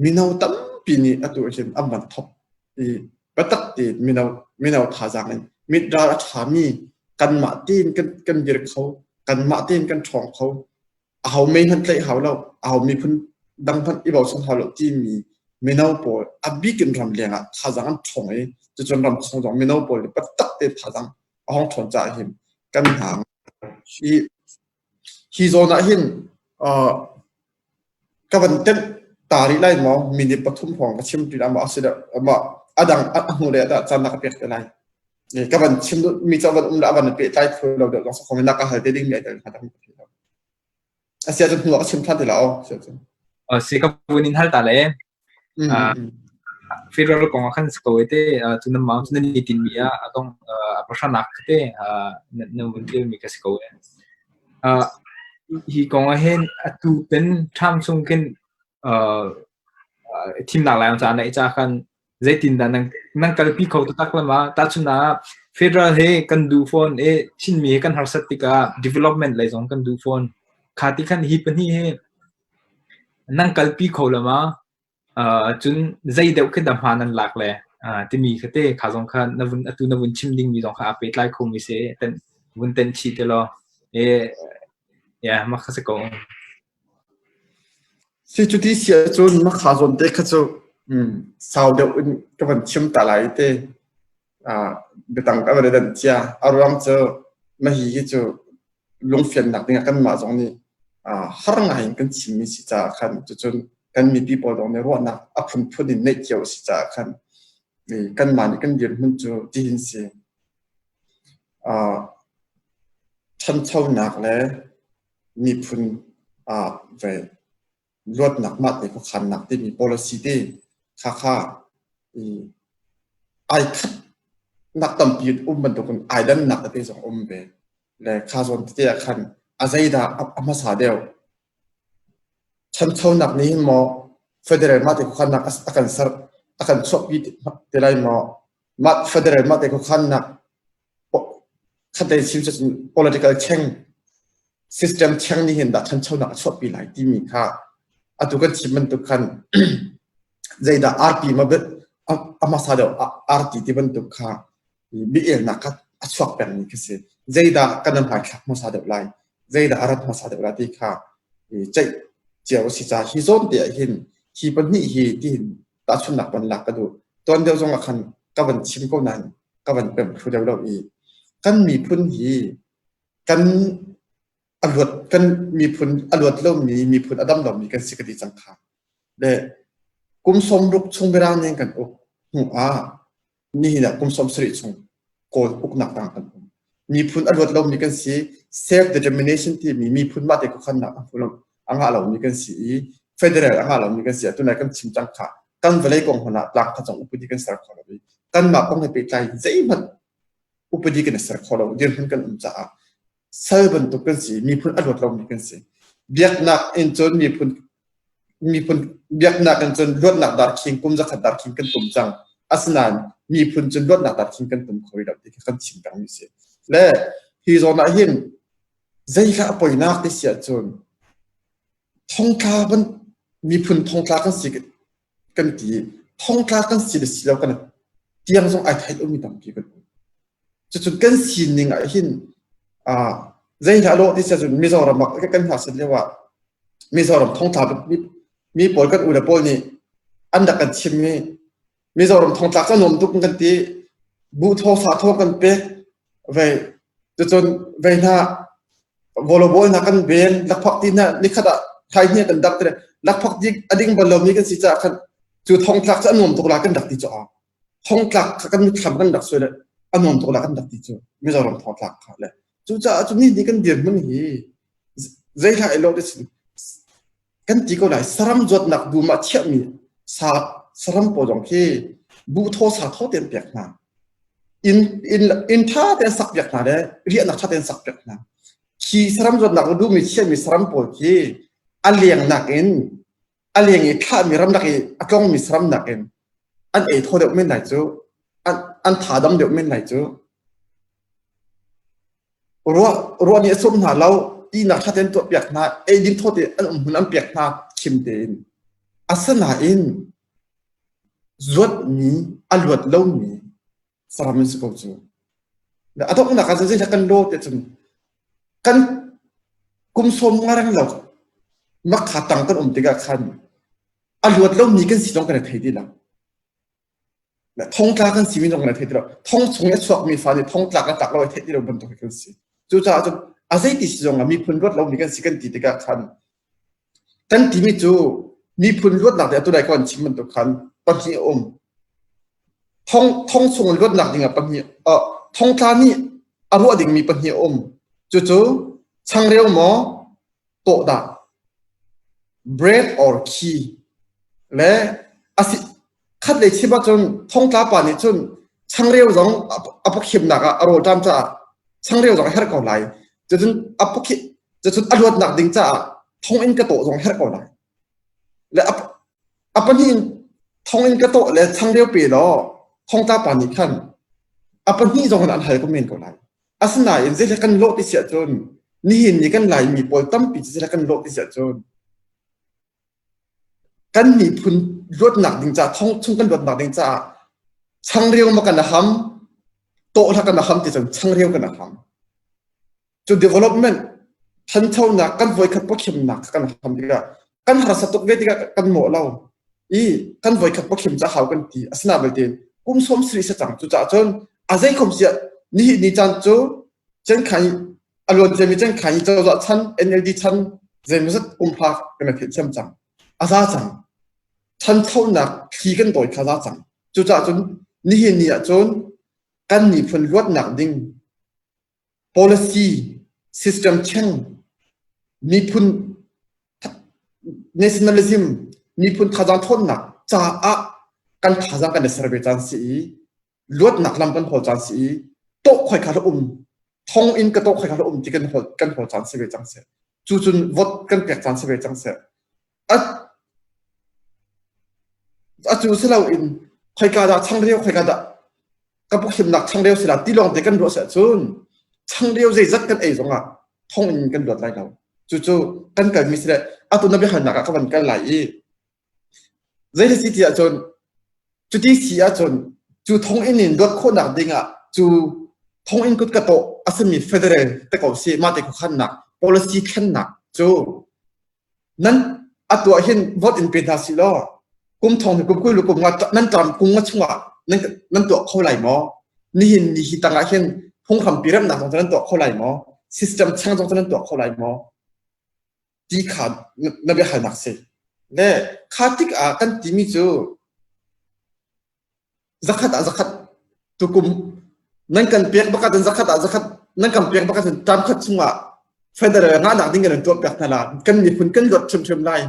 S3: mino tampi nih atu hin an van thawk i biatak tein mino mino thazaang in mit ral a ṭhami kanmah tein kan kan dir kho kanmah tein kan ṭhawng kho aho mei hmanh tlaih hau lo aho miphun dang hmanh i bochan hau lo timi mino pawl a bik in ram leng ah thazaang an ṭhawng i cucun ram chung zong mino pawl nih biatak tein thazaang a hong ṭhawn caah hin kan hna hi Hi zawn ah hin ka van tenh ta rih lai maw? Minute pathum hrawng ka chim ti lai maw? Asiloah a dang a hnu lei ah dah caan na ka pek te lai? Ka van chim mi cu a van um le a van pehtlai thlu lo deuh zong si kho men na ka hal te ding mi ai tel hnga dah ka thei lo. Asiah cun hnu ah ka chim ṭhan ti la aw.
S2: Si ka vun in hal ta le. Federal kong ah khan si ko te cu nan mau cu nan i tinmi ah a dong a pahranak te nan vun ṭialmi ka si ko e. Hi kong ah hin atu ten ṭham chung khin thimnak lai ca na i ca khan zeitindah nan nan kalpi kho taktak le ma tahchun ah federal he kan duh fawn i Chinmi he kan harsat tikah development lei zong kan duh fawn kha ti khan hi pahnih hi Nan kalpi kho lo ma? Cun zei deuh khi dah hma nan lak le timi kha te kha zong kha na vun atu na vun chim dingmi zong kha aa pehtlai khomi si ten vun tenh chih te law e yeah mah kha si ko.
S3: Si cuti si ahcun mah kha zawn te kha cu sau deuh in ka van chim ta lai te biatang ka van i danh cia. A ruang cu mah hi cu lungfiannak dingah kanmah zong nih har ngai in kan chimmi si caah khan cucun kan mipi pawl zong nih ruahnak a phunphun in neih cio a si caah khan kanmah nih kan dirhmun cu tihin si. Ṭhanchonak le miphun ve luatnak mah te khuakhannak timi policy te kha kha ai khatnak tampi um bantukin ai dannak tete zong um ve le kha zawn tete ah khan a zeidah a hmasa deuh ṭhanchonak nih hin maw federal mah te khuakhannak a kan ser a kan chuahpi te lai maw mah federal mah te khuakhannak khatlei chim cu political change. System cheng nih hin dah ṭhanchonak a chuahpi lai timi kha atu kan chim bantuk khan zeidah arpi ma a hmasa deuh arti ti bantuk kha biaelnak kha a chuak pengmi khi si. Zeidah kan hmaithlak hmasa deuh lai, zeidah a rat hmasa deuh lai ti kha ceih cio a si caah hi zawn te ah hin hi pahnih hi tihin tahchunhnak van lak ka duh. Tuan deuh zong ah khan ka van chim ko nain ka van pemh thlu deuh lo i kan miphun hi kan a luat kan miphun a luat lomi miphun a dam lomi kan si ka ti cang kha. Le kum 60 chung Mirang nih kan uk hnu ah nihin ah kum 70 chung Kawl uknak tang kan um. Miphun a luat lomi kan si self determination timi miphun mah te khuakhannak a hmu a ngah lomi kan si i federal a ngah lomi kan si atu nai kan chim cang kha kan vawlei kong hmanh ah tlang kha cong upadi kan ser kho lo i kanmah kong he pehtlai zeihmanh upadi kan i ser kho lo dirhmun kan um caah sal bantuk kan si miphun a luat lomi kan si biaknak in cun miphun miphun biaknak in cun luatnak darkhing kum zakhat darkhing kan tum cang asinain miphun cun luatnak darkhing kan tum kho rih lo ti kha kan chim pengmi si le hi zawn ah hin zei kha a poinak ti si ahcun thongtla ban miphun thongtla kan si kan ti thongtla kan si le si lo kan tiang zong ai thei lomi tampi kan um cucun kan sining ah hin zei hlah lawh ti si ahcun Mizoram ah kan ngakchiat lio ah Mizoram thongtla mi pawl kan ule pawl nih an rak kan chim i Mizoram thongtlak cu a nuam tuk kan ti buh thaw sa thaw kan pek vei cucun vei hna volleyball hna kan ven lakphak ti hna nikhat ah thai hni kan dak te lakphak di a ding bal lomi kan si caah khan cu thongtlak cu a nuam tuk la kan rak ti cu thongtlak kha kan mitthlam kan rak suai le a nuam tuk la kan rak ti cu Mizoram thongtlak kha le cucaah cu ni ni kan dirhmun hi zei hlah i lo te kan ti ko lai saram zuatnak dum ah chiahmi sa saram pawl zong khi buh thaw sa thaw tein pek hna inn inn inn ṭha tein sak piak hna le riahnak ṭha tein sak piak hna khi saram zuatnak duhmi chiahmi saram pawl khi a lengnak in a leng i thlahmi ramlak i a tlongmi saram nakin an ei thaw deuh men lai cu an an tha dam deuh men lai cu Ruah ruah nih a sum hna lo ihnak ṭha tein tuahpiak hna eidin thaw tein an um hmun an pek hna khim tein. Asinain zuatmi a luat lomi saram an si ko cu. A donghnak ah zeidah kan law ti cun kan kum sawm nga reng lo makha tang kan um tikah khan a luat lomi kan si zong kan i thei ti lo. Thongtla kan simi zong kan thei ti lo. Thong chung i a chuakmi fa nih thongtlak a tlak lo i theih ti lo bantuk hi kan si. Cucaah cun a zeiti si zong ah miphun luat lomi kan si kan ti tikah khan kan timi cu miphun luatnak ding atu lai ko an chim bantuk khan pahnih a um. Thong thong chung in luatnak ding ah pahnih uh, thongtla nih a ruah dingmi pahnih a um. Cucu changreu maw tawh dah bread or key le a si khat lei chim ahcun thongtla pa nih cun changreu zong a pawkhimnak ah a rawlṭam caah changreu zong a herh ko lai cucun a pawkhi cucun a luatnak ding caah thonginn ka tawh zong herh ko lai le a pahnih in thonginn ka tawh le changreu pe law thongtla pa nih khan a pahnih zong in an hal ko men ko lai Asinain zeihlei kan lawh ti si ahcun nihin ni kan Laimi pawl tampi cu zeihlei kan lawh ti si ahcun kan miphun luatnak ding caah thong chung kan luatnak ding caah changreu ma kan ham tawh hlah kan ham ti cun changreu kan ham cu development thanchonak kan voikhat pawkhimnak kan ham tikah kan harsa tuk ve tikah kan mawh lo i kan voikhat pawkhim ca hau kan ti asina belte kum som sri sa cang cu caah cun a zei khom siah nihi ni caan cu cenkhai a luan ciami cenkhai cozah chan NLD chan zeimawzat kum hla kan theih thiam cang a za cang thanchonak thli kan dawi kha za cang cucaah cun nihin ni ah cun kan miphun luatnak ding policy system cheng miphun nationalism miphun thazaang thawnnak caah kan thazaang kan i ser ve caan si i luatnak lam kan hawl caan si i tawh khoi kha um thong in ka tawh khoi kha um ti kan hawl kan hawl caan si ve cang seh cu cun vote kan pek caan si ve cang seh a a cu si lo in khoika dah changreu khoika dah ka pawkhimnak changreu si la ti lawng te kan ruah seh cun changreu zeizat kan ei zongah. Thonginn kan luat lai lo. Cucu kan kalmi si le atu na biahalnak ah ka van kal lai i zei si ti ahcun cuti si ahcun cu thonginn in luat khawhnak ding ah cu thonginn kut ka tawh a simi federal te ko si mah te khuakhannak policy thlennak cu nan atu ah hin vote in pe hna sih law kum thong hi kum 20 le kum nga nan term kum nga chungah nan nan tuah kho lai maw? Nihin ni hi tangah hin phunghrampi remnak zong cu nan tuah kho lai maw? System chang zong cu nan tuah kho lai maw? Ti kha na biahalnak si. Le kha tik ah kan timi cu Zakhat ah zakhat tukum nan kan pek bak ahcun zakhat ah zakhat nan kan pek bak ahcun term khat chungah federal ngahnak ding kan tuah piak hna la. Kan miphun kan luat hrimhrim lai.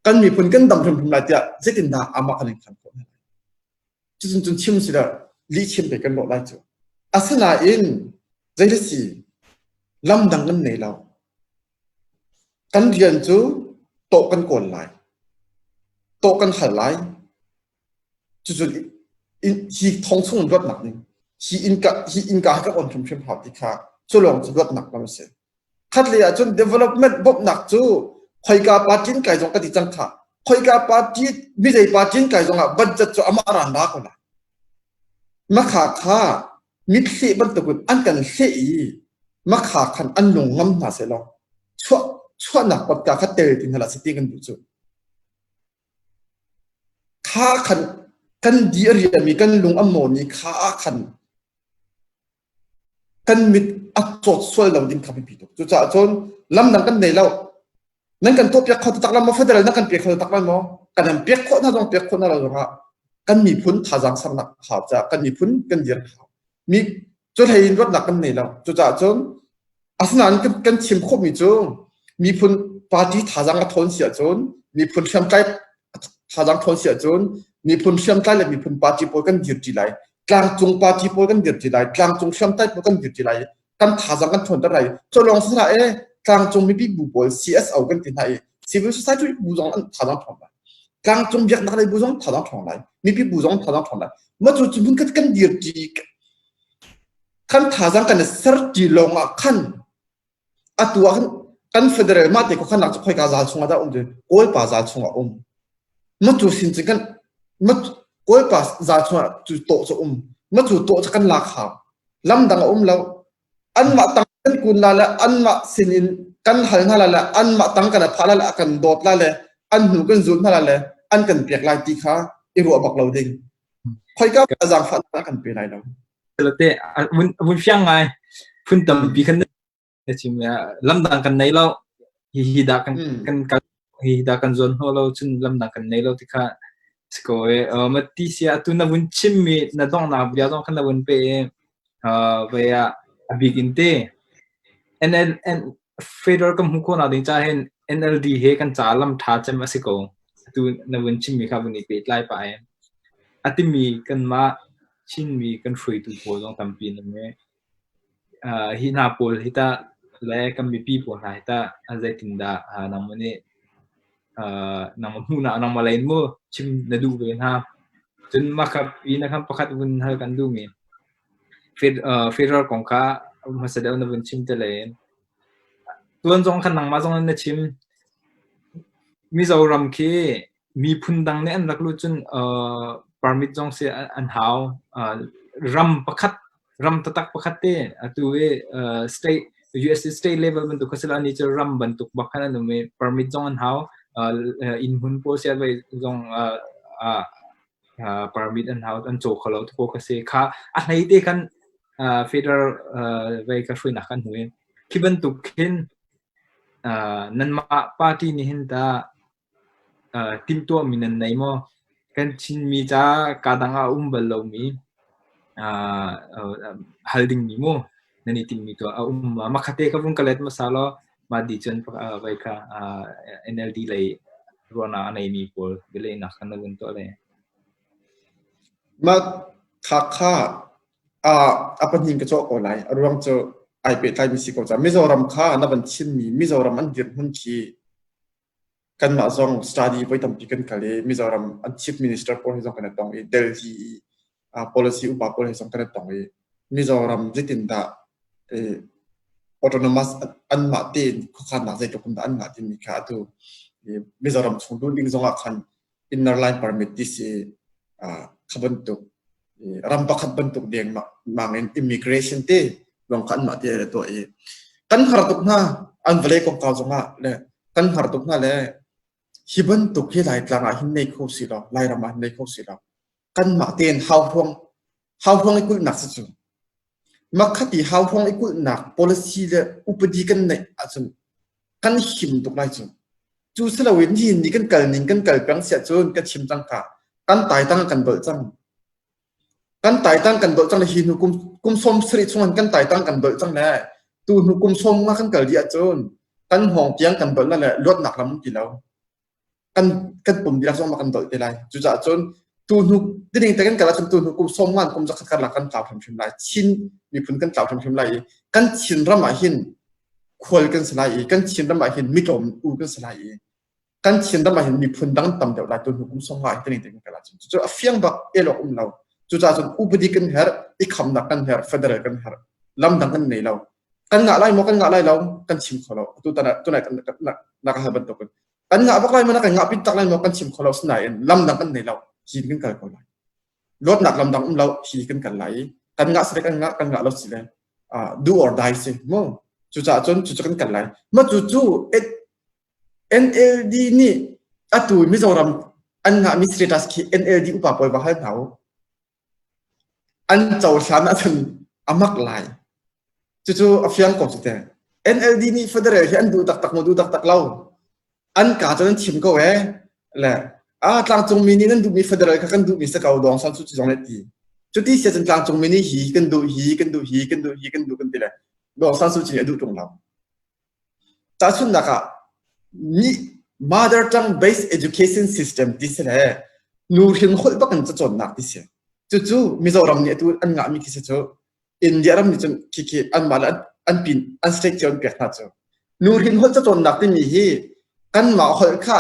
S3: Kan miphun kan dam hrimhrim lai tiah zeitindah amah kan in khan khawh hna lai. Cucun cun chim si lo lih chim pe kan lawh lai cu. Asinain zei si lam dang kan nei lo. Kan rian cu tawh kan kawl lai. Tawh kan hal lai. Cucu hi thong chung in luatnak ding hi innka hi innka hi kan on hrimhrim hau ti kha cu lawng cu luatnak lam a si. Khatlei ah cun development bawmhnak cu khoika party in kai zong ka ti cang kha. Khoika party mizei party in kai zong ah budget cu amah ran la ko lai. Makha kha mithleh bantukin an kan hleh i makha khan an lung ngam hna seh law chuah chuahnak kotka kha tel ti hna lah si ti kan duh cu. Kha khan kan di a riami kan lung a mawmi kha ah khan kan mit a cawt sual lo ding kha biapi tuk. Cucaah cun lamdang kan nei lo. Nan kan tuahpiak kho taktak lai maw? Federal nan kan pek kho taktak lai maw? Kan an pek khawh hna zong pek khawh hna lo zongah kan miphun thazaang sernak hau caah kan miphun kan dir hau. Mi cu hlei in ruatnak kan nei lo. Cucaah cun Asinain kan chim khawhmi cu miphun party thazaang a ṭhawn si ahcun miphun hriamtlai thazaang ṭhawn si ahcun miphun hriamtlai le miphun party pawl kan dirṭi lai. Tlangcung party pawl kan dirṭi lai. Tlangcung hriamtlai pawl kan dirṭi lai. Kan thazaang kan ṭhawnter lai. Cu lawng si hlah ee, tlangcung mipi bu pawl CSO kan ti hna i civil society bu zong an thazaang ṭhawng lai. Tlangcung biaknak lei bu zong thazaang ṭhawng lai. Mipi bu zong thazaang ṭhawng lai. Mah cu cu hmun kan dirṭi Kan thazaang kan i serṭi lawngah khan atu ah khan kan federal mah te khuakhannak cu khoika zal chungah dah um ti Kawlpa zal chungah um. Matu sin cun kan Kawlpa zal chungah cu tawh cu um. Matu tawh cu kan lak hau. Lam dang a um lo. Anmah tang kan kun la le anmah sin in kan hal hna la le anmah tang kan phah la le a kan dawt la le an hnu kan zul hna la le an kan pek lai ti kha i ruah bak lo ding. Khoika zaangfahnak a kan pe lai lo.
S2: Te vun fiang ngai phun tampi kan na chim lamdang kan nei lo hi hi dah kan kan kal hi dah kan zawn hno lo cun lamdang kan nei lo ti kha siko e ma ti sia atu na vun chim mi na donghnak bia zong khan na vun pe e ve ah a bik in te NL N federal kan hmuh khawhnak ding ca hin NLD he kan ca lam tha cem a si ko atu na vun chim mi kha vun i pehtlai pah e a timi kanmah Chinmi kan hruaitu pawl zong tampi an um i hi hna pawl hi tah le kan mipi pawl hna hi tah zeitindah nangmah nih nangmah hmuhnak nangmah lei in mu chim na duh ve hna. Cun mah kha pi na khan pakhat vun hal kan duhmi federal kong kha hmasa deuh na vun chim te lei in tuan zong khan nangmah zong in na chim. Mizoram khi miphun dang nih an rak luh cun permit zong si an hau. Ram pakhat ram taktak pakhat te atu i state US state level bantuk kha sila ni cu ram bantuk bak khan an um i permit zong an hau. Inn hmun pawl sia vai zong permit an hau an caw kho lo te kha si kha a hlei te khan federal vai ka hruainak kan hmu i khi bantuk khin nanmah party nih hin ta Timhtuahmi nan nei maw? Kan Chinmi ca kaa dang ah a um bal lomi hal dingmi mu nan i timhmi tuah a um ma? Makhatte ka vung ka let hmasa law mah dih cun voi kha NLD lei ruahnak a neimi pawl bialehnak kha na vun tuah le.
S3: Mah kha kha a pahnih ka cawh ko lai. A ruang cu ai pehtlaimi si ko caah Mizoram kha na van chimmi Mizoram an dirhmun khi Kanmah zong study voi tampi kan kal i Mizoram an chief minister pawl he zong kan i tong i Delhi i policy upa pawl he zong kan i tong i Mizoram zeitindah. Autonomous anmah tein khuakhannak zeitluk in dah an ngah timi kha atu Mizoram chung luh ding zongah khan inner line permit ti si kha bantuk ram pakhat bantuk deng mang in immigration te lawng kha anmah te an tuah i kan har tuk hna an vawlei kongkau zongah le kan har tuk hna le hi bantuk hi Laitlang ah hin nei kho si lo Lairam ah hin nei kho si lo kanmah tein hauhruang hauhruang i kulhnak si cu Makhati hauhruang i kulhnak policy le upadi kan neih ahcun kan him tuk lai cu. Cu si loin nihin ni kan kal ning kan kal peng siah cun ka chim cang ka kan taitang kan dolh cang. Kan taitang kan dolh cang le hi hnu kum kum sawm sarih chung kan taitang kan dolh cang le tu hnu kum sawm nga kan kal dih ahcun kan hngawng tiang kan dolh le luatnak lam ti lo. Kan kan pum dihlak zong kan dolh te lai. Cucaah cun tu hnu tining te kan kal ahcun tu hnu kum sawm ngan kum zakhat karlak kan tlau hrimhrim lai. Chin miphun kan tlau hrimhrim lai i kan Chin ram ah hin khual kan si lai i kan Chin ram ah hin mitlawm u kan si lai i kan Chin ram ah hin miphun dang tam deuh lai tu hnu kum sawm nga hi tining te kan kal ahcun cucu a fiang bak elawk um lo. Cucaah cun upadi kan herh, i khamnak kan herh, federal kan herh. Lam dang kan nei lo. Kan ngah lai maw kan ngah lai lo kan chim kho lo. Tu tan tunai kan na ka hal bantukin kan ngah bak lai maw na kan ngah pit tak lai maw kan chim kho lo sinain lam dang kan nei lo hi kan kal ko lai luatnak lam dang um lo hi kan kal lai kan ngah si kan ngah kan ngah lo si le do or die si mu cucaah cun cucu kan kal lai ma cu cu NLD nih atu Mizoram an ngah mi status khi NLD upa pawl va hal hna u An cohlan ahcun a mak lai. Cucu a fiang ko cu te. NLD nih federal hi an duh taktak maw duh taktak lo. An ka cu an chim ko ee. Le ah tlangcungmi nih nan duhmi federal kha kan duhmi si ko Dawng San Suu Kyi zong nih ti. Cuti si ahcun tlangcungmi nih hi kan duh hi kan duh hi kan duh hi kan duh kan ti le Dawng San Suu Kyi nih a duh ṭung lo. Tahchunhnak ah mother tongue based education system ti si le nuhrin holh bak in cacawnnak ti si. Cucu Mizoram nih atu an ngahmi khi si cu India ram nih cun khikhi anmah le an pin an state cio an pek hna cu. Nuhrin holh cacawnnak timi hi kanmah holh kha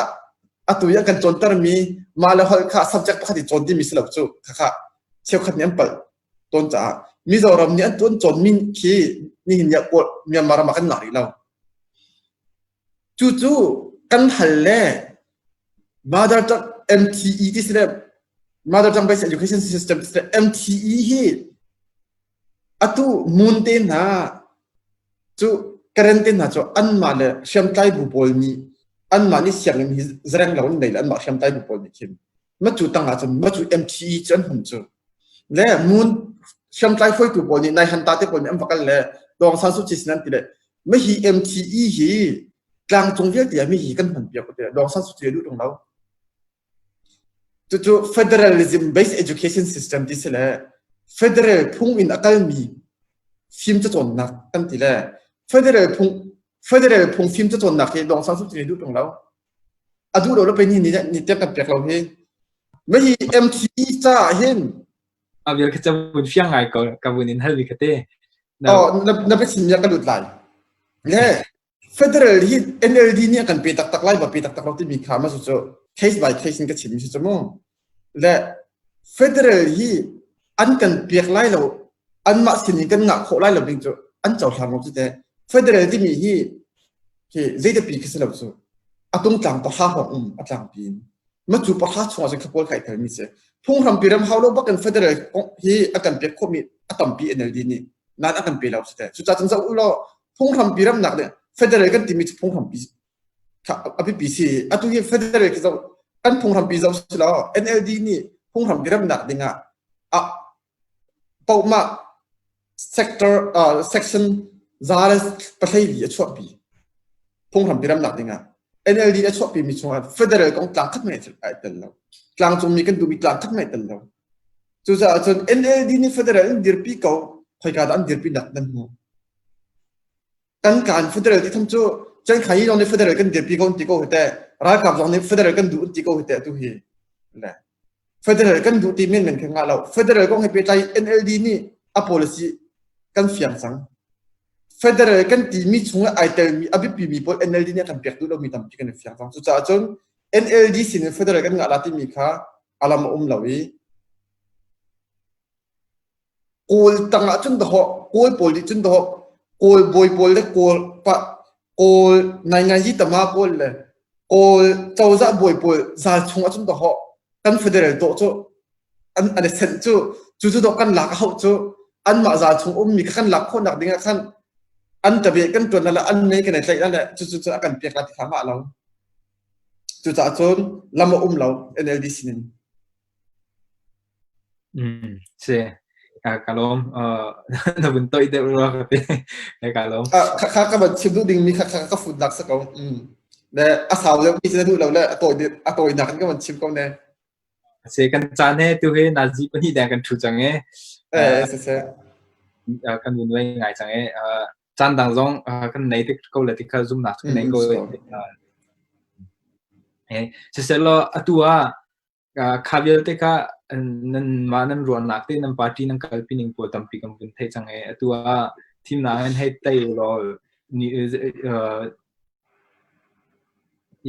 S3: atu i an kan cawntermi mah le holh kha subject pakhat i cawn timi si lo cu khakha cheukhat nih an palh tawn caah Mizoram nih an tuan cawnmi khi nihin ni ah Kawl Myanmar ram ah kan ngah rih lo. Cucu kan hal le mother tongue MTE ti si le mother tongue based education system ti si le MTE hi atu mun te hna cu Karen te hna cu anmah le hriamtlai bu pawl nih anmah nih sianginn hi zareng lo an nei le anmah hriamtlai bu pawl nih khin macu tang ah cun macu MTE cu an hum cu le mun hriamtlai hruaitu pawl nih nai han ta te pawl nih an va kal le Dawng San Suu Kyi sin an ti le ma hi MTE hi tlangcung vialte ah mi hi kan hman piak te Dawng San Suu Kyi duh tung lo cucu federalism based education system ti si le federal phung in a kalmi fim cacawnnak kan ti le federal phung federal phung fim cacawnnak hi Dawng San Suu Kyi duh tung lo a duh lo lo pe ni ni ni tiang kan pek lo hi ma hi MTE caah hin
S2: a vial kha ca vun fiang ngai ko ka vun in hal mi kha te
S3: oh na na biachim ya ka lut lai le federal hi NLD nih a kan pe taktak lai ba pe taktak lo timi kha ma cu cu case by case in ka chim mi si cu mu le federal hi an kan pek lai lo anmah sin in kan ngah khawh lai lo ding cu an cohlang lo cu te federal timi hi hi zeitapi khi si lo cu a tungtlang pahra hrawng um a tlangpi in ma cu pahra chungah cun khapawl kai thelmi si phunghrampi ram hau lo bak in federal hi a kan pek khawhmi a tampi NLD nih nan a kan pe lo si te cucaah cun zoh u law phunghrampi ramnak nih federal kan timi cu phunghrampi a biapi si atu hi federal khi zoh kan phunghrampi zoh si law NLD nih phunghrampi ramnak dingah a pohmah sector uh, section za le pahlei li a chuahpi phunghrampi ramnak dingah NLD a chuahpi mi chungah federal kong tlang khat mai ai tel lo tlangcungmi kan duhmi tlang khat mai tel lo cucaah cun NLD nih federal in dirpi ko khoika dah an dirpi nak nan hmu kan kan federal ti tham cu Chiang Khai zong nih federal kan dirpi ko ti ko hite ralkap zong nih federal kan duh ti ko hite tu hi le federal kan duh ti men men kha ngah lo federal kong he pehtlai NLD nih a policy kan fiang cang federal kan ti mi chung ai tel mi a biapi mi pawl NLD nih a kan pek duh lo mi tampi kan i fiang cang cucaah cun NLD sin in federal kan ngah la timi kha alam a um lo i Kawl tang ah cun dahawh Kawl pawl nih cun dahawh. Kawl bawi pawl le Kawl pa Kawl nainganzi tama pawl le Kawl cozah bawi pawl zal chung ahcun dawhawh kan federal tawh cu an an i senh cu cu cu dawh kan lak a hauh cu anmah zal chung ummi kha kan lak khawhnak ding ah khan an ṭabe kan ṭuan la le an mei kan i tlaih la le cu cu cu a kan pek la ti kha ngah lo. Cucaah cun lam a um lo NLD sinin.
S2: Mm, si. Ka ka lawm. Uh, na vun toih deuh rua ka ti. Ka lawm.
S3: Kha kha ka van chim duh ding mi kha kha ka fut nak sa ko. Mm. Le a sau deuh mi na duh lo le a tawi a tawi nak in ka van chim ko ne.
S2: Se kan caan he tu he nazi pahnih deng kan thu cang e.
S3: Eh, se se.
S2: Kan vun wei ngai cang e. Caan dang zong kan nei tik ko le tikha zumnak kan nei ko. Eh, siselaw atu ah Kha vialte kha nanmah nan ruahnak te nan party nan kalpi ning pawl tampi kan vun theih cang i atu ah thimnak in hei tei ulaw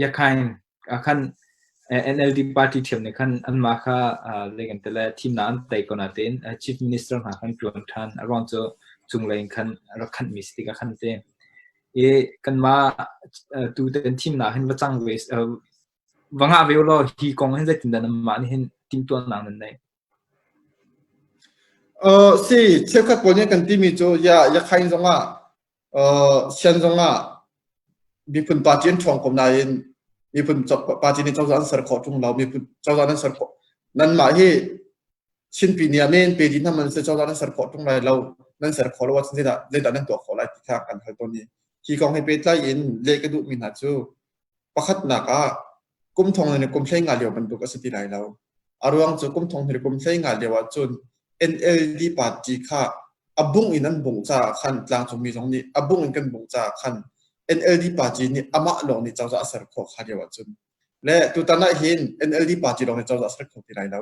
S2: Yakhain ah khan NLD party ṭhiam nih khan anmah kha zei kan ti lai thimnak an tei ko natein Chief Minister hna khan ṭuan ṭhan. A ruang cu cunglei in khan rak khanhmi si tikah khan ti. I kanmah tutan thimnak hin va cang ve Va ngah ve ulaw hi kong hin zeitindah nanmah nih hin timhtuahnak nan neih?
S3: Uh, si cheukhat pawl nih kan timi cu ya Yakhain zongah uh, Sian zongah miphun party an ṭhawng ko nain miphun party nih cozah an ser khawh ṭung lo miphun cozah nan ser khawh nanmah hi Chinpi nih men pe di hna man se cozah nan ser khawh ṭung lai lo nan ser khawh lo ahcun zeidah zeidah nan tuah khawh lai ti kha kan hal tawn i hi kong he pehtlai in leh ka duhmi hna cu Pakhatnak ah, kum thong le kum 15 lio bantuk a si ti lai lo. A ruang cu kum thong le kum 15 lio ahcun NLD party kha a bung in an bungh caah khan tlangcungmi zong nih a bung in kan bungh caah khan NLD party nih amah lawng nih cozah a ser khawh kha lio ahcun. Le tutan ah hin NLD party lawng nih cozah a ser kho ti lai lo.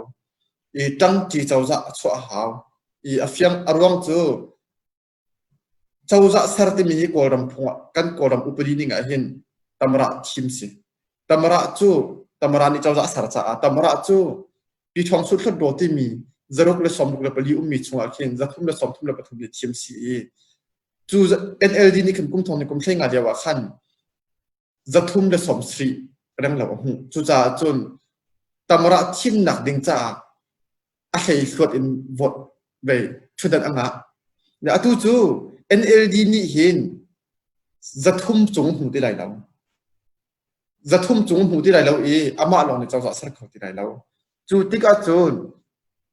S3: I ṭangṭi cozah a chuah a hau. I a fiang a ruang cu Cozah ser timi hi Kawlram phung ah kan Kawlram upadi ning ah hin tamrah thim si. Tamrah cu tamrah nih cozah a ser caah tamrah cu Piṭhawng Sulhlut timi zaruk le 64 ummi chungah khin 333 nih thim si i cu NLD nih khan kum thong ni kum 15 lio ah khan 370 renglo a hmuh. Cucaah cun tamrah thimnak ding caah a hleihluat in vote ve ṭhutdan a ngah. Atu cu NLD nih hin 300 cung hmu ti lai lo. 300 cung hmu ti lai lo i amah lawng nih cozah ser kho ti lai lo. Cu tikah cun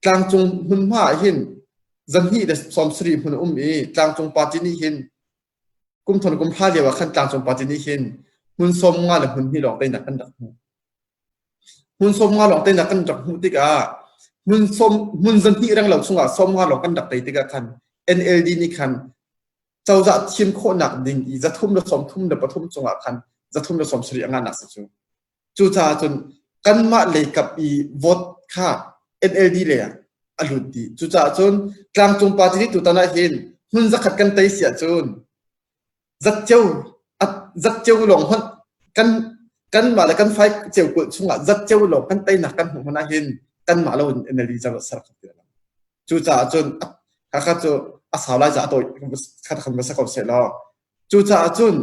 S3: tlangcung hmunhma ah hin 270 hmun a um i tlangcung party nih hin kum thon kum hra lio ah khan tlangcung party nih hin hmun 50 le hmun hnih lawng teinak kan rak hmuh. Hmun 50 lawng teinak kan rak hmuh tikah hmun sawm hmun 200 renglo chungah 50 lawng kan rak tei tikah khan NLD nih khan cozah thim khawhnak ding i 333 cungah khan 370 a ngahnak si cu. Cucaah cun kanmah leikap i vote kha NLD lei ah a lut dih. Cucaah cun tlangcung party nih tutan ah hin hmun zakhat kan tei si ahcun zatceo zatceo lawng hmanh kan kanmah le kan fai ceu kulh chungah zatceo lawng kan teinak kan hmuh hmanh ah hin kanmah lo in NLD cozah ser kho ti lo. Cucaah cun khakha cu a sau lai caah a tawi kha khan va sa ko seh law cucaah cun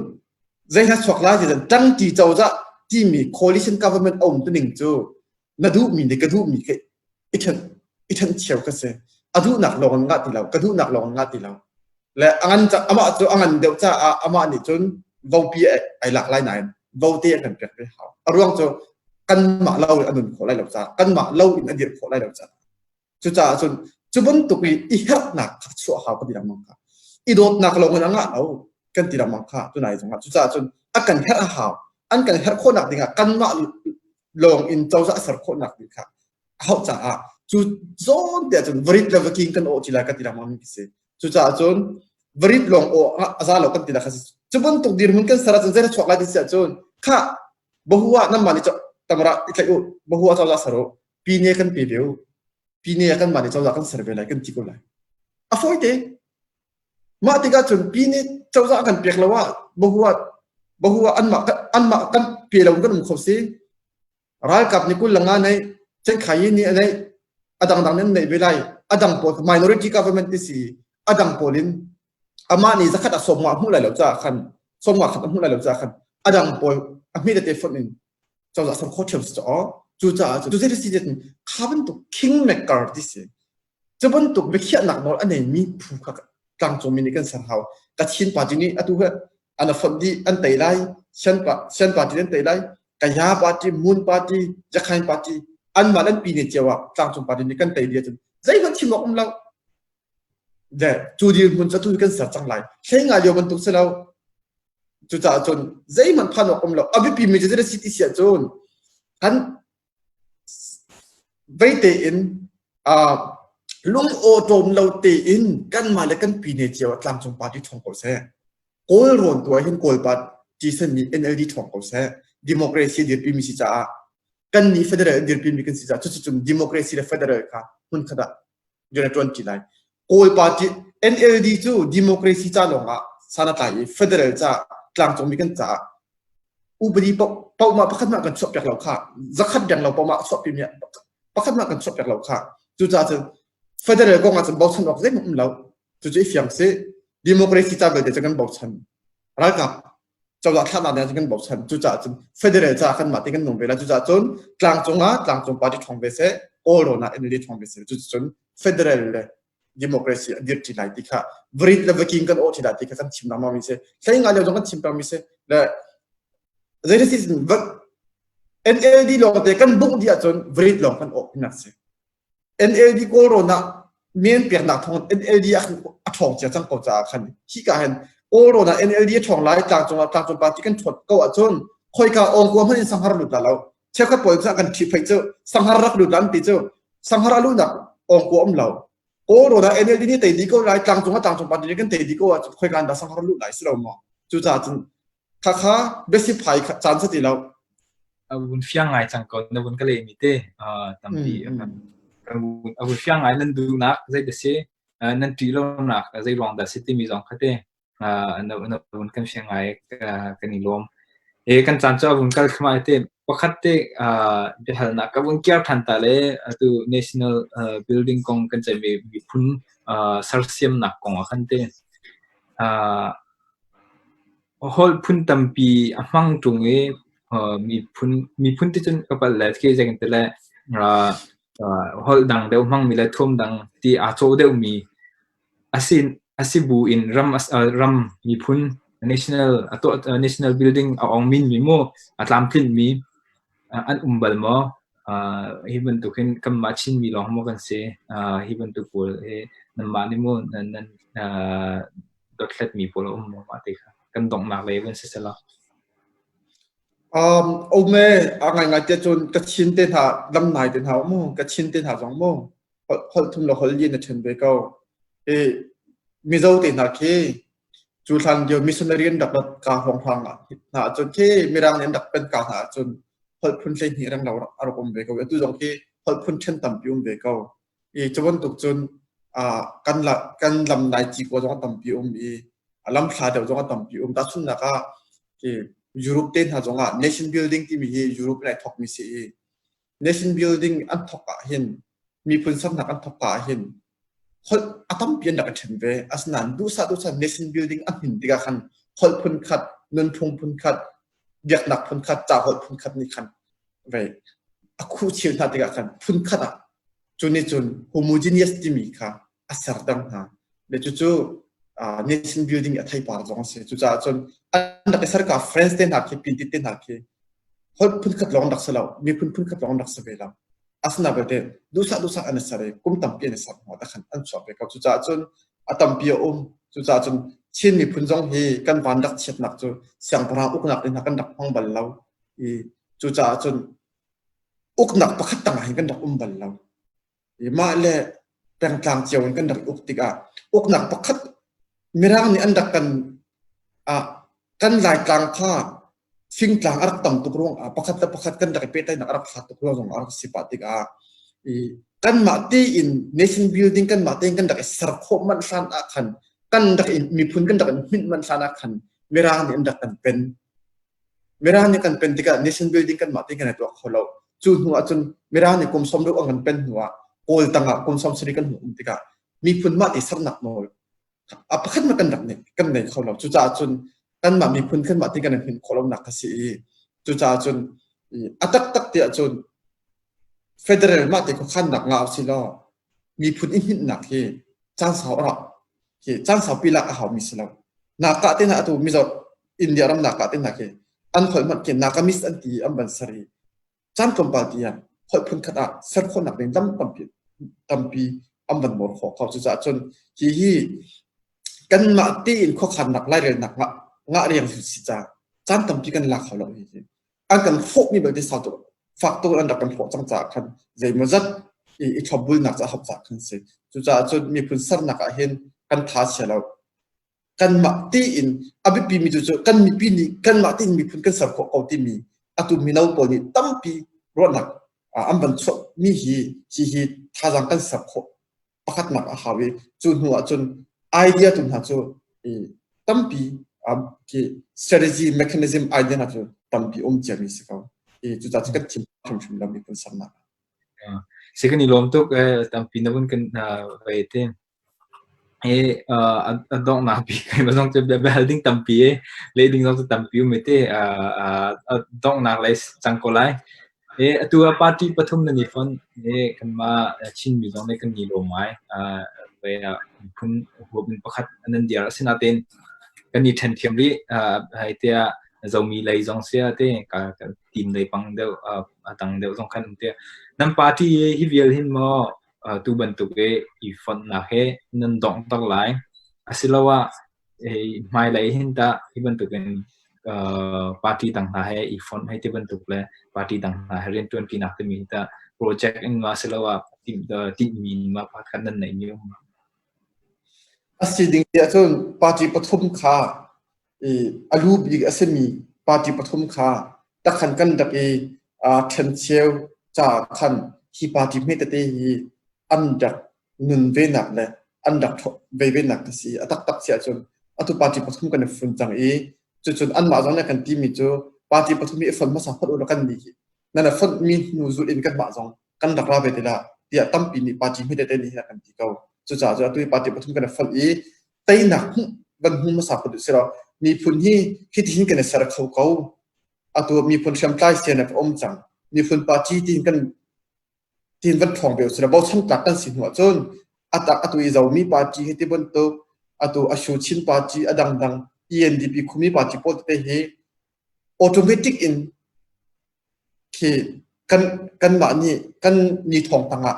S3: zei hla chuak lai ti cun ṭangṭi cozah timi coalition government a um tuning cu na duhmi nih ka duhmi ka i ṭhen i ṭhen cheu ka si. A duhnak lawng in ngah ti lo, ka duhnak lawng in ngah ti lo. Le a ngan amah cu a ngan deuh caah amah nih cun vopi ai lak lai nain vote a kan pek ve hau. A ruang cu kanmah lo in a nun khawh lai lo caah, kanmah lo in a dir khawh lai lo caah. Cucaah cun cu bantuk i i herhnak kha chuah hau ka ti lengmang kha. I dawtnak lawng in a ngah lo kan ti lengmang kha tunai zongah. Cucaah cun a kan herh a hau. An kan herh khawhnak dingah kanmah lawng in cozah ser khawhnak ding kha a hauh caah cu zawn te ahcun varit le vaking kan awh ci lai ka ti lengmang mi si. Cucaah cun varit lawng aw a za lo kan ti la kha si. Cu bantuk dirhmun kan ser ahcun zei chuak lai ti si ahcun kha bahu ah nanmah nih tamra i tlaih u bahu ah cozah ser u pine kan pe ve u pine ah kanmah nih cozah kan ser ve lai kan ti ko lai. A fawi te. Mah tikah cun pine cozah kan pek lo ah bahu ah bahu ah anmah anmah kan pe lo kan um kho si. Ralkap nih kul langa nei Cengkhai nih a neih a dangdang nih an neih ve lai a dang pawl minority government ti si a dang pawl in. Amah nih zakhat ah 50 a hmuh lai lo caah khan 50 khat a hmuh lai lo caah khan a dang pawl a hme tete fonh in cozah ser khawh ṭhiam si caw. Cucaah cu zei si kha bantuk kingmaker ti si. Cu bantuk biakhiahnak nawl a neimi phu kha tlangcungmi nih kan ser hau. Kachin party nih atu hi an fonh dih an tei lai, Shan Shan party an tei lai, Kaya party, Moon party, Jakhain party anmah an pi ne cio ah tlangcung party nih kan tei dih ahcun zeihmanh chim awk um lo. De cu dirhmun cu atu kan ser cang lai. Hlei nga lio bantuk si lo. Cucaah cun zeihmanh phan awk um lo. A biapi mi cu zei si ti si ahcun kan vei tein uh, lung awṭawm lo tein kanmah le kan pine cio ah tlangcung party ṭhawng ko seh. Kawl rawn tu ah hin Kawl party san nih NLD ṭhawng ko seh. Democracy dirpi mi si caah kan nih federal dirpi mi kan si caah cucu democracy le federal kha hmun khat ah rian a ṭuan ṭi lai. Kawl party NLD cu democracy ca lawng ah san a tlai i federal ca tlangcungmi kan caah upadi paohmah pakhat mah kan chuahpiak lo kha zakhat deng lo paohmah chuahpi mi pakhat mah kan chuahpiak lo kha cucaah cun federal kong ah cun bochan awk zeihmanh um lo cucu i fiang si democracy ca belte cu kan bochan ralkap cozah thlahnak ding ah kan bochan cucaah cun federal caah kan mah te kan nung ve la cucaah cun tlangcung ah tlangcung party ṭhawng ve seh Kawlrawn ah NLD ṭhawng ve seh cucun federal le democracy a dirṭi lai ti kha varit le vaking kan awh lai ti kha kan chim lengmang mi si hlei nga lio zong kan chim peng mi si le zeitis NLD lawng te kan bungh dih ahcun varit lawng kan awh hinak si NLD Kawlrawn ah men peknak thawng NLD a ṭhawng cia cang ko caah khan hika hin Kawlrawn ah NLD a ṭhawng lai tlangcung ah tlangcung party kan ṭhawt ko ahcun khoika ongkua hmanh in sanghar lut la lo cheukhat pawl cu kan ṭhih phei cu sanghar rak lut lan ti cu sanghar a luhnak ongkua um lo Kawlrawn ah NLD nih tei dih ko lai tlangcung ah tlangcung party nih kan tei dih ko ahcun khoika in dah sanghar luh lai si lo maw cucaah cun khakha biasiphai caan sa ti lo
S2: a vun fiang ngai cang ko na vun ka lehmi te tampi a vun fiang ngai nan duhnak zei dah si nan ṭih lonak zei ruang dah si timi zong kha te na vun kan fiang ngai kan i lawm e kan caan cu a vun kal thluahmah te pakhat te biahalnak ka vun kiar ṭhan ta le atu national building kong kan ceihmi miphun sersiamnak kong ah khan te Holh phun tampi a hmang ṭung i miphun miphun ti cun ka palh le khi zei kan ti le holh dang deuh hmangmi le thuam dang ti aa cawh deuhmi a si a si bu in ram ram miphun national a tuah national building a ong minmi mu a tlamtlinhmi an um bal maw? Hi bantuk hin kanmah Chinmi lawng maw kan si? Hi bantuk pawl hi nanmah nih maw nan nan dothlatmi pawl a um maw mah ti kha kan donghnak lei vun si selaw.
S3: Um, um e, a ngaingai te cun Kachin te hna lamnai te hna mu, Kachin te hna zong mu, holh thum le holh li na ṭhen ve ko. I Mizo te hna khi cu hlan lio missionary an rak rat ka hrawnghrang ah hna ahcun khi Mirang nih an rak pen ka hna ahcun holh phun 12 reng lo a rak um ve ko. Atu zong khi holh phun ṭhen tampi um ve ko. I cu bantuk cun kan la kan lam nai ci ko zong a tampi um i a lam thla deuh zong a tampi um. Tahchunhnak ah khi Europe te hna zong ah nation building timi hi Europe in ai thawkmi si i nation building an thawk ah hin miphun sernak an thawk ah hin holh a tampi an rak i ṭhen ve. Asinain duhsah duhsah nation building a hmin tikah khan holh phun khat, nunphung phun khat, biaknak phun khat, ca holh phun khat nih khan ve a khuhchil hna tikah khan phun khat ah cu nih cun homogeneous timi kha a serter hna. Le cucu nation building a theipar zong a si. Cucaah cun an rak i serka France te hna khi pintit te hna khi holh phun khat lawng an rak si lo, miphun phun khat lawng an rak si ve lo. Asinain belte duhsah duhsah an i ser i kum tampi an i ser hnu ah khan an chuak ve ko. Cucaah cun a tampi a um. Cucaah cun Chin miphun zong hi kan van rak chiatnak cu siangpahrang uknak te hna kan rak hmang bal lo. I cucaah cun uknak pakhat tangah hin kan rak um bal lo. I mah le pengtlang cio in kan rak uk tikah uknak pakhat Mirang nih an rak kan ah kan Laitlang kha fingtlang a rak tam tuk ruangah pakhat le pakhat kan rak i pehtlaihnak a rak hlat tuk ruang zong a rak si pah tikah i kanmah tein nation building kanmah tein kan rak i ser khawh manh hlan ah khan kan rak i miphun kan rak i hminh manh hlan ah khan Mirang nih an rak kan pen. Mirang nih kan pen tikah nation building kanmah tein kan i tuah kho lo. Cu hnu ah cun Mirang nih kum 60 an kan pen hnu ah Kawl tangah kum 70 kan hung um tikah miphun mah te sernak nawl. A pakhat hmanh kan rak nei kan nei kho lo. Cucaah cun kanmah miphun kanmah ti kan i hmin khawh lonak a si i cucaah cun a taktak ti ahcun federal mah te khuakhannak ngah usih law miphun i hninhnak hi caan sau a rak hi caan saupi lak a haumi si lo. Nakah te hna atu Mizo India ram nakah te hna khi an holh hmanh khi Nakamis an ti an van ser i caan tlawmpal tiang holh phunkhat ah ser khawhnak ding lam tampi tampi an van ngawr khawh ko. Cucaah cun hi hi kanmah tein khuakhannak lairelnak ngah ngah riang si ca caan tampi kan lak kho lo hi hi. An kan hrawhmi belte sau tuk fak tuk an rak kan hrawh cang caah khan zeimawzat i i thlopbulnak ca hop caah khan si. Cucaah cun miphun sernak ah hin kan tha chia lo. Kanmah tein a biapimi cu cu kan mipi nih kanmah tein miphun kan ser khawh ko timi atu mino pawl nih tampi ruahnak an van chuahmi hi hihi thazaang kan ser khawh pakhatnak a hau i cu hnu ah cun idea tu hna cu tampi khi strategy mechanism idea hna cu tampi um ciami si ko. I cucaah cu kan thim hrimhrim lo miphun sernak.
S2: Si kan i lawm tuk tampi na vun kan vei te. Hi a donghnak bik zong cu biahal ding tampi i leh ding zong cu tampi um i ti a donghnak lei cang ko lai. I atu ah party pathum nan i fonh i kanmah Chinmi zong nih kan i lawm ngai. Vei ah miphun huap in pakhat nan dir. Asinain kan i ṭhen thiam rih. Hei tiah Zomi lei zong si ah ti team lei pang deuh a dang deuh zong khan um tiah. Nan party hi vial hin maw Tu bantuk i i fonhnak hi nan donghter lai. Asiloah hmailei hin tah hi bantukin party dang hna he i fonh hei ti bantuk le party dang hna he rianṭuanṭinak timi hi tah project in ma asiloah tinhmi in ma pakhat nan neihmi um ma?
S3: A si ding ti ahcun party pathum kha i a lu bik a simi party pathum kha takhan kan rak i ṭhencheu caah khan hi party hme tete hi an rak nun venak le an rak ve venak a si. A taktak si ahcun atu party pathum kan i fun cang i cucun anmah zong nih kan timi cu party pathum hi i fon hmasa phot u kan nih hi nan a fonhmi hnu zulh in kanmah zong kan rak ra ve te la tiah tampi nih party hme tete nih hin a kan ti ko. Cucaah cu atu hi party pathum kan i fonh i teinak hmuh van hmu hmasa phot usih law miphun hi hitihin kan i ser kho ko. Atu miphun hriamtlai CNF a um cang. Miphun party tiin kan tiin van ṭhawng ve usih law bochan tlak kan si hnu ahcun atak atu i Zomi party hi ti bantuk atu Ashu Chin party a dangdang ENDP Khumi party pawl tete hi automatic in khi kan kanmah nih kan ni thawng tangah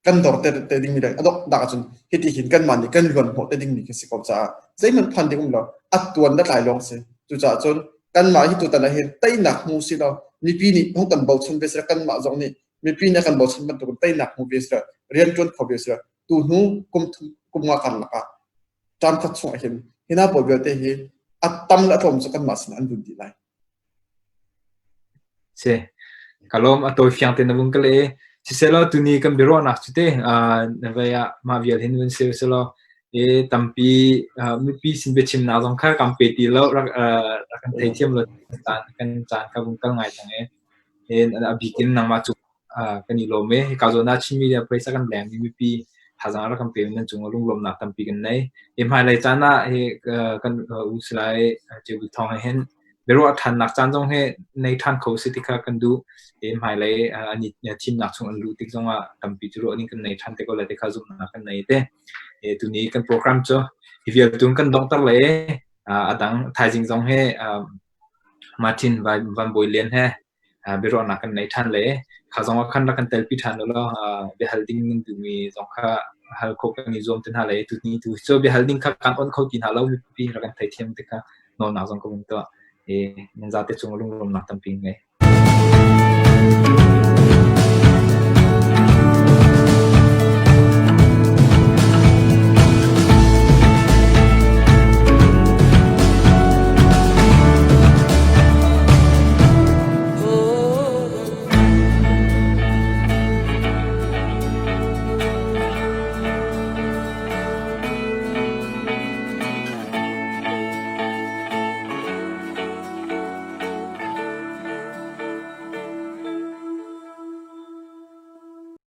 S3: kan dor te te dingmi le a dok dak ahcun hiti hin kanmah nih kan luan hnawh te dingmi khi si ko caah zeihmanh phan ding um lo a tuan le tlai lawng si. Cucaah cun kanmah hi tutan ah hin teinak hmu si law mipi nih hung kan bochan ve si kanmah zong nih mipi nih kan bochan bantukin teinak hmu ve si rian ṭuan kho ve si tu hnu kum thum kum nga karlak ah ṭam khat chung ah hin hina pawl vialte hi a tam le a tlawm cu kanmah sin an vun dih lai.
S2: Si. Ka lawm a tawi fiang te na vung ka leh i sisehlaw tuni kan biaruahnak cu te na vei ah mah vial hin vun si selaw i tampi mipi sin biachimnak zong kha kan pe ti lo rak rak kan theithiam lo caan kan caan kha vung kal ngai cang i a bik in nangmah cu kan i lawm i hika zawn ah Chin media phaisa kan leng i mipi thazaang rak kan pe nan cung ah lunglawmhnak tampi kan nei. Hi hmailei caan ah hi kan u Salai Ceu Thawng he hin biaruah ṭhannak caan zong hi nei ṭhan kho si ti kha kan duh. Hi hmailei an i thimnak chung an luh tik zong ah tampi cu ruah ding kan nei ṭhan te ko lai ti kha zumhnak kan nei te. Tuni kan program cu hi vial tun kan donghter le a dang thaizing zong hi Martin Van Bawi Lian he biaruahnak kan nei ṭhan le kha zong ah khan rak kan telpi ṭhan ulaw biahal ding nan duhmi zong kha hal khawh kan i zuam te hna le tuni tu cu biahal ding kha kan on kho ti hna lo mipi rak kan theithiam te kha nawlnak zong ka vun tuah i nan zate cung lunglawmnak tampi ngei.